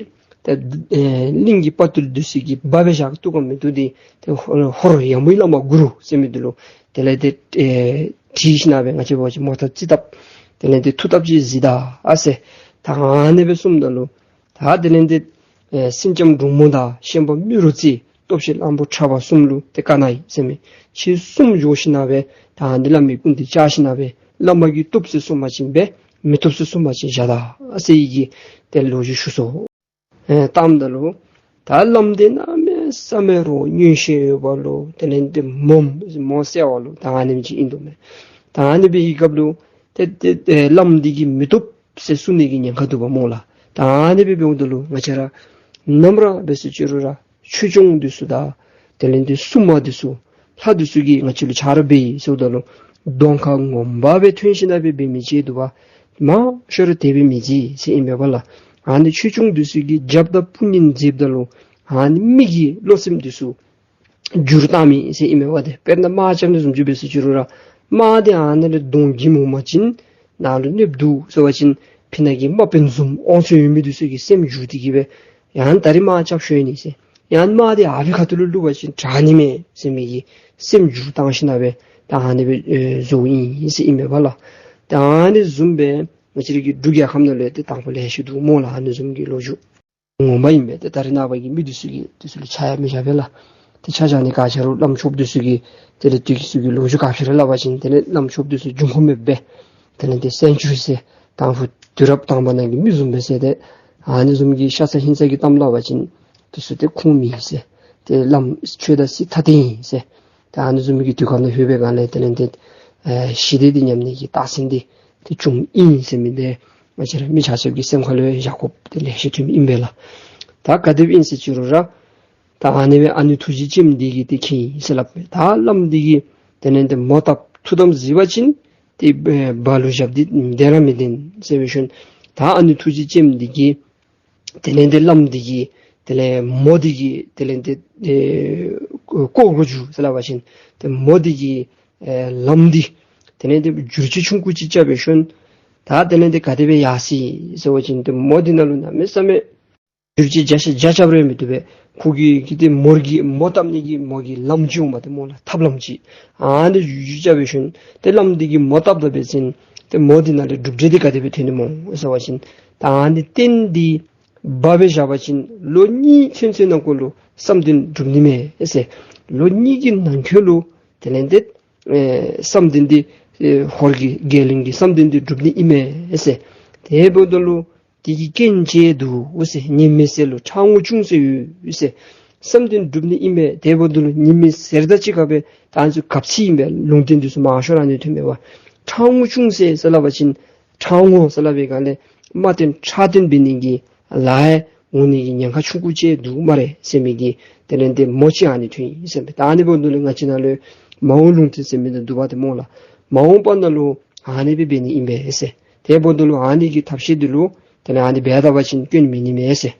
ད་ཨེ་གླིང་གི་དཔའ་བརྟུལ་འདི་ཚུ་གིས་འབག་སྦེ་བཞག་བཏུབ་ག་མི་བཏུབ་འདི་ཏེ་ཧོར་ཧོར་ཡ་མོའི་བླ་མ་གུ་རུ་ཟེར་མི་འདི་ལུ་དེ་ལས་ཏེ་ཨེ་དྲིས་ཞིནམ་སྦེ་ང་བཅས་འབད་བ་ཅིན་མོ་ཐབས་རྩིས་ཐབས་དེ་ལས་ཏེ་མཐུ་ཐབས་ཅིག་གཟིགས་ད་ཨ་ཟེར། ད་ཨ་ནི་སྦེ་གསུངམ་ད་ལུ་ད་དེ་ལས་འདི་ཨེ་སེང་ལྕམ་འབྲུག་མོ་དང་ཤན་པ་རྨེ་རུ་རྩེ་སྟོབས་ཆེན་གླང་པོ་ཁྲ་བ་གསུམ་ལུ་ཏེ་བཀའ་གནང་ཡི་ཟེར་མས། ཁྱེད་གསུམ་འགྱོ་ཞིན་ན་སྦེ་ད་ཨ་ནི་བླ་མའི་སྐུ་མདུན་བཅར་ཞིན་ན་སྦེ་བླ་མ་གིས་བཏུབ་ཟེར་གསུངས་པ་ཅིན་འབད། མི་བཏུབ་ཟེར་གསུངས་པ་ཅིན་བཞག་ད་ཟེར་བའི་གི་ཏེ་ལོ་རྒྱུས་ཞུ་སོ། ཨེ་བཏངམ་ད་ལུ་ད་བླམ་འདི་གནམ་མེད་ས་མེད་རོགས་མངོན་ཤེས་ཡོད་པ་ལུ་དེ་ལས་འདི་མོ་མོ་གསལ་བ་ལུ་ད་ཨ་ནེམ་ཅིག་ཨིན་དོ་མས། ད་ཨ་ནི་སྦེ་གི་སྐབས་ལུ་ཏེ་ཏེ་ཏེ་བླམ་འདི་གིས་མི་བཏུབ་ཟེར་གསུང་ནི་གི་ཉེན་ཁ་འདུག་པ་སྨོ་ལགས། ད་ཨ་ནི་སྦེ་འབདཝ་ད་ལུ་ང་བཅས་ར་ནམ་ར་འབད་ཟེར་ཅི་རུང་ར་ཆོས་སྐྱོང་འདི་ཚུ་དང་དེ་ལས་འདི་སྲུང་མ་འདི་ཚུ་ལྷ་འདི་ཚུ་གིས་ང་བཅས་ལུ་ཆ་རོགས་འབད་ཡི་ཟེརཝ་ད་ལུ་གདོང་ཁར་ངོ་མ་སྦེ་ཐོན་ཞིན་ན་སྦེ་འབད་མི་ཅིག་འདུག་པ། མང་ཤོས་ར་དེ་སྦེ་མི་མཛད་ཟེར་ཨིན་པས་ལགས། ཨ་ནི་ཆོས་སྐྱོང་འདི་ཚུ་གིས་རྒྱབ་དང་དཔུང་གཉེན་མཛདཔ་ད་ལུ་ཨ་ནི་མི་གི་བློ་སེམས་འདི་ཚུ་འགྱུར་བཏངམ་ཨིན་ཟེར་ཨིན་མས་པ། ཏེ་དཔེར་ན་དམག་རྐྱབ་ནི་བཟུམ་ཅིག་འབད་ཟེར་ཅི་རུང་ར་དམག་འདི་ཨ་ནཱ་ལས་གདོང་གི་མོ་མ་ཅིན་ནཱ་ལུ་གནོདཔ་འདུག་ཟེར་བ་ཅིན་ཕི་ནཱ་གི་དམག་དཔོན་བཟུམ་དབང་ཚད་ཡོད་མི་འདི་ཚུ་གིས་སེམས་འགྱུར་ཏེ་གིས་སྦེ་ཡང་ད་རིས་དམག་རྐྱབ་ཤོར་ནི་ཟེར། ཡང་དམག་འདི་ཨ་ཕི་ཁ་ཐུག་ལུ་བླུག་པ་ཅིན་དྲག་ནི་མས་ཟེར་མི་གི་སེམས་འགྱུར་བཏང་ཞིན་ན་སྦེ་ད་ཨ་ནི་སྦེ་ཨེ་བཟོཝ་ཨིན་ཟེར་ཨིན་མས་པ་ལགས། ད་ཨ་ནི་བཟུམ་སྦེ་ང་བཅས་ར་གི་འབྲུག་རྒྱལ་ཁབ་ནང་ལུ་ཏེ་དང་ཕུ་ལེ་ཤ་འདུག་སྨོ་ལགས། ཨ་ནི་བཟུམ་གྱི་ལོ་རྒྱུས་ངོ་མ་ཨིན་པས། ཏེ་ད་རེས་ནངས་པ་གི་མི་འདི་ཚུ་གིས་འདི་ཚུ་ལུ་ཆ་ཡང་མི་བཞག་པས་ལགས། ཏེ་ཆ་བཞག་ནི་ག་ཅི་རུང་བླམ་ཆོསཔ་འདི་ཚུ་གིས་དེ་ལས་དུས་ཀྱི་ཚུལ་གྱིས་ལོ་རྒྱུས་ག་ཅི་ར་སླབ་པ་ཅིན་དེ་ལས་བླམ་ཆོསཔ་འདི་ཚུ་འབྱུང་ཁུངས་མེདཔ་སྦེ་དེ་ལས་ཏེ་སེང་ཆུ་ཟེར་དང་ཕུ་དུས་རབས་དང་པ་ནང་གི་མི་བཟུམ་སྦེ་ཟེར། ཏེ་ཨ་ནི་བཟུམ་གྱི་ཤ་ཚ་ཧིང་ཚ་གི་གཏམ་སླབ་པ་ཅིན་འདི་ཚུ་ཏེ་ཁུངས་མེད་ཟེར། ཏེ་བླམ་ཆོས་དང་སྲིད་ཐ་དད་ཨིན་ཟེར། ཏེ་ཨ་ནི་བཟུམ་གྱི་དུས་སྐབས་ནང་ལྷོད་པའི་སྒང་ལས་དེ་ལས་ཏེ་ཨེ་ཞི་བདེ་འདི་ཉམས་ནི་གི་རྟགས་མཚན་འདི་ཏེ་བྱུངམ་ཨིན་ཟེར་མི་འདི་ང་བཅས་ར་མི་ཆ་ཁྱབ་ཀྱི་སེམས་ཁ་ལུ་ཡང་བཞག་དགོཔ་འདི་ལེ་ཤ་ཐོནམ་ཨིན་པས་ལགས། ད་ག་དེ་སྦེ་ཨིན་ཟེར་ཅི་རུང་ར་ད་ཨ་ནི་སྦེ་ཨ་ནེ་ཐུགས་རྗེ་ཅན་འདི་གིས་ཏེ་མཁྱེན་ཡི་ཟེར་སླབ་མས། ད་བླམ་འདི་གིས་དེ་ལས་ཏེ་མོ་བཏབ་ཐུགས་དམ་གཟིགས་པ་ཅིན་ཏེ་ཨེ་རྦ་ལུ་ཞབས་འདི་བདེན་ར་མི་བདེན་ཟེར་བའི་ཤུལ་ད་ཨ་ནེ་ཐུགས་རྗེ་ཅན་འདི་གིས་དེ་ལས་ཏེ་བླམ་འདི་གིས་དེ་ལས་མོ་འདི་གིས་དེ་ལས་ཏེ་ཨེ་བཀོ་བཀོ་བཀོ་བཅུག་ཟེར་སླབ་པ་ཅིན་ཏེ་མོ་འདི་གིས་ཨེ་ལམ་འདི་དེ་ལས་ཏེ་བསྒྱུར་བཅོས་ཆུང་ཀུ་ཅིག་རྐྱབ་པའི་ཤུལ་ད་དེ་ལས་ཏེ་ག་དེ་སྦེ་ཡར་སོ་ཡི་ཟེར་བ་ཅིན་ཏེ་མོ་འདི་ནང་ལུ་གནམ་མེད་ས་མེད་བསྒྱུར་བཅོས་བརྒྱ་ཆ་བརྒྱ་རྐྱབ་རུང་མི་བཏུབ་པས། ཁོ་གི་གི་ཏེ་མོ་གི་མོ་བཏབ་ནི་གི་མོ་གི་ལམ་ཅིག་འོང་པ་ཏེ་སྨོ་ལགས། ཐབས་ལམ་ཅིག། ཨ་ནི་བསྒྱུར་བཅོས་རྐྱབ་པའི་ཤུལ་ཏེ་བླམ་འདི་གིས་མོ་བཏབ་ད་འབད་བ་ཅིན་ཏེ་མོ་འདི་ནང་ལས་གྲུབ་འབྲས་འདི་ག་དེ་སྦེ་ཐོན་ནི་སྨོ་ཟེར་བ་ཅིན་ད་ཨ་ནི་རྟེན་འདི་སྦ་སྦེ་བཞག་པ་ཅིན་ལོ་གཉིས་ཚུན་ཚོད་ནང་འཁོད་ལུ་བསམ་དོན་འགྲུབ་ནི་མས་ཟེར། ལོ་གཉིས་ཀྱི་ནང་འཁོད་ལུ་དེ་ལས་ཏེ་ཨེ་བསམ་དོན་འདི་ཨེ་ཧོར་གྱི་རྒྱལ་བློན་གྱི་བསམ་དོན་འདི་འགྲུབ་ནི་ཨིན་མས་ཟེར། དེ་འབདཝ་ད་ལུ་དེ་གི་རྐྱེན་ཅིག་འདུག་ཟེར། ཉི་མའི་ཟེར་ལུ་ཁྲག་ངོ་ཅུང་ཟད་ཡོད་ཟེར། བསམ་དོན་འགྲུབ་ནི་ཨིན་པས། དེ་འབདཝ་ད་ལུ་ཉི་མའི་ཟེར་དང་གཅིག་ཁར་སྦེ་ད་ང་བཅས་གབ་ཚིག་ཨིན་པས། ལུང་བསྟན་འདི་ཚུ་མང་ཤོས་ར་ཨ་ནི་ཐོན་མས་པ། ཁྲག་ངོ་ཅུང་ཟད་ཟེར་སླབ་པ་ཅིན་ཁྲག་ངོ་ཟེར་སླབ་པའི་སྒང་ལས་དམག་དོན་ཁྲག་དོན་འབད་ནི་གི་ལཱ་ཡང་འོང་ནི་གི་ཉེན་ཁ་ཆུང་ཀུ་ཅིག་འདུག་སྨ་རེ་ཟེར་མི་གི་དེ་ལས་ཏེ་མོ་ཅིག་ཨ་ནི་ཐོན་ཡི་ཟེར་མས། ད་ཨ་ནི་འབདཝ་ད་ལུ་ང་བཅས་ནང་ལུ་མ་འོངས་ལུང་བསྟན་ཟེར་མི་འདི་འདུག་པ་ཏེ་སྨོ་ལགས། མ་འོངས་པ་ནང་ལུ་ཨ་ནི་སྦེ་འབད་ནི་ཨིན་པས་ཟེར། དེ་འབདཝ་ད་ལུ་ཨ་ནི་གི་ཐབས་ཤེས་འདི་ལུ་དེ་ལས་ཨ་ནི་འབད་ད་པ་ཅིན་སྐྱོན་མེད་ནི་མས་ཟེར།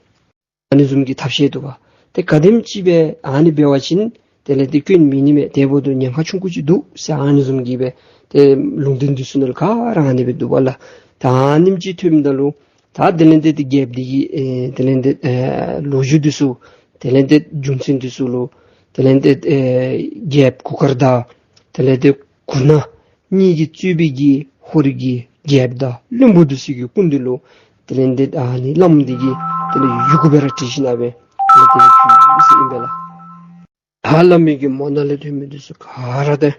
ཨ་ནི་བཟུམ་གྱི་ཐབས་ཤེས་འདུག་པ། ཏེ་ག་དེམ་ཅིག་སྦེ་ཨ་ནི་འབད་བ་ཅིན་དེ་ལས་ཏེ་སྐྱོན་མེད་ནི་མས། དེ་འབདཝ་ད་ཉེན་ཁ་ཆུང་ཀུ་ཅིག་འདུག་ཟེར་ཨ་ནི་བཟུམ་གྱི་སྦེ་ཏེ་ལུང་བསྟན་འདི་ཚུ་ནང་ལུ་ག་ར་ཨ་ནི་སྦེ་འདུག་པ་ལགས། ད་ཨ་ནེམ་ཅིག་ཐོནམ་ད་ལུ་ད་དེ་ལས་ཏེ་ཏེ་རྒྱལཔོ་འདི་གི་ཨེ་དེ་ལས་ཏེ་ཨེ་ལོ་རྒྱུས་འདི་ཚུ་དེ་ལས་ཏེ་རྒྱུ་མཚན་འདི་ཚུ་ལུ་དེ་ལས་ཏེ་ཨེ་རྒྱལཔོ་གུར་དཀར་དང་དེ་ལས་ཏེ་གུར་ནག་གཉིས་ཀྱིས་གཙོས་པའི་གི་ཧོར་གྱི་རྒྱལཔོ་དང་བློན་པོ་འདི་ཚུ་གི་སྐུ་མདུན་ལུ་དེ་ལས་ཏེ་ཨ་ནི་བླམ་འདི་གིས་དེ་ལས་ཡི་གུ་སྦེ་ར་བྲིས་ཞིན་ན་སྦེ་དེ་ལས་ཏེ་ཕུལ་ཡི་ཟེར་ཨིན་པས་ལགས། ད་བླ་མའི་གི་མོ་ནང་ལས་ཐོན་མི་འདི་ཚུ་ག་ར་ཏེ་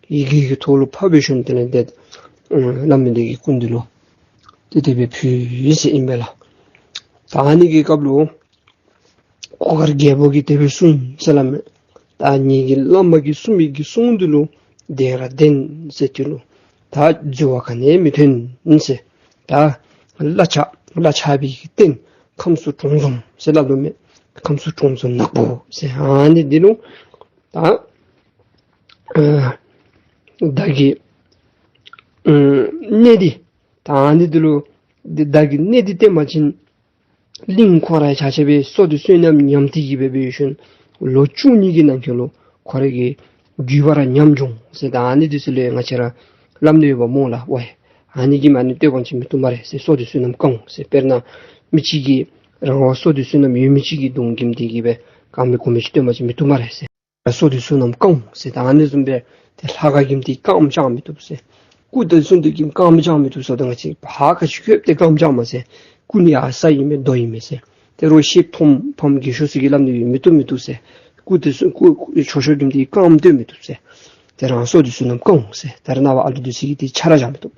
ཡི་གེ་གི་ཐོག་ལུ་ཕབ་སྦེ་ཞིནམ་དེ་ལས་ཏེ་ཨ་བླ་མ་འདི་གི་སྐུ་མདུན་ལུ་ཏེ་དེ་སྦེ་ཕུལ་ཡི་ཟེར་ཨིན་པས་ལགས། ད་ཨ་ནི་གི་སྐབས་ལུ་གུར་དཀར་རྒྱལ་པོ་གིས་དེ་སྦེ་གསུངས་ཟེར་སླབ་མས། ད་ངེ་གི་བླ་མ་གིས་གསུངས་མི་གི་གསུང་འདི་ལུ་བདེན་ར་བདེན་ཟེར། དེ་ལུ་ད་འཛོལ་བ་ག་ནི་ཡང་མི་འཐོན་ཟེར། ད་བླ་ཆགས་བླ་ཆགས་པའི་གི་རྟེན་ཁམས་སུ་གྲོང་འཛོམས་ཟེར་སླབ་དོ་མས། ཁམས་སུ་གྲོང་འཛོམས་ནག་པོ་ཟེར། ཨ་ནི་འདི་ལུ་ད་ཨ་བདག་གི་ཨ་གནས་འདི་ད་ཨ་ནི་འདི་ལུ་འདི་བདག་གི་གནས་འདི་བསྟེན་པ་ཅིན་གླིང་ཁོ་རའི་ཆ་ཁྱབ་སྦེ་བསོད་སྡེ་བསོད་ནམས་ཉམས་ཏེ་གི་སྦེ་འབད་ཞིནམ་ལོ་བཅུ་གཉིས་ཀྱི་ནང་འཁོད་ལུ་ཁོ་རའི་གི་རྒྱུད་པ་ར་ཉམས་འགྱོ་ཟེར། ད་ཨ་ནི་འདི་ཚུ་ལས་ང་བཅས་ར་སླབ་ནི་ཡོདཔ་སྨོ་ལགས། ཝའི་ཨ་ནི་གིས་མ་ནི་བསྟོད་པ་ཅིན་མི་བཏུབ་སྨ་རེ་ཟེར། བསོད་སྡེ་བསོད་ནམས་བསྐང་ཟེར། དཔེར་ན་མི་ཅིག་གིས་རང་བ་བསོད་སྡེ་བསོད་ནམས་ཡོད་མི་ཅིག་གི་གདོང་བསྒྱིམ་སྟེ་གི་སྦེ་བསྐང་མི་གོ་མི་ཅིག་བསྟོད་པ་ཅིན་མི་བཏུབ་སྨ་རེ་ཟེར། བསོད་སྡེ་བསོད་ནམས་བསྐང་ཟེར། ད་ཨ་ནི་བཟུམ་སྦེ་ཏེ་ལྷ་ཁང་བསྒྱིམ་སྟེ་བསྐངམ་བཅའ་མི་བཏུབ་ཟེར། སྐུ་དེ་ཚུ་འདི་གིས་རྐངམ་བཅང་མི་བཏུབ་ཟེར། ད་ང་བཅས་ཕར་ག་ཅི་ཁྱོད་དེ་རྐངམ་བཅང་མ་ཟེར། སྐུ་ནི་ཡར་ས་ཨིན་མས་རྡོ་ཨིན་མས་ཟེར། དེ་རུང་ཤེས་ཐོམ་ཕམ་རྒས་ཤོས་ཚུ་གིས་སླབ་ནི་ཡོད། མི་བཏུབ་མི་བཏུབ་ཟེར། སྐུ་དེ་ཚུ་སྐུ་མཆོད་བཤམ་རྐྱབ་མི་དེ་གིས་རྐངམ་བཏོན་མི་བཏུབ་ཟེར། དེ་རང་སོ་དེ་ཚུ་རྣམས་བཀང་འོང་ཟེར། ད་རེས་ནངས་པ་ཨ་ལུ་དེ་ཚུ་གིས་དེ་ཆ་ར་བཞག་མི་བཏུབ།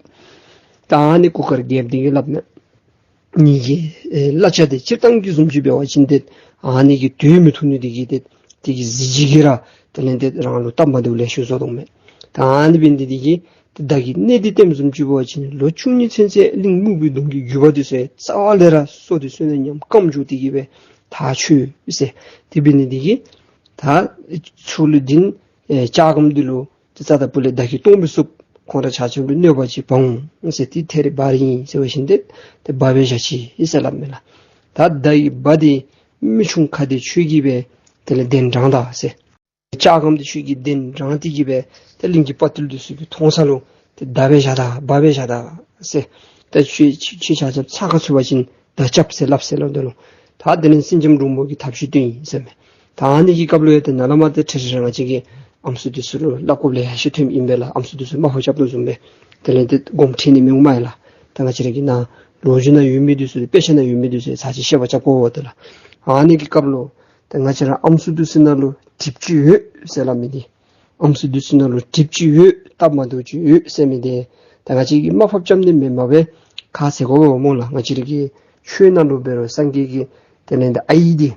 ད་ཨ་ནི་གུར་དཀར་རྒྱལཔོ་དེ་གིས་སླབ་ནི། ངེ་གི་ཨེ་བླ་ཆ་དེ་སྤྱིར་བཏང་གི་བཟུམ་ཅིག་འབད་བ་ཅིན་ཏེ་ཨ་ནི་གི་དུས་མི་ཐུང་ནི་དེ་གིས་ཏེ་དེ་གི་གཟི་བརྗིད་ཀྱིས་ར་དེ་ལས་ཏེ་རང་ལུ་སྟབས་མ་བདེཝ་ལེ་ཤ་བཟོ་དོ་མས། ད་ཨ་ནི་འབད་ནི་དེ་གིས་ཏེ་བདག་གི་གནས་འདི་ལྟདམོ་བཟུམ་ཅིག་འབད་བ་ཅིན་ལོ་བཅུ་གཉིས་ཚུན་ཚོད་གླིང་སྨུག་པོའི་གདོང་གི་རྒྱུད་པ་དེ་ཚུ་རྩ་བ་ལས་ར་སོ་དེ་ཚུ་ནང་ཉམས་སྐམ་འགྱོ་དེ་གིས་སྦེ་ཐག་ཆོད་ཟེར། དེ་འབད་ནི་དེ་གིས་ད་ཚུར་ལུ་འདི་ནི་ཨེ་ལྕགས་སྒམ་འདི་ལུ་ཏེ་རྩ་དང་ཕུ་ལས་བདག་གིས་སྟོང་སྦེ་བསུབ། ཁོང་ར་ཆ་ཁྱབ་ལུ་གནོད་པ་ཅིག་འབག་འོང་ཟེར། ཏེ་ཐད་རི་བ་རི་ཨིན་ཟེར་བ་ཅིན་ཏེ་ཏེ་འབག་སྦེ་བཞག་ཅི་ཨིན་ཟེར་སླབ་མས་ལགས། ད་བདག་གི་བ་དེ་མི་ཆུང་ཁ་དེ་ཁྱོད་ཀྱིས་སྦེ་དེ་ལས་གདན་དྲངས་ད་ཟེར། ལྕགས་སྒམ་དེ་ཁྱོད་ཀྱིས་གདན་དྲངས་ཏེ་གིས་སྦེ་ཏེ་གླིང་གི་དཔའ་ཐུལ་དེ་ཚུ་གིས་མཐོང་ས་ལུ་ཏེ་བདའ་སྦེ་བཞག་ད་འབག་སྦེ་བཞག་ད་ཟེར། ད་ཁྱོད་ཁྱོད་ཁྱོད་ཆ་ཁྱབ་ཚ་ཁ་ཚུད་པ་ཅིན་ད་རྐྱབ་ཟེར་སླབ་ཟེར་སླབ་དོ་ལོ། ད་དེ་ལས་སེང་ལྕམ་འབྲུག་མོ་གིས་ཐབས་ཤེས་སྟོན་ཡི་ཟེར་མས། ད་ཨ་ནི་གི་སྐབས་ལུ་ཡང་ཏེ་ནཱ་ལས་མར་ཏེ་ཁྲེ་ཁྲེ་ར་ང་བཅས་ཀྱི་ཨམ་སྲུ་དེ་ཚུ་ལུ་བསླབ་དགོཔ་ལེ་ཤ་ཐོནམ་ཨིན་པས་ལགས། ཨམ་སྲུ་དེ་ཚུ་མ་ཕོ་རྐྱབ་དོ་བཟུམ་སྦེ་དེ་ལས་ཏེ་དགོངསམ་ཁྲེལ་ནི་མི་འོང་མས་ལགས། ད་ང་བཅས་ར་གི་ནཱ་ལོ་རྒྱུས་ནང་ཡོད་མི་དེ་ཚུ་དཔེ་ཆ་ནང་ཡོད་མི་དེ་ཚུ་ཚར་ཅིག་བཤད་པ་རྐྱབ་དགོ་པས་ལགས། ཨ་ནི་གི་སྐབས་ལུ་ད་ང་བཅས་ར་ཨམ་སྲུ་དེ་ཚུ་ནང་ལུ་གྲིབ་ཅིག་ཡོད་ཟེར་སླབ་མི་དེ། ཨམ་སྲུ་དེ་ཚུ་ནང་ལུ་གྲིབ་ཅིག་ཡོད། སྟབས་མ་བདེཝ་ཅིག་ཡོད་ཟེར་མི་དེ་ད་ང་བཅས་ཀྱིས་མར་ཕབ་རྐྱབ་ནི་མེན་མས་པས། ཁ་ཟེར་དགོ་པས་སྨོ་ལགས། ང་བཅས་ར་གི་ཆོས་ནང་ལུ་འབད་རུང་སངས་རྒྱས་ཀྱིས་དེ་ལས་ཏེ་ཨའི་དེ་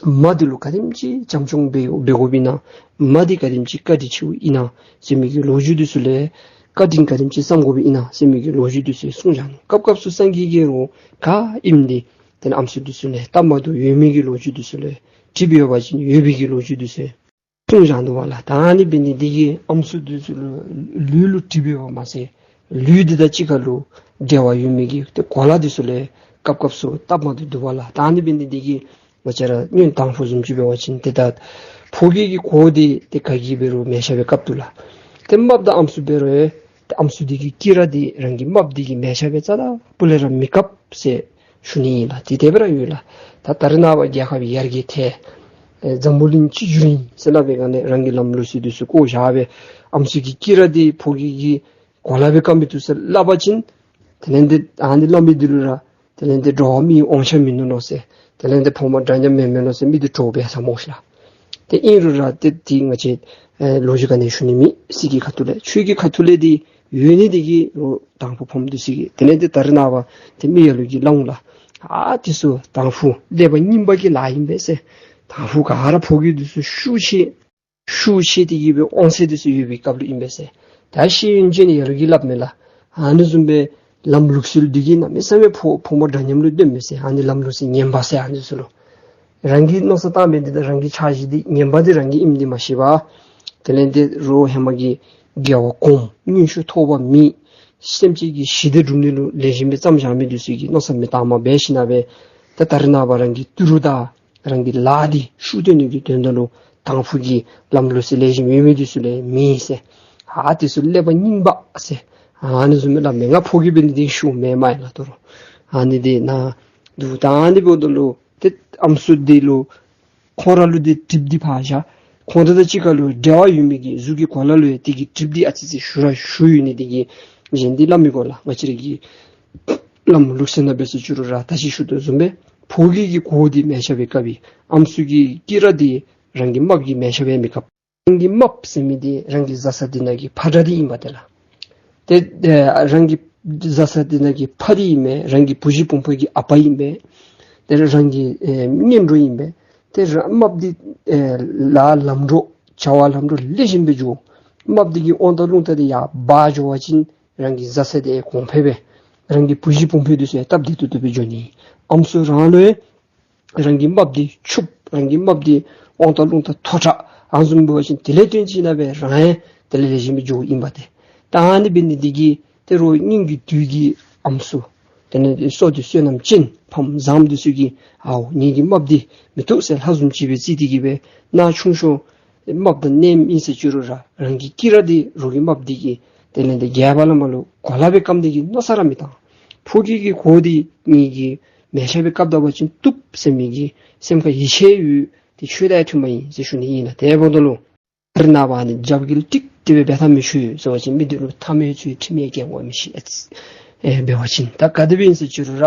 མ་དེ་ལུ་ག་དེམ་ཅིག་བྱམས་སྐྱོང་འབད་འབད་དགོཔ་ཨིན་ན། མ་དེ་ག་དེམ་ཅིག་བཀའ་དྲིན་ཆེཝ་ཨིན་ན་ཟེར་མི་གི་ལོ་རྒྱུས་དེ་ཚུ་ལས་བཀའ་དྲིན་ག་དེམ་ཅིག་བསམ་དགོཔ་ཨིན་ན་ཟེར་མི་གི་ལོ་རྒྱུས་དེ་ཚུ་གསུངས་བཞག་ནུག། སྐབས་སྐབས་སུ་སངས་རྒྱས་ཀྱིས་རོགས་ག་ཨིནམ་དེ་དེ་ལས་ཨམ་སྲུ་དེ་ཚུ་ལས་སྟབས་མ་བདེཝ་ཡོད་མི་གི་ལོ་རྒྱུས་དེ་ཚུ་ལས་གྲིབ་ཡོད་པ་ཅིན་ཡོད་པའི་གི་ལོ་རྒྱུས་དེ་ཚུ་གསུངས་བཞག་འདུག་པ་ལགས། ད་ཨ་ནི་འབད་ནི་དེ་གིས་ཨམ་སྲུ་དེ་ཚུ་ལུ་ལུས་ལུ་གྲིབ་ཡོདཔ་མ་ཚད་ལུས་འདི་དང་གཅིག་ཁར་ལུ་འབྲེལ་བ་ཡོད་མི་གི་ཏེ་གོ་ལ་དེ་ཚུ་ལས་སྐབས་སྐབས་སུ་སྟབས་མ་བདེཝ་འདུག་པ་ལགས། ད་ཨ་ནི་འབད་ནི་དེ་གིས་ང་བཅས་ར་སྔོན་དང་ཕུ་བཟུམ་ཅིག་འབད་བ་ཅིན་ཏེ་ད་ཕོ་སྐྱེས་ཀྱི་གོ་དེ་ཏེ་ག་གིས་འབད་རུང་མལ་ཆ་སྦེ་བཀབ་བཏུབ་ལགས། ཏེ་རྨགཔ་དང་ཨམ་སྲུ་འབད་རུང་ཏེ་ཨམ་སྲུ་དེ་གི་དཀྱི་ར་དེ་རང་གི་རྨགཔ་དེ་གིས་མལ་ཆ་སྦེ་རྩ་དང་ཕུ་ལས་ར་མི་བཀབ་ཟེར་ཞུ་ནི་ཨིན་ལགས། དེ་དེ་སྦེ་ར་ཡོད་ལགས། ད་ད་རེས་ནངས་པ་རྒྱལ་ཁབ་ཡར་རྒྱས་ཐལ། ཨེ་འཛམ་བུ་གླིང་གཅིག་གྱུར་ཨིན་ཟེར་སླབ་པའི་སྒང་ལས་རང་གི་ལམ་ལུགས་སྲོལ་དེ་ཚུ་བཀོ་བཞག་སྦེ་ཨམ་སྲུ་གི་དཀྱི་ར་དེ་ཕོ་སྐྱེས་ཀྱི་གོ་ལ་སྦེ་བཀབ་མི་བཏུབ་ཟེར་སླབ་པ་ཅིན་དེ་ལས་ཏེ་ཨ་ནི་སླབ་མི་དེ་ལུ་ར་དེ་ལས་ཏེ་འགྲོ་བ་མིའི་དབང་ཆ་མིན་ནུག་ལོ་ཟེར། དེ་ལས་ཏེ་ཕོ་མོ་འདྲ་མཉམ་མེན་མས་ལོ་ཟེར་མི་དེ་དྲོ་སྦེ་ཟ་སྨོ་ཤི་ལགས། ཏེ་ཨིན་རུང་ར་ཏེ་དེ་ང་བཅས་ཨེ་ལོ་རྒྱུས་ག་ནི་ཞུ་ནི་མེད། སྲིད་ཀྱི་ཁ་ཐུག་ལས་ཆོས་ཀྱི་ཁ་ཐུག་ལས་དེ་ཡོད་ནི་དེ་གིས་རོགས་དང་ཕུ་ཕམ་དེ་ཚུ་གིས་དེ་ལས་ཏེ་ད་རེས་ནངས་པ་ཏེ་མི་ཡ་ལུ་གིས་སླབ་འོང་ལགས། ཨ་དེ་ཚུ་དང་ཕུ་ཀླད་པ་རྙིངམ་གི་ལཱ་ཨིན་པས་ཟེར། དང་ཕུ་ག་ར་ཕོ་སྐྱེས་དེ་ཚུ་ཤུགས་ཆེ་ཤུགས་ཆེ་དེ་གིས་སྦེ་དབང་ཚད་དེ་ཚུ་ཡོད་པའི་སྐབས་ལུ་ཨིན་པས་ཟེར། ད་ཤེས་ཡོན་ཅན་ཡ་ལུ་གིས་སླབ་མས་ལགས། ཨ་ནི་བཟུམ་སྦེ་ལམ་ལུགས་སྲོལ་དེ་གིས་གནམ་མེད་ས་མེད་ཕོ་ཕོ་མོ་འདྲ་མཉམ་ལུ་སྟོནམ་མས་ཟེར། ཨ་ནི་ལམ་ལུགས་སྲོལ་ངན་པ་ཟེར། ཨ་ནི་ཚུ་ལུ་རང་གིས་མནོ་བསམ་བཏང་མི་དེ་དང་རང་གི་འཆར་གཞི་དེ་ངན་པ་དེ་རང་གི་ཨིནམ་དེ་མ་ཤེས་པར་དེ་ལས་ཏེ་རོགས་ཧེ་མ་གི་དགེ་བ་གོང་མངོན་ཤེས་ཐོགས་པ་མེད་སེམས་ཅན་གྱི་ཞི་བདེ་སྒྲུབ་ནི་ལུ་ལེགས་ཤོམ་སྦེ་བརྩམས་བཞག་མི་དེ་ཚུ་གིས་མནོ་བསམ་མི་བཏང་མ་འབད་ཞིནམ་ལས་ད་ད་རེས་ནངས་པ་རང་གི་ཏི་རུ་དང་རང་གི་ལཱ་འདི་ཤུགས་བཏོན་ནི་གི་དོན་དག་ལུ་དང་ཕུ་གི་ལམ་ལུགས་སྲོལ་ལེགས་ཤོམ་ཡོད་མི་དེ་ཚུ་ལས་མེད་ཟེར། ཨ་དེ་ཚུ་ཀླད་པ་རྙིངམ་ཟེར། ཨ་ནི་བཟུམ་སྦེ་སླབ་མས། ང་ཕོ་སྐྱེས་འབད་ནི་དེ་ཤུགས་མེད་མས་ལགས། ད་རུང་ཨ་ནི་དེ་ནང་འདུག། ད་ཨ་ནི་འབདཝ་ད་ལུ་ཏེ་ཨམ་སྲུ་དེ་ལུ་ཁོང་ར་ལུ་དེ་གྲིབ་དེ་ཕར་བཞག། ཁོང་ར་དང་གཅིག་ཁར་ལུ་འབྲེལ་བ་ཡོད་མི་གི་གཟུགས་ཀྱི་གོ་ལ་ལུ་ཡང་དེ་གི་གྲིབ་དེ་ཨ་ཙི་ཙི་ཞུ་ར་ཞུ་ཡོད་ནི་དེ་གིས་གཞན་དེ་སླབ་མི་དགོ་ལགས། ང་བཅས་ར་གི་ལམ་ལུགས་སྲོལ་ནང་འབད་ཟེར་བཅུག་རུང་ར་ད་ཅི་ཞུ་དོ་བཟུམ་སྦེ་ཕོ་སྐྱེས་ཀྱི་གོ་དེ་མལ་ཆ་སྦེ་བཀབ་ཨིན། ཨམ་སྲུ་གི་དཀྱི་ར་དེ་རང་གི་རྨགཔ་གིས་མལ་ཆ་སྦེ་མི་བཀབ། རང་གི་རྨགཔ་ཟེར་མི་དེ་རང་གི་བཟའ་ཚང་དེ་ནང་གི་ཕ་དགྲ་དེ་ཨིན་པས་ཏེ་ལགས། ཏེ་ཨེ་རང་གི་བཟའ་ཚང་དེ་ནང་གི་ཕ་དེ་ཨིན་པས། རང་གི་བུ་གཞི་བུམོ་གི་ཨ་པ་ཨིན་པས། ཏེ་རང་གི་ཨེ་གཉེན་གྲོགས་ཨིན་པས། ཏེ་ར་རྨགཔ་དེ་ཨེ་ལཱ་ལམ་འགྲོ་བྱ་བ་ལམ་འགྲོ་ལེགས་ཤོམ་སྦེ་འགྱོ། རྨགཔ་དེ་གི་དབང་ཐང་རླུང་རྟ་དེ་ཡར་འབག་འགྱོ་བ་ཅིན་རང་གི་བཟའ་ཚང་དེ་གོང་འཕེལ་སྦེ་རང་གི་བུ་གཞི་བུམོ་དེ་ཚུ་ཡང་སྟབས་བདེ་ཏོག་ཏོ་སྦེ་འགྱོ་ནི། ཨམ་སྲུ་རང་ལུ་ཡང་རང་གི་རྨགཔ་དེ་ཕྱུགཔ་རང་གི་རྨགཔ་དེ་དབང་ཐང་རླུང་རྟ་མཐོ་དྲགས་ཨ་ནི་བཟུམ་འབད་བ་ཅིན་དེ་ལས་བརྟེན་ཅིག་ནང་སྦེ་རང་ཡང་དེ་ལས་ལེགས་ཤོམ་སྦེ་འགྱོཝ་ཨིན་པས་ཏེ། ད་ཨ་ནི་འབད་ནི་དེ་གིས་ཏེ་རོགས་སྔོན་གྱི་དུས་ཀྱི་ཨམ་སྲུ་དེ་ལས་ཏེ་བསོད་བདེ་བསོད་ནམས་ཅན་ཕམ་བཟངམ་དེ་ཚུ་གིས་ཨའོ་ངེ་གི་རྨགཔ་དེ་མི་བཏུབ་ཟེར་ལྷ་བཟུམ་ཅིག་སྦེ་བརྩི་སྟེ་གིས་སྦེ་ནང་ཆུང་ཤོས་རྨགཔ་དང་མནའམ་ཨིན་ཟེར་བཅུག་རུང་ར་རང་གི་དཀྱི་ར་དེ་རོགས་ཀྱི་རྨགཔ་དེ་གིས་དེ་ལས་ཏེ་རྒྱབ་ལས་མར་ལུ་གོ་ལ་སྦེ་བཀབ་ནི་གི་མནོ་བསམ་ར་མི་བཏང་། ཕོ་སྐྱེས་ཀྱི་གོ་དེ་ངེ་གི་མལ་ཆ་སྦེ་བཀབ་ད་པ་ཅིན་བཏུབ་ཟེར་མི་གི་སེམས་ཁར་ཡིད་ཆེས་ཡོད། དེ་ཆོས་དང་མཐུན་པ་ཨིན་ཟེར་ཞུ་ནི་ཨིན་ལགས། དེ་འབདཝ་ད་ལུ་ད་རེས་ནངས་པ་ཨ་ནི་རྒྱབ་འགལ་ཏིག་ དེ་སྦེ་འབད་ཐབས་མི་ཆོག་ཟེར་བ་ཅིན་མི་དེ་ལུ་ཐ་མལ་ཚུ་ཁྲིམས་ཡང་བཀལ་དགོ་མི་ཤེས། ཨེ་འབད་བ་ཅིན་ད་ག་དེ་སྦེ་ཨིན་ཟེར་ཅི་རུང་ར་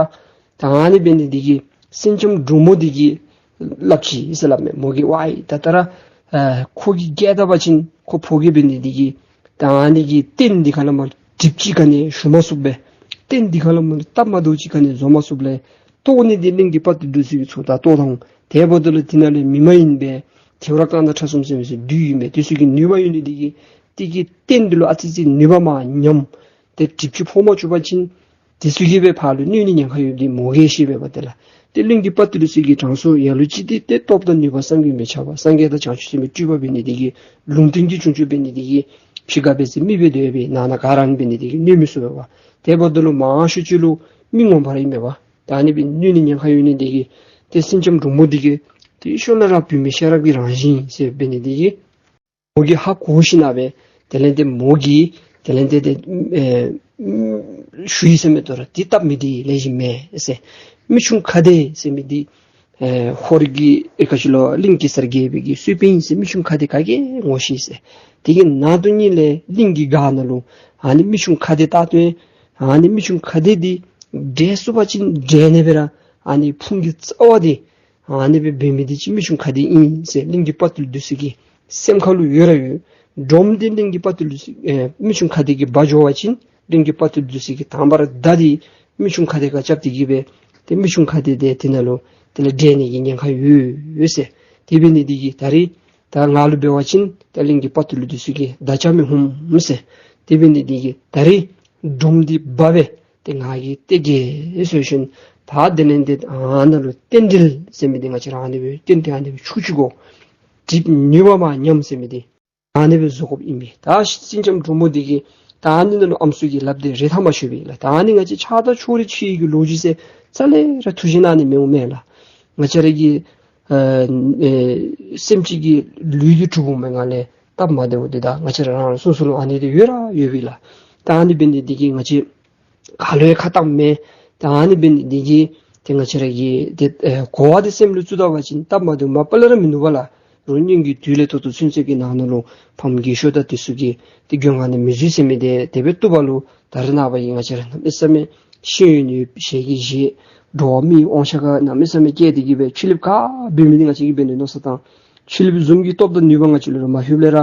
ད་ཨ་ནི་འབད་ནི་དེ་གིས་སེང་ལྕམ་འབྲུག་མོ་དེ་གིས་སླབ་ཅི་ཟེར་སླབ་མས། མོ་གིས་ཝའི་ད་ལྟོ་ར་ཨ་ཁོ་གིས་བཀལ་ད་པ་ཅིན་ཁོ་ཕོ་རྒྱས་འབད་ནི་དེ་གིས་ད་ཨ་ནི་གི་སྟན་འདི་ཁ་ལས་མར་གྲིབ་ཅིག་ག་ནི་ཞུ་མ་ཚུགསཔ་སྦེ་སྟན་འདི་ཁ་ལས་མར་སྟབས་མ་བདེཝ་ཅིག་ག་ནི་བཟོ་མ་ཚུགསཔ་ལས་བཏོག་ནི་འདི་གླིང་གི་དཔའ་བརྟུལ་འདི་ཚུ་གིས་ཚུར་ད་བཏོག་ད་འོང་། དེ་འབདཝ་ད་ལུ་དེ་ནང་ལས་མི་མ་ཡིན་པའི་ཐེའུ་རང་རྐང་ཐང་ཁྲ་གསུམ་ཟེར་མི་ཚུ་བདུད་ཨིན་པས། དེ་ཚུ་གི་ནུས་པ་ཡོད་ནི་དེ་གིས་དེ་གི་སྟན་འདི་ལུ་ཨ་ཙི་ཅིག་ནུས་པ་མར་ཉམས་ཏེ་གྲིབ་ཅིག་ཕོག་མ་བཅུག་པ་ཅིན་དེ་ཚུ་གིས་སྦེ་ཕར་ལུ་གནོད་ནི་ཉེན་ཁ་ཡོདཔ་འདི་མོ་གིས་ཤེས་པས་པ། དེ་ལས་ཏེ་གླིང་གི་དཔའ་བརྟུལ་ཚུ་གིས་དྲང་སྲོང་ཡ་ལུ་ཅིག་འདི་ཏེ་སྟོབས་དང་ནུས་པ་བསམ་གྱིས་མི་ཁྱབ་པ་སངས་རྒྱས་དང་བྱང་ཆུབ་སེམས་དཔའི་སྤྲུལ་པ་འབད་ནི་དེ་གིས་ལུང་བསྟན་གྱི་བྱུང་ཆོས་འབད་ནི་དེ་གིས་ཕྱི་ཁར་འབད་ཟེར་མི་སྦེ་སྡོད་པའི་ནང་ན་ག་ར་ཨ་ནི་འབད་ནི་དེ་གིས་གནོད་མི་ཚུགས་པས་པ། དེ་འབདཝ་ད་ལུ་མང་ཤོས་ཅིག་ལུ་མི་ངོ་མ་ར་ཨིན་མས་པ། ད་ཨ་ནི་སྦེ་གནོད་ནི་ཉེན་ཁ་ཡོད་ནི་དེ་གིས་ཏེ་སེང་ལྕམ་འབྲུག་མོ་དེ་གིས་ཏེ་ཤུལ་ལས་ར་བུད་མེད་ཤེས་རབ་ཀྱི་རང་བཞིན་ཟེར་འབད་ནི་དེ་གིས་མོ་གིས་ཧ་གོ་ཞིན་ན་སྦེ་དེ་ལས་ཏེ་མོ་གིས་དེ་ལས་ཏེ་ཏེ་ཨེ་ཞུ་ཡི་ཟེར་མས། དོ་རུང་འདི་སྟབས་མི་བདེ་ལེགས་ཤོམ་མེན་ཟེར། མི་ཆུང་ཁ་བདེ་ཟེར་མི་འདི་ཨེ་ཧོར་གྱི་ཨེ་ག་ཅི་ལོ་གླིང་གེ་སར་རྒྱལ་པོའི་གི་གསོལ་དཔོན་ཨིན་ཟེར། མི་ཆུང་ཁ་བདེ་ག་གིས་ངོ་ཤེས་ཟེར། དེ་གི་ནང་དོན་ཉིད་ལས་གླིང་གི་སྒར་ནང་ལུ་ཨ་ནི་མི་ཆུང་ཁ་བདེ་ད་ལྟོ་ཨ་ནི་མི་ཆུང་ཁ་བདེ་འདི་བསྒྲལ་ཚུགས་པ་ཅིན་བསྒྲལ་ནི་སྦེ་ར་ཨ་ནི་ཕུང་གི་རྩ་བ་འདི་ཨ་ནི་སྦེ་འབད་མི་འདི་ཅིག་མི་ཆུང་ཁ་བདེ་ཨིན་ཟེར་གླིང་གི་དཔའ་བརྟུལ་འདི་ཚུ་གི་སེམས་ཁ་ལུ་ཡོད་ར་ཡོད། སྒྲོམ་འདི་གླིང་གི་དཔའ་བརྟུལ་འདི་ཚུ་ཨེ་མི་ཆུང་ཁ་བདེ་གིས་འབག་འགྱོ་བ་ཅིན་གླིང་གི་དཔའ་བརྟུལ་འདི་ཚུ་གིས་དང་པ་ར་མདའ་འདི་མི་ཆུང་ཁ་བདེ་ཁར་རྐྱབ་སྟེ་གི་སྦེ་ཏེ་མི་ཆུང་ཁ་བདེ་འདི་དེ་ནང་ལུ་དེ་ལས་བསྒྲལ་ནི་གི་ཉེན་ཁ་ཡོད་ཡོད་ཟེར། དེ་འབད་ནི་འདི་གིས་ད་རིས་ད་ང་ལུ་འབད་བ་ཅིན་ད་གླིང་གི་དཔའ་བརྟུལ་འདི་ཚུ་གིས་མདའ་རྐྱབ་མི་ཧུམ་ཟེར། དེ་འབད་ནི་འདི་གིས་ད་རིས་སྒྲོམ་འདི་འབག་སྦེ་ཏེ་ང་གིས་ཏེ་རྒྱལ་སོང་ཞིན་ད་དེ་ལས་ཏེ་ཨ་ནཱ་ལུ་རྟེན་འབྲེལ་ཟེར་མི་འདི་ང་བཅས་ར་ཨ་ནི་སྦེ་རྟེན་འབྲེལ་ཨ་ནི་སྦེ་འཆུག་འཆུག་དགོ། གྲིབ་ནུས་པ་མར་ཉམས་ཟེར་མི་འདི་ཨ་ནི་སྦེ་བཟོ་དགོཔ་ཨིན་པས། ད་སེང་ལྕམ་འབྲུག་མོ་འདི་གིས་ད་ཨ་ནི་ནང་ལུ་ཨམ་སྲུ་གིས་སླབ་སྟེ་རེ་ཐག་མ་ཆོད་པས་ལགས། ད་ཨ་ནི་ང་བཅས་ཆགས་སྡང་ཕྱོགས་རིས་ཕྱེ་ནི་གི་ལོ་རྒྱུས་ཟེར་རྩ་ལས་ར་ཐུགས་བཞེད་གནང་ནི་མི་འོང་མས་ལགས། ང་བཅས་ར་གི་ཨ་ཨེ་སེམས་ཅན་གྱི་ལུས་འདི་གྲུབ་འོང་པའི་སྒང་ལས་སྟབས་མ་བདེཝ་འདི་ད་ང་བཅས་ར་རང་རང་སོ་སོ་ལུ་ཨ་ནི་འདི་ཡོད་ར་ཡོད་པས་ལགས། ད་ཨ་ནི་འབད་ནི་འདི་གིས་ང་བཅས་ག་ལུ་ཡང་ཁ་བཏང་མེད། ད་ཨ་ནི་འབད་ནི་འདི་གིས་ཏེ་ང་བཅས་ར་གིས་ཏེ་ཨེ་གོ་བ་འདི་སེམས་ལུ་བཙུགས་ད་པ་ཅིན་སྟབས་མ་བདེཝ་མ་པ་ལས་ར་མིན་འདུག་པ་ལགས། རོགས་སྔོན་གྱི་དུས་ལས་ད་ལྟོ་ཚུན་ཚོད་ཀྱི་ནང་ན་ལུ་ཕམ་རྒས་ཤོས་དང་འདི་ཚུ་གིས་ཏེ་མགོན་ཁང་ནང་མི་འཛུལ་ཟེར་མི་འདི་དེ་སྦེ་བཏུབ་པ་ལུ་ད་རེས་ནངས་པ་གི་ང་བཅས་ར་གནམ་མེད་ས་མེད་ཤེས་ཡོན་ཡོད་ཞལ་གྱིས་བཞེས་འགྲོ་བ་མིའི་དབང་ཆ་ཁར་གནམ་མེད་ས་མེད་བཀལ་ཏེ་གི་སྦེ་ཕྱི་གླིངཔ་ག་འབད་མི་འདི་ང་བཅས་ཀྱིས་འབད་ནི་མནོ་བསམ་བཏང་། ཕྱི་གླིངཔ་བཟུམ་གྱི་སྟོབས་དང་ནུས་པ་ང་བཅས་ལུ་ར་མ་ལྷོདཔ་ལས་ར་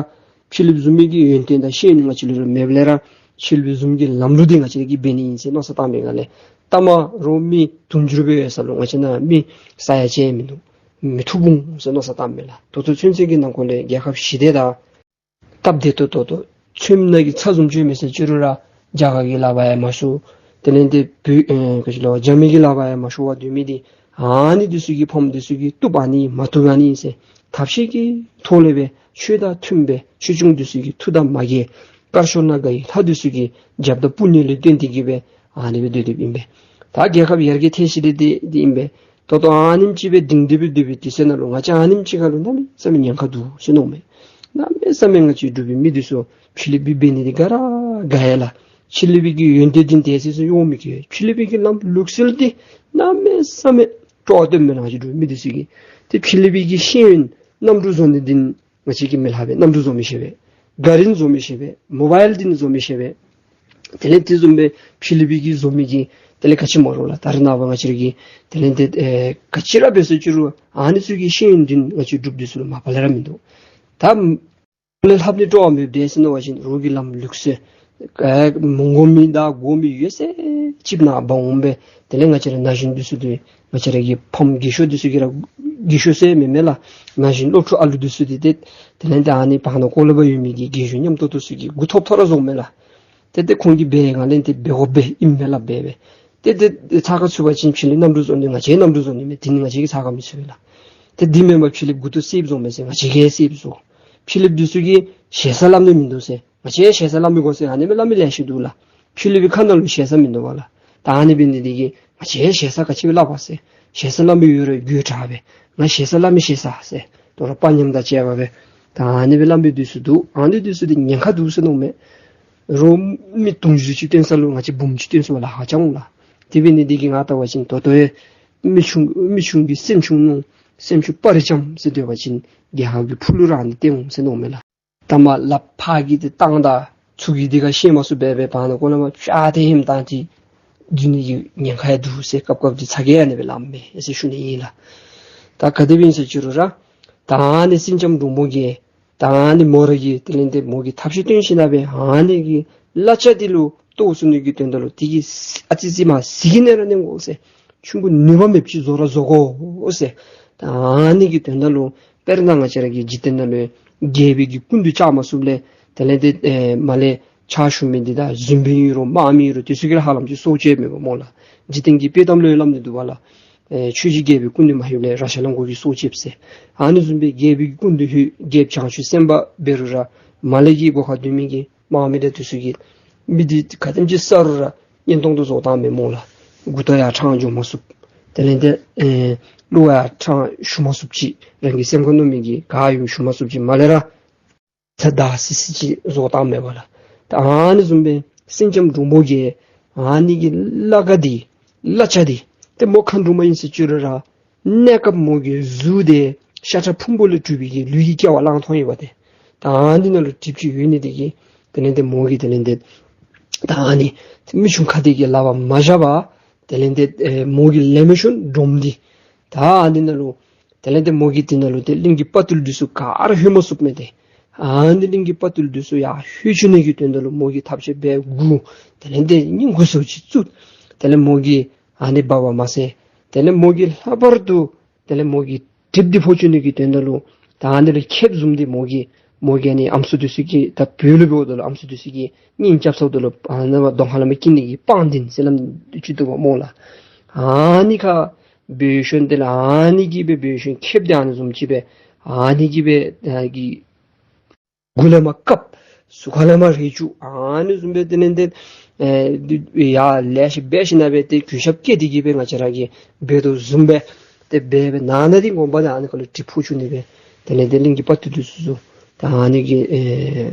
ཕྱི་གླིངཔ་བཟུམ་མའི་གི་ཡོན་ཏན་དང་ཤེས་ཡོན་ང་བཅས་ལུ་ར་མེདཔ་ལས་ར་ཕྱི་གླིངཔ་བཟུམ་གྱི་ལམ་ལུགས་འདི་ང་བཅས་ཀྱིས་འབད་ནི་ཨིན་ཟེར་མནོ་བསམ་བཏང་པའི་སྒང་ལས་ད་མ་རོགས་མི་དུང་ཕྱུར་སྦེ་ཡོད་ས་ལུ་ང་བཅས་ནང་མི་ས་ཡ་གཅིག་མིན་འདུག། མི་ཐུབ་འོང་ཟེར་མནོ་བསམ་བཏང་མས་ལགས། ད་ལྟོ་ཚུན་ཚོད་ཀྱི་ནང་འཁོད་ལས་རྒྱལ་ཁབ་ཞི་བདེ་དང་སྟབས་བདེ་ཏོག་ཏོ་ཏོ་ཚུན་ནང་གི་ཚ་བཟུམ་ཅིག་མེད་ཟེར་ཅི་རུང་ར་རྒྱ་གར་གྱི་ལག་པར་ཡང་མ་ཤོར། དེ་ལས་ཏེ་བོད་ཨེ་ག་ཅི་ལོ་རྒྱ་མི་གི་ལག་པར་ཡང་མ་ཤོར་བར་སྡོད་མི་འདི་ཨ་ནི་འདི་ཚུ་གིས་ཕམ་འདི་ཚུ་གིས་བཏུབ་ཨ་ནི་མ་བཏུབ་ཨ་ནི་ཟེར་ཐབས་ཤེས་ཀྱི་ཐོག་ལས་སྦེ་ཆོས་དང་མཐུན་པའི་ཆོས་སྐྱོང་འདི་ཚུ་གི་མཐུ་དང་མ་འགལ་དཀར་ཕྱོགས་ནང་གི་ལྷ་འདི་ཚུ་གི་རྒྱབ་དང་དཔུང་གཉེན་ལས་བརྟེན་ཏེ་གི་སྦེ་ཨ་ནི་སྦེ་སྡོད་སྡོདཔ་ཨིན་པས། ད་རྒྱལ་ཁབ་ཡར་རྒྱས་ཐལ་ཞིནམ་ལས་འདི་འདི་ཨིན་པས། ད་ལྟོ་ཨ་ནེམ་ཅིག་སྦེ་སྡིངས་ཏེ་སྦེ་སྡོད་པའི་དུས་ཚོད་ནང་ལུ་ང་བཅས་ཨ་ནེམ་ཅིག་ཁར་ལུ་གནམ་མེད་ས་མེད་ཉེན་ཁ་འདུག་ཟེར་མནོཝ་མས། གནམ་མེད་ས་མེད་ང་བཅས་འབྲུག་པའི་མི་འདི་ཚུ་ཕྱི་གླིངཔ་འབད་ནི་འདི་དགའ་ར་དགའ་ཡི་ལགས། ཕྱི་གླིངཔ་གི་ཡོན་ཏན་འདི་དེ་སེམས་སུ་ཡོད་མི་གི་ཕྱི་གླིངཔ་གི་ལམ་ལུགས་སྲོལ་འདི་གནམ་མེད་ས་མེད་སྤྲོ་བ་སྟོནམ་མས་ལགས། ང་བཅས་འབྲུག་མི་འདི་ཚུ་གིས་ཏེ་ཕྱི་གླིངཔ་གི་ཤེས་ཡོན་གནམ་གྲུ་བཟོ་ནི་འདི་ང་བཅས་ཀྱིས་མི་ལྷག་པས། གནམ་གྲུ་བཟོ་མི་ཤེས་པས། ག་རིན་བཟོ་མི་ཤེས་པས། མོ་བཱའིལ་འདི་ནི་བཟོ་མི་ཤེས་པས། དེ་ལས་དེ་བཟུམ་སྦེ་ཕྱི་གླིངཔ་གིས་བཟོ་མི་གི་དེ་ལས་ག་ཅི་སྨོ་རུང་ལགས། ད་རེས་ནངས་པ་ང་བཅས་ར་གིས་དེ་ལས་ཏེ་ཨེ་ག་ཅི་ར་འབད་ཟེར་ཅི་རུང་ཨ་ནི་ཚུ་གི་ཤེས་ཡོན་འདི་ང་བཅས་འབྲུགཔ་འདི་ཚུ་ལུ་མ་པ་ལས་ར་མིན་འདུག། ད་ལས་ལྷག་ནི་སྤྲོ་བ་མེདཔ་འདི་ཟེར་མནོ་བ་ཅིན་རོགས་ཀྱི་ལམ་ལུགས་སྲོལ་ཨེ་མི་དགོ་མི་དང་དགོ་མི་ཡོད་ཚད་ཅིག་ནང་འབག་འོང་པས། དེ་ལས་ང་བཅས་ར་ན་གཞོན་འདི་ཚུ་འདི་ང་བཅས་ར་གི་ཕམ་རྒས་ཤོས་འདི་ཚུ་གིས་ར་རྒས་ཤོས་ཟེར་མེན་མས་ལགས། ན་གཞོན་སློབ་ཕྲུག་ཨ་ལུ་འདི་ཚུ་འདི་ཏེ་དེ་ལས་ཏེ་ཨ་ནི་བར་ན་ཀོ་ལོ་བ་ཡོད་མི་གི་རྒས་གཞོན་ཉམས་ཏོག་ཏོ་ཚུ་གིས་མགུ་འཐོམ་འཐོམ་ར་བཟོཝ་མས་ལགས། ཏེ་ཏེ་ཁོང་གིས་འབད་བའི་སྒང་ལས་ཏེ་འབད་དགོཔ་སྦེ་ཨིན་མས་ལགས། འབད་སྦེ་ཏེ་ཏེ་ཚགས་ཁར་ཚུད་པ་ཅིན་ཕྱི་གླིངཔ་གནམ་གྲུ་བཟོ་ནི་ང་བཅས་གནམ་གྲུ་བཟོ་ནི་མས། དེ་ནི་ང་བཅས་ཀྱིས་ཚགས་ཁར་མི་ཚུད་པས་ལགས། ཏེ་འདི་མེན་པར་ཕྱི་གླིངཔ་མགུ་ཏོ་གསེརཔ་བཟོཝ་མས་ཟེར་ང་བཅས་ཀྱིས་གསེརཔ་བཟོ། ཕྱི་གླིངཔ་འདི་ཚུ་གིས་ཞེ་ས་སླབ་ནི་མིན་འདུག་ཟེར། ང་བཅས་ཞེ་ས་སླབ་མི་དགོ་ཟེར་ཨ་ནི་སྦེ་སླབ་མི་ལེ་ཤ་འདུག་ལགས། ཕྱི་གླིངཔ་གི་ཁ་ནང་ལུ་ཞེ་ས་མིན་འདུག་པ་ལགས། ད་ཨ་ནི་འབད་ནི་འདི་གིས་ང་བཅས་ཞེ་ས་ག་ཅི་སྦེ་སླབ་པ་ཟེར། ཞེ་ས་སླབ་མི་ཡོད་རུང་དགོད་བྲ་སྦེ། ང་ཞེ་ས་སླབ་མི་ཞེ་ས་ཟེར། དོ་རུང་དཔའ་ཉམས་དང་བཅས་པ་སྦེ། ད་ཨ་ནི་སྦེ་སླབ་མི་འདི་ཚུ་འདུག། ཨ་ནི་འདི་ཚུ་འདི་ཉེན་ཁ་འདུག་ཟེར་མནོཝ་མས། རོགས་མི་དུང་ཕྱུར་ཅིག་བཏོན་ས་ལུ་ང་བཅས་འབུམ་གཅིག་བཏོན་སོང་པ་ལགས། ཧ་ཅང་འོང་ལགས། དེ་འབད་ནི་འདི་གིས་ང་བལྟ་བ་ཅིན་ད་ལྟོ་ཡང་མི་ཆུང་མི་ཆུང་གི་སེམས་ཆུང་ནུ་སེམས་ཆུང་སྤར་རི་ལྕམ་ཟེར་སྡོད་པ་ཅིན་རྒྱལ་ཁབ་ཀྱི་ཕུ་ལུ་ར་ཨ་ནི་སྟོན་འོང་ཟེར་མནོཝ་མས་ལགས། ད་མ་ལགཔ་ཕར་གི་འདི་བཏང་ད་ཚུར་གི་འདི་ག་ཤེས་མ་ཚུགས་པའི་སྦེ་བར་ན་ཁོ་ལ་མ་ཅ་ཏེ་ཧེམ་བཏང་སྟེ་འཛུལ་ནི་གི་ཉེན་ཁ་ཡང་འདུག་ཟེར། སྐབས་སྐབས་འདི་ཚ་གྱང་ཡང་ཨ་ནི་སྦེ་ལངམ་མས་ཟེར་ཞུ་ནི་ཨིན་ལགས། ད་ག་དེ་སྦེ་ཨིན་ཟེར་ཅི་རུང་ར་ད་ཨ་ནི་སེང་ལྕམ་འབྲུག་མོ་གིས་ད་ཨ་ནི་མོ་ར་གིས་དེ་ལས་འདི་མོ་གིས་ཐབས་ཤེས་བཏོན་ཞིནམ་ལས་ཨ་ནི་གི་གླ་ཆ་འདི་ལུ་ལྟོ་བཟུང་ནི་གི་དོན་དག་ལུ་དེ་གི་ཨ་ཙི་ཙི་མ་ཟེར་གི་ནི་ར་ནི་འོང་ཟེར། ཆུང་ཀུ་ནུས་པ་མེདཔ་ཅིག་བཟོ་ར་བཟོ་དགོ་ཟེར། ད་ཨ་ནི་གི་དོན་དག་ལུ་དཔེར་ན་ང་བཅས་ར་གི་འཇིག་རྟེན་ནང་ལུ་རྒྱལ་པོའི་གི་སྐུ་མདུན་བཅར་མ་ཚུགསཔ་ལས་དེ་ལས་འདི་ཨེ་མར་ལས་ཕྱག་ཞུ་མི་འདི་དང་གཟིམ་དཔོན་ཨིན་རུང་དམག་མི་ཨིན་རུང་དེ་ཚུ་གིས་ར་ཧ་ལམ་ཅིག་སྲོག་བཅད་མི་འབདཝ་སྨོ་ལགས། འཇིག་རྟེན་གྱི་དཔྱེ་གཏམ་ལུ་ཡང་སླབ་ནི་འདུག་པ་ལགས། ཨེ་ཆོས་རྗེ་རྒྱལ་པོའི་སྐུ་མདུན་མ་ལྷོདཔ་ལས་རཀྴ་གླང་མགོ་གིས་སྲོག་བཅདཔ་ཟེར། ཨ་ནི་བཟུམ་སྦེ་རྒྱལ་པོའི་སྐུ་མདུན་ལྷོད་རྒྱལཔོ་བྱང་ཆུབ་སེམས་དཔའ་འབད་རུང་ར་མར་ལས་ཀྱི་སྒོ་ཁར་སྡོད་མི་གི་དམག་མི་དང་དེ་ཚུ་གིས་མི་འདི་ག་དེམ་ཅིག་བསད་རུང་ར་གཉེན་སྟོང་དུ་བཟོ་བཏང་མི་སྨོ་ལགས། མགུ་ཏོ་ཡང་ཕྲང་འགྱོ་མ་ཚུགསཔ། དེ་ལས་འདི་ཨེ་གླུ་ཡང་ཕྲང་ཞུ་མ་ཚུགསཔ་ཅིག། རང་གི་སེམས་ཁར་མནོ་མི་གི་ག་ཡོད་ཞུ་མ་ཚུགསཔ་ཅིག། མར་ལས་ར་ཚ་དྲགས་སི་སི་ཅིག་བཟོ་བཏངམ་མས་པ་ལགས། ད་ཨ་ནི་བཟུམ་སྦེ་སེང་ལྕམ་འབྲུག་མོ་གིས་ཨ་ནི་གི་གླ་ཁ་འདི་གླ་ཆ་འདི་ཏེ་མོ་མཁའ་འགྲོ་མ་ཨིན་ཟེར་ཅི་རུང་ར་གནས་སྐབས་མོ་གི་གཟུགས་འདི་ཤ་ཁྲག་ཕུང་པོ་ལས་གྲུབ་པའི་གི་ལུས་ཀྱི་སྐྱེ་བ་བླངས་ཐངས་ཨིན་པ་ཏེ། ད་ཨ་ནི་ནང་ལུ་གྲིབ་ཅིག་ཡོད་ནི་འདི་གིས་དེ་ལས་འདི་མོ་གིས་དེ་ལས་འདི་ད་ཨ་ནི་མི་ཆུང་ཁ་འདི་གིས་ལག་པར་མ་བཞག་པར་དེ་ལས་འདི་ཨེ་མོ་གིས་ལེན་མི་ཤོང་སྒྲོམ་འདི་ད་ཨ་ནི་ནང་ལུ་དེ་ལས་འདི་མོ་གིས་འདི་ནང་ལུ་ཏེ་གླིང་གི་དཔའ་རྟུལ་འདི་ཚུ་ག་ར་ལྷོད་མ་ཚུགསཔ་མས་ཏེ། ཨ་ནི་གླིང་གི་དཔའ་རྟུལ་འདི་ཚུ་ཡར་ལྷོད་བཅུག་ནི་གི་དོན་དག་ལུ་མོ་གིས་ཐབས་ཤེས་འབད་དགོ། དེ་ལས་འདི་སྙིང་ཁུ་སུ་ཅིག་བཙུགས། དེ་ལས་མོ་གིས་ཨ་ནི་འབད་བ་མ་ཚད་དེ་ལས་མོ་གིས་ལྷག་པར་དུ་དེ་ལས་མོ་གི་གྲིབ་འདི་ཕོག་བཅུག་ནི་གི་དོན་དག་ལུ་ད་ཨ་ནི་ལུ་ཁེབས་བཟུམ་འདི་མོ་གིས་མོ་གིས་ཨ་ནི་ཨམ་སྲུ་འདི་ཚུ་གིས་ད་བོད་ལུ་འབདཝ་ད་ལུ་ཨམ་སྲུ་འདི་ཚུ་གིས་སྙིང་རྐྱབ་ཚརཝ་ད་ལུ་ཨ་ནི་གདོང་ཁ་ལས་མར་བཀྱེ་ནི་གི་པང་གདན་ཟེར་སླབ་ནི་ཅིག་འདུག་པ་སྨོ་ལགས། ཨ་ནི་ཁར་འབད་ཞིནམ་དེ་ལས་ཨ་ནི་གིས་སྦེ་འབད་ཞིནམ་ཁེབས་འདི་ཨ་ནི་བཟུམ་ཅིག་སྦེ་ཨ་ནི་གིས་སྦེ་ཨ་གི་མགུ་ལས་མར་བཀབ། གཟུགས་ཁ་ལས་མར་རེག་བཅུག། ཨ་ནི་བཟུམ་སྦེ་དེ་ལས་འདི་ཨེ་ཡར་ལེ་ཤ་འབད་ཞིནམ་སྦེ་ཏེ་གུས་ཞབས་བསྐྱེད་དེ་གིས་སྦེ་ང་བཅས་ར་གིས་འབད་དོ་བཟུམ་སྦེ་ཏེ་འབད་འབད་ནང་ན་འདི་དགོངས་པ་འདི་ཨ་ནི་ཁར་ལུ་གྲིབ་ཕོག་བཅུག་ནི་སྦེ་དེ་ལས་འདི་གླིང་གི་དཔའ་རྟུལ་འདི་ཚུ་ཚུ་ད་ཨ་ནི་གིས་ཨེ་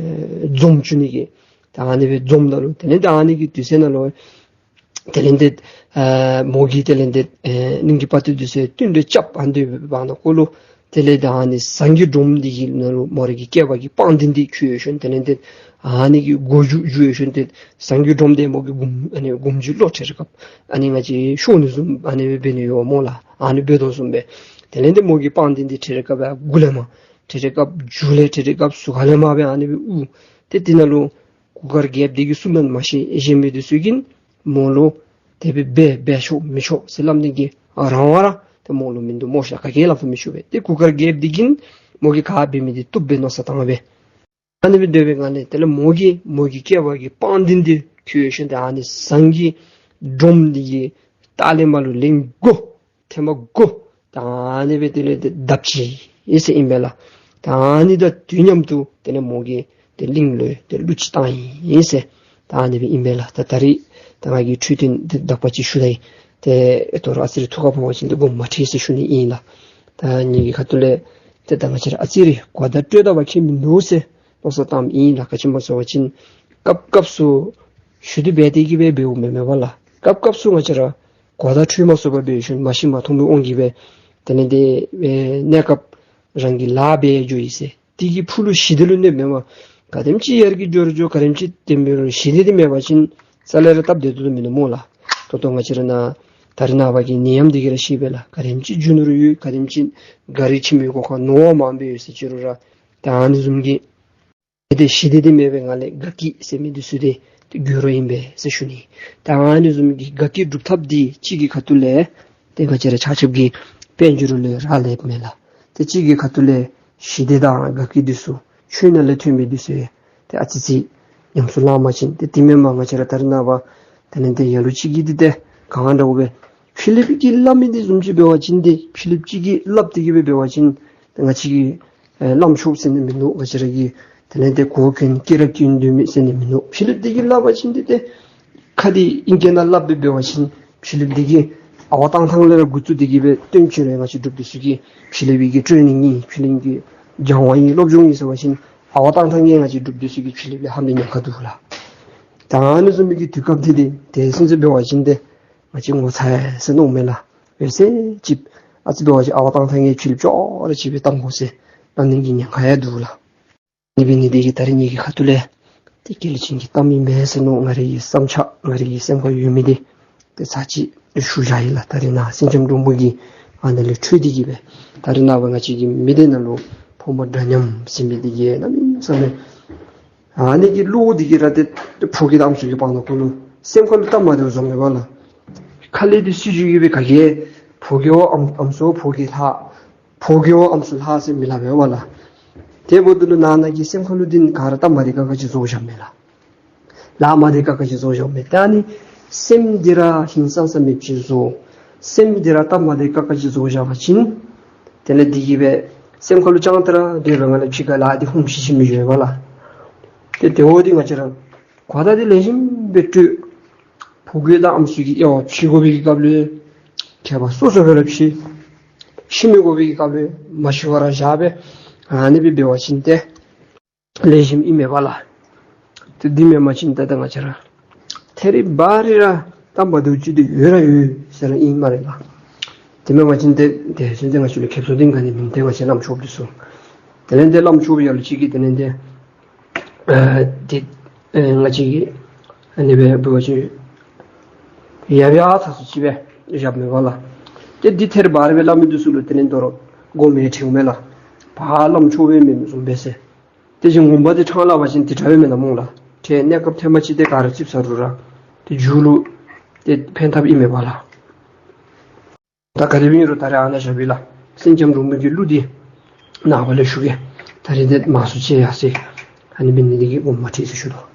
འཛོམས་བཅུག་ནི་གི་ད་ཨ་ནི་སྦེ་འཛོམས་ད་ལུ་དེ་ལས་འདི་ཨ་ནི་གི་དུས་ཚོད་ནང་ལུ་དེ་ལས་འདི་ཨེ་མོ་གིས་དེ་ལས་འདི་ཨེ་གླིང་གི་དཔའ་རྟུལ་འདི་ཚུ་བསྟུན་གྲོས་རྐྱབ། ཨ་ནི་འབདཝ་ད་ཁོ་ལུ་དེ་ལས་འདི་ཨ་ནི་ཟངས་ཀྱི་སྒྲོམ་འདི་གི་ནང་ལུ་མོ་ར་གི་སྐྱེ་བ་གི་པང་གདན་འདི་འཁྱུ་ཞིནམ་དེ་ལས་འདི་ཨ་ནི་གི་མགོ་མཇུག་འཇུ་ཞིནམ་འདི་ཟངས་ཀྱི་སྒྲོམ་འདི་མོ་གི་མགུ་ཨ་ནི་མགུ་མཇུག་ལུ་ཁྲིད་དེ་སྐབས་ཨ་ནི་ང་བཅས་ཤོར་ནི་བཟུམ་ཨ་ནི་སྦེ་འབད་ནི་ཡོད་སྨོ་ལགས། ཨ་ནི་འབད་དོ་བཟུམ་སྦེ་དེ་ལས་འདི་མོ་གི་པང་གདན་འདི་ཁྲིད་དེ་སྐབས་མགུ་ལས་མར་ཁྲིད་དེ་སྐབས་མཇུག་ལས་ཁྲིད་དེ་སྐབས་གཟུགས་ཁ་ལས་མར་སྦེ་ཨ་ནི་སྦེ་དབུར་ཏེ་དེ་ནང་ལུ་གུར་དཀར་རྒྱལཔོ་འདི་གིས་གསུངམ་མ་ཤེས་ཤེས་མི་འདི་ཚུ་གིས་མོ་ལུ་དེ་སྦེ་འབད་འབད་ཆོག་མི་ཆོག་ཟེར་སླབ་ནི་གི་རང་དབང་ར་ཏེ་མོ་ལུ་མིན་འདུག་སྨོ་ཤ། ག་གིས་སླབ་ཐུབ་མི་ཆོག་པས། ཏེ་གུར་དཀར་རྒྱལཔོ་འདི་གིས་མོ་གིས་ག་འབད་མི་འདི་བཏུབ་སྦེ་མནོ་བསམ་བཏང་སྦེ་ཨ་ནི་སྦེ་སྡོད་པའི་སྒང་ལས་དེ་ལས་མོ་གིས་མོ་གི་སྐྱེ་བ་གི་པང་གདན་འདི་འཁྱུ་ཞིནམ་ད་ཨ་ནི་ཟངས་ཀྱི་སྒྲོམ་འདི་གི་ལྟག་ལས་མར་ལུ་ལན་དགུ་ཐེངས་མ་དགུ་ད་ཨ་ནི་སྦེ་དེ་ལས་དེ་བརྡབ་ཅི་ཨིན་ཟེར་ཨིན་པས་ལགས། ད་ཨ་ནི་དང་དུས་མཉམ་དུ་དེ་ལས་མོ་གིས་དེ་གླིང་ལུ་དེ་གླུ་ཅིག་བཏང་ཡི་ཟེར་ད་ཨ་ནི་སྦེ་ཨིན་པས་ལགས། ད་ད་རིས་ད་ང་གིས་འཕྲོས་དོན་དེ་དག་པ་ཅིག་ཞུ་ད་ཡི། ཏེ་ཨེ་ད་རུང་ཨ་ཙི་རེ་ཐུགས་ཁར་ཕོག་པ་ཅིན་དེ་དགོངསམ་མ་ཁྲེལ་ཟེར་ཞུ་ནི་ཨིན་ལགས། ད་ངེ་གི་ཁ་ཐུག་ལས་ཏེ་ད་ང་བཅས་ར་ཨ་ཙི་རེ་གོ་བརྡ་སྤྲོད་ད་པ་ཁྱད་མིན་འདུག་ཟེར་མནོ་བསམ་བཏངམ་ཨིན་ལགས། ག་ཅི་སྨོ་ཟེར་བ་ཅིན་སྐབས་སྐབས་སུ་ཞུ་དེ་འབད་དེ་གིས་སྦེ་འབདཝ་མེན་མེན་པ་ལགས། སྐབས་སྐབས་སུ་ང་བཅས་ར་གོ་བརྡ་འཕྲོད་མ་ཚུགས་པར་འབད་ཞིནམ་མ་ཤེས་མ་མཐོང་བའི་དབང་གིས་སྦེ་དེ་ལས་དེ་ཨེ་གནས་སྐབས་རང་གི་ལཱ་འབད་འགྱོ་ཡི་ཟེར། དེ་གིས་ཕུགས་ལུ་ཞི་བདེ་ལུ་གནོདཔ་མེན་པར་ག་དེམ་ཅིག་ཡར་རྒྱས་འགྱོ་རུང་འགྱོ་ག་དེམ་ཅིག་དེ་འབད་རུང་ཞི་བདེ་འདི་མེད་པ་ཅིན་རྩ་ལས་ར་སྟབས་བདེ་ཏོག་ཏོ་མིན་འདུག་སྨོ་ལགས། ད་ལྟོ་ང་བཅས་ར་ནཱ་ད་རིས་ནངས་པ་གི་ནད་ཡམས་འདི་གིས་ར་ཤེས་པས་ལགས། ག་དེམ་ཅིག་རྒྱུ་ནོར་ཡོད་ག་དེམ་ཅིག་ག་རི་ཁྱིམ་གྱི་སྒོ་ཁར་ནོར་བ་མང་པོ་ཡོད་ཟེར་ཅི་རུང་ར་ད་ཨ་ནི་བཟུམ་གྱི་དེ་ཞི་བདེ་འདི་མེད་པའི་ངང་ལས་དགའ་སྐྱིད་ཟེར་མི་འདི་ཚུ་དེ་དེ་འགྱུར་ར་ཨིན་པས་ཟེར་ཞུ་ནི། ད་ཨ་ནི་བཟུམ་གྱི་དགའ་སྐྱིད་སྒྲུབ་ཐབས་འདི་གཅིག་གི་ཁ་ཐུག་ལས་ཏེ་ང་བཅས་ར་ཆ་ཁྱབ་ཀྱིས་དཔལ་འབྱོར་ལུ་རག་ལསཔ་མས་ལགས། ཏེ་གཅིག་གི་ཁ་ཐུག་ལས་ཞི་བདེ་དང་དགའ་སྐྱིད་འདི་ཚུ་ཆོས་ནང་ལས་ཐོན་མི་འདི་ཚུ་ཏེ་ཨ་ཙི་ཙི་ཉམས་སུ་བླང་པ་ཅིན་ཏེ་དེ་མེན་པར་ང་བཅས་ར་ད་རིས་ནངས་པ་དེ་ལས་ཏེ་ལ་ལུ་ཅིག་གིས་འདི་ཏེ་ག་འདྲཝ་སྦེ་ཕྱི་གླིངཔ་གིས་སླབ་མི་འདི་བཟུམ་ཅིག་འབད་བ་ཅིན་ཏེ་ཕྱི་གླིངཔ་ཅིག་གིས་སླབ་སྟེ་གིས་སྦེ་འབད་བ་ཅིན་ཏེ་ང་བཅས་ཀྱིས་ཨེ་བླམ་ཆོསཔ་ཟེར་ནི་མིན་འདུག། ང་བཅས་ར་གི་དེ་ལས་ཏེ་གོ་གྱོན་སྐེ་རགས་གྱོན་སྡོད་མི་ཟེར་ནི་མིན་འདུག། ཕྱི་གླིངཔ་འདི་གིས་སླབ་པ་ཅིན་འདི་ཏེ་ཁ་འདི་ཨིང་སྐད་ནང་སླབ་སྦེ་འབད་བ་ཅིན་ཕྱི་གླིངཔ་འདི་གིས་ཨ་ཝ་བཏང་ཐངས་ལས་ར་འགོ་བཙུགས་ཏེ་གིས་སྦེ་སྟོན་བཅུག་རུང་ང་བཅས་འབྲུགཔ་འདི་ཚུ་གིས་ཕྱི་གླིངཔ་གི་ཊེ་རེ་ནིང་ཨིན་ཕྱི་གླིངཔ་གི་སྦྱང་བ་ཨིན་སློབ་སྦྱོང་ཨིན་ཟེར་བ་ཅིན་ཨ་ཝ་བཏང་ཐངས་ཀྱིས་ང་བཅས་འབྲུགཔ་འདི་ཚུ་གིས་ཕྱི་གླིངཔ་ལས་ཧ་ལམ་ཉེན་ཁ་འདུག་ལགས། ད་ཨ་ནི་བཟུམ་མའི་གི་དུས་སྐབས་འདི་ཏེ་དེ་ཚུན་ཚོད་འབད་བ་ཅིན་ཏེ་ང་བཅས་ངོ་ཚ་ཡི་ཟེར་མནོཝ་མས་ལགས། འོད་ཟེར་ཅིག་ཨ་ཙི་འབད་བ་ཅིན་ཨ་ཝ་བཏང་ཐངས་ཀྱིས་ཕྱི་གླིངཔ་ཅོག་ར་ཅིག་སྦེ་བཏང་དགོ་ཟེར་སླབ་ནི་གི་ཉེན་ཁ་ཡང་འདུག་ལགས། ཨ་ནི་འབད་ནི་འདི་གིས་ད་རིས་ངེ་གི་ཁ་ཐུག་ལས་ཏེ་རྒྱལ་ལ་ཅན་གྱི་གཏམ་ཨིན་པས་ཟེར་མནོ། ང་རའི་གི་བསམ་འཆར་ང་རའི་གི་སེམས་ཁར་ཡོད་མི་འདི་ཏེ་ཚར་གཅིག་ཞུ་བཞག་ཡི་ལགས། ད་རིས་ནཱ་སེང་ལྕམ་འབྲུག་མོ་གིས་ཨ་ནཱ་ལས་འཕྲོས་ཏེ་གིས་སྦེ་ད་རིས་ནངས་པ་ང་བཅས་ཀྱི་མི་སྡེ་ནང་ལུ་ཕོ་མོ་འདྲ་མཉམ་ཟེར་མི་འདི་གིས་གནམ་མེད་ས་མེད་ཨ་ནི་གི་བློ་འདི་གིས་ར་ཏེ་ཕོ་སྐྱེས་དང་ཨམ་སྲུ་གི་བར་ན་ཁོ་ལུ་སེམས་ཁ་ལུ་སྟབས་མ་བདེཝ་བཟོ་མས་པ་ལགས། ཁ་ལས་འདི་སྲིད་བྱུས་ཀྱི་སྦེ་ག་གིས་ཕོ་སྐྱེས་འོ་ཨམ་ཨམ་སྲུ་ཕོ་སྐྱེས་ལྷག། ཕོ་སྐྱེས་འོ་ཨམ་སྲུ་ལྷག་ཟེར་མི་སླབ་པས་པ་ལགས། དེ་འབདཝ་ད་ལུ་ནང་ན་གི་སེམས་ཁ་ལུ་འདི་ག་ར་སྟབས་མ་བདེ་ཁག་ཁ་ཅིག་བཟོ་བཞག་མས་ལགས། ལཱ་མ་བདེ་ཁག་ཁ་ཅིག་བཟོ་བཞག་མས། ད་ཨ་ནི་སེམས་འདི་ར་ཧིང་སངས་ས་མེདཔ་ཅིག་བཟོ། སེམས་འདི་ར་སྟབས་མ་བདེ་ཁག་ཁ་ཅིག་བཟོ་བཞག་པ་ཅིན་དེ་ལས་འདི་གིས་སྦེ་སེམས་ཁ་ལུ་ཅང་ཏེ་ར་དེ་སྦེ་ང་ལུ་ཕྱི་ཁ་ལཱ་འདི་ཧུམ་ཤི་ཤི་མི་འགྱོ་བས་པ་ལགས། ཏེ་དེ་འོ་འདི་ང་བཅས་ར་གོ་བརྡ་འདི་ལེགས་ཤོམ་སྦེ་སྤྲོད། ཕོ་སྐྱེས་དང་ཨམ་སྲུ་གི་དབྱེ་བ་ཕྱེ་དགོ་པའི་གི་སྐབས་ལུ་ཁྱད་པར་སོ་སོ་སྦེ་ར་ཕྱེ། ཕྱེ་མི་དགོ་པའི་གི་སྐབས་ལུ་མ་ཕྱེ་བར་ར་བཞག་སྦེ་ཨ་ནི་སྦེ་འབད་བ་ཅིན་ཏེ་ལེགས་ཤོམ་ཨིན་མས་པ་ལགས། ཏེ་འདི་མེན་པ་ཅིན་ད་ད་ང་བཅས་ར་ཐད་རི་བ་རི་ར་སྟབས་མ་བདེཝ་ཅིག་འདི་ཡོད་ར་ཡོད་ཟེར་ར་ཨིན་སྨ་རེ་ལགས། དེ་མེན་པ་ཅིན་ཏེ་དེ་ཚུན་ཏེ་ང་བཅས་ལུ་ཁེབ་སང་འདི་ག་ནི་མེད། ཏེ་ང་བཅས་བླམ་ཆོསཔ་འདི་ཚུ་དེ་ལས་ཏེ་བླམ་ཆོསཔ་ཡར་ལུ་ཅིག་གིས་དེ་ལས་ཏེ་ཨ་ཏེ་ཨ་ང་བཅས་ཀྱིས་ཨ་ནི་སྦེ་འབད་བ་ཅིན་ཡབ་ཡར་ཚ་སུ་ཅིག་སྦེ་བཞགཔ་མས་པ་ལགས། ཏེ་འདི་ཐད་རི་བ་རི་སྦེ་སླབ་མི་འདི་ཚུ་ལུ་དེ་ལས་དོ་རུང་དགོངསམ་ཁྲེལཝ་མས་ལགས། ཕར་བླམ་ཆོསཔ་སྦེ་མེནམ་བཟུམ་སྦེ་ཟེར། དེ་བཞིན་དགོངས་པ་འདི་ཕྲང་སླབ་པ་ཅིན་འདི་འདྲ་སྦེ་མེན་ན་སྨོ་ལགས། ཏེ་གནས་སྐབས་ཐེངས་མ་ཅིག་ཏེ་ག་ར་རྩིགཔ་ཟ་རུང་ར་ཏེ་མཇུག་ལུ་ཏེ་ཕན་ཐབས་ཨིན་མས་པ་ལགས། ད་ག་དེ་སྦེ་ཨིན་རུང་ད་རེས་ཨ་ནཱ་བཞག་པས་ལགས། སེང་ལྕམ་འབྲུག་མོ་གི་གླུ་འདི་ནངས་པ་ལས་ཞུ་གེ། ད་རེས་འདི་མང་སུ་ཅིག་ཡར་སོ་ཡི། ཨ་ནི་འབད་ནི་འདི་གིས་དགོངསམ་ཁྲེལ་ཟེར་ཞུ་དོ།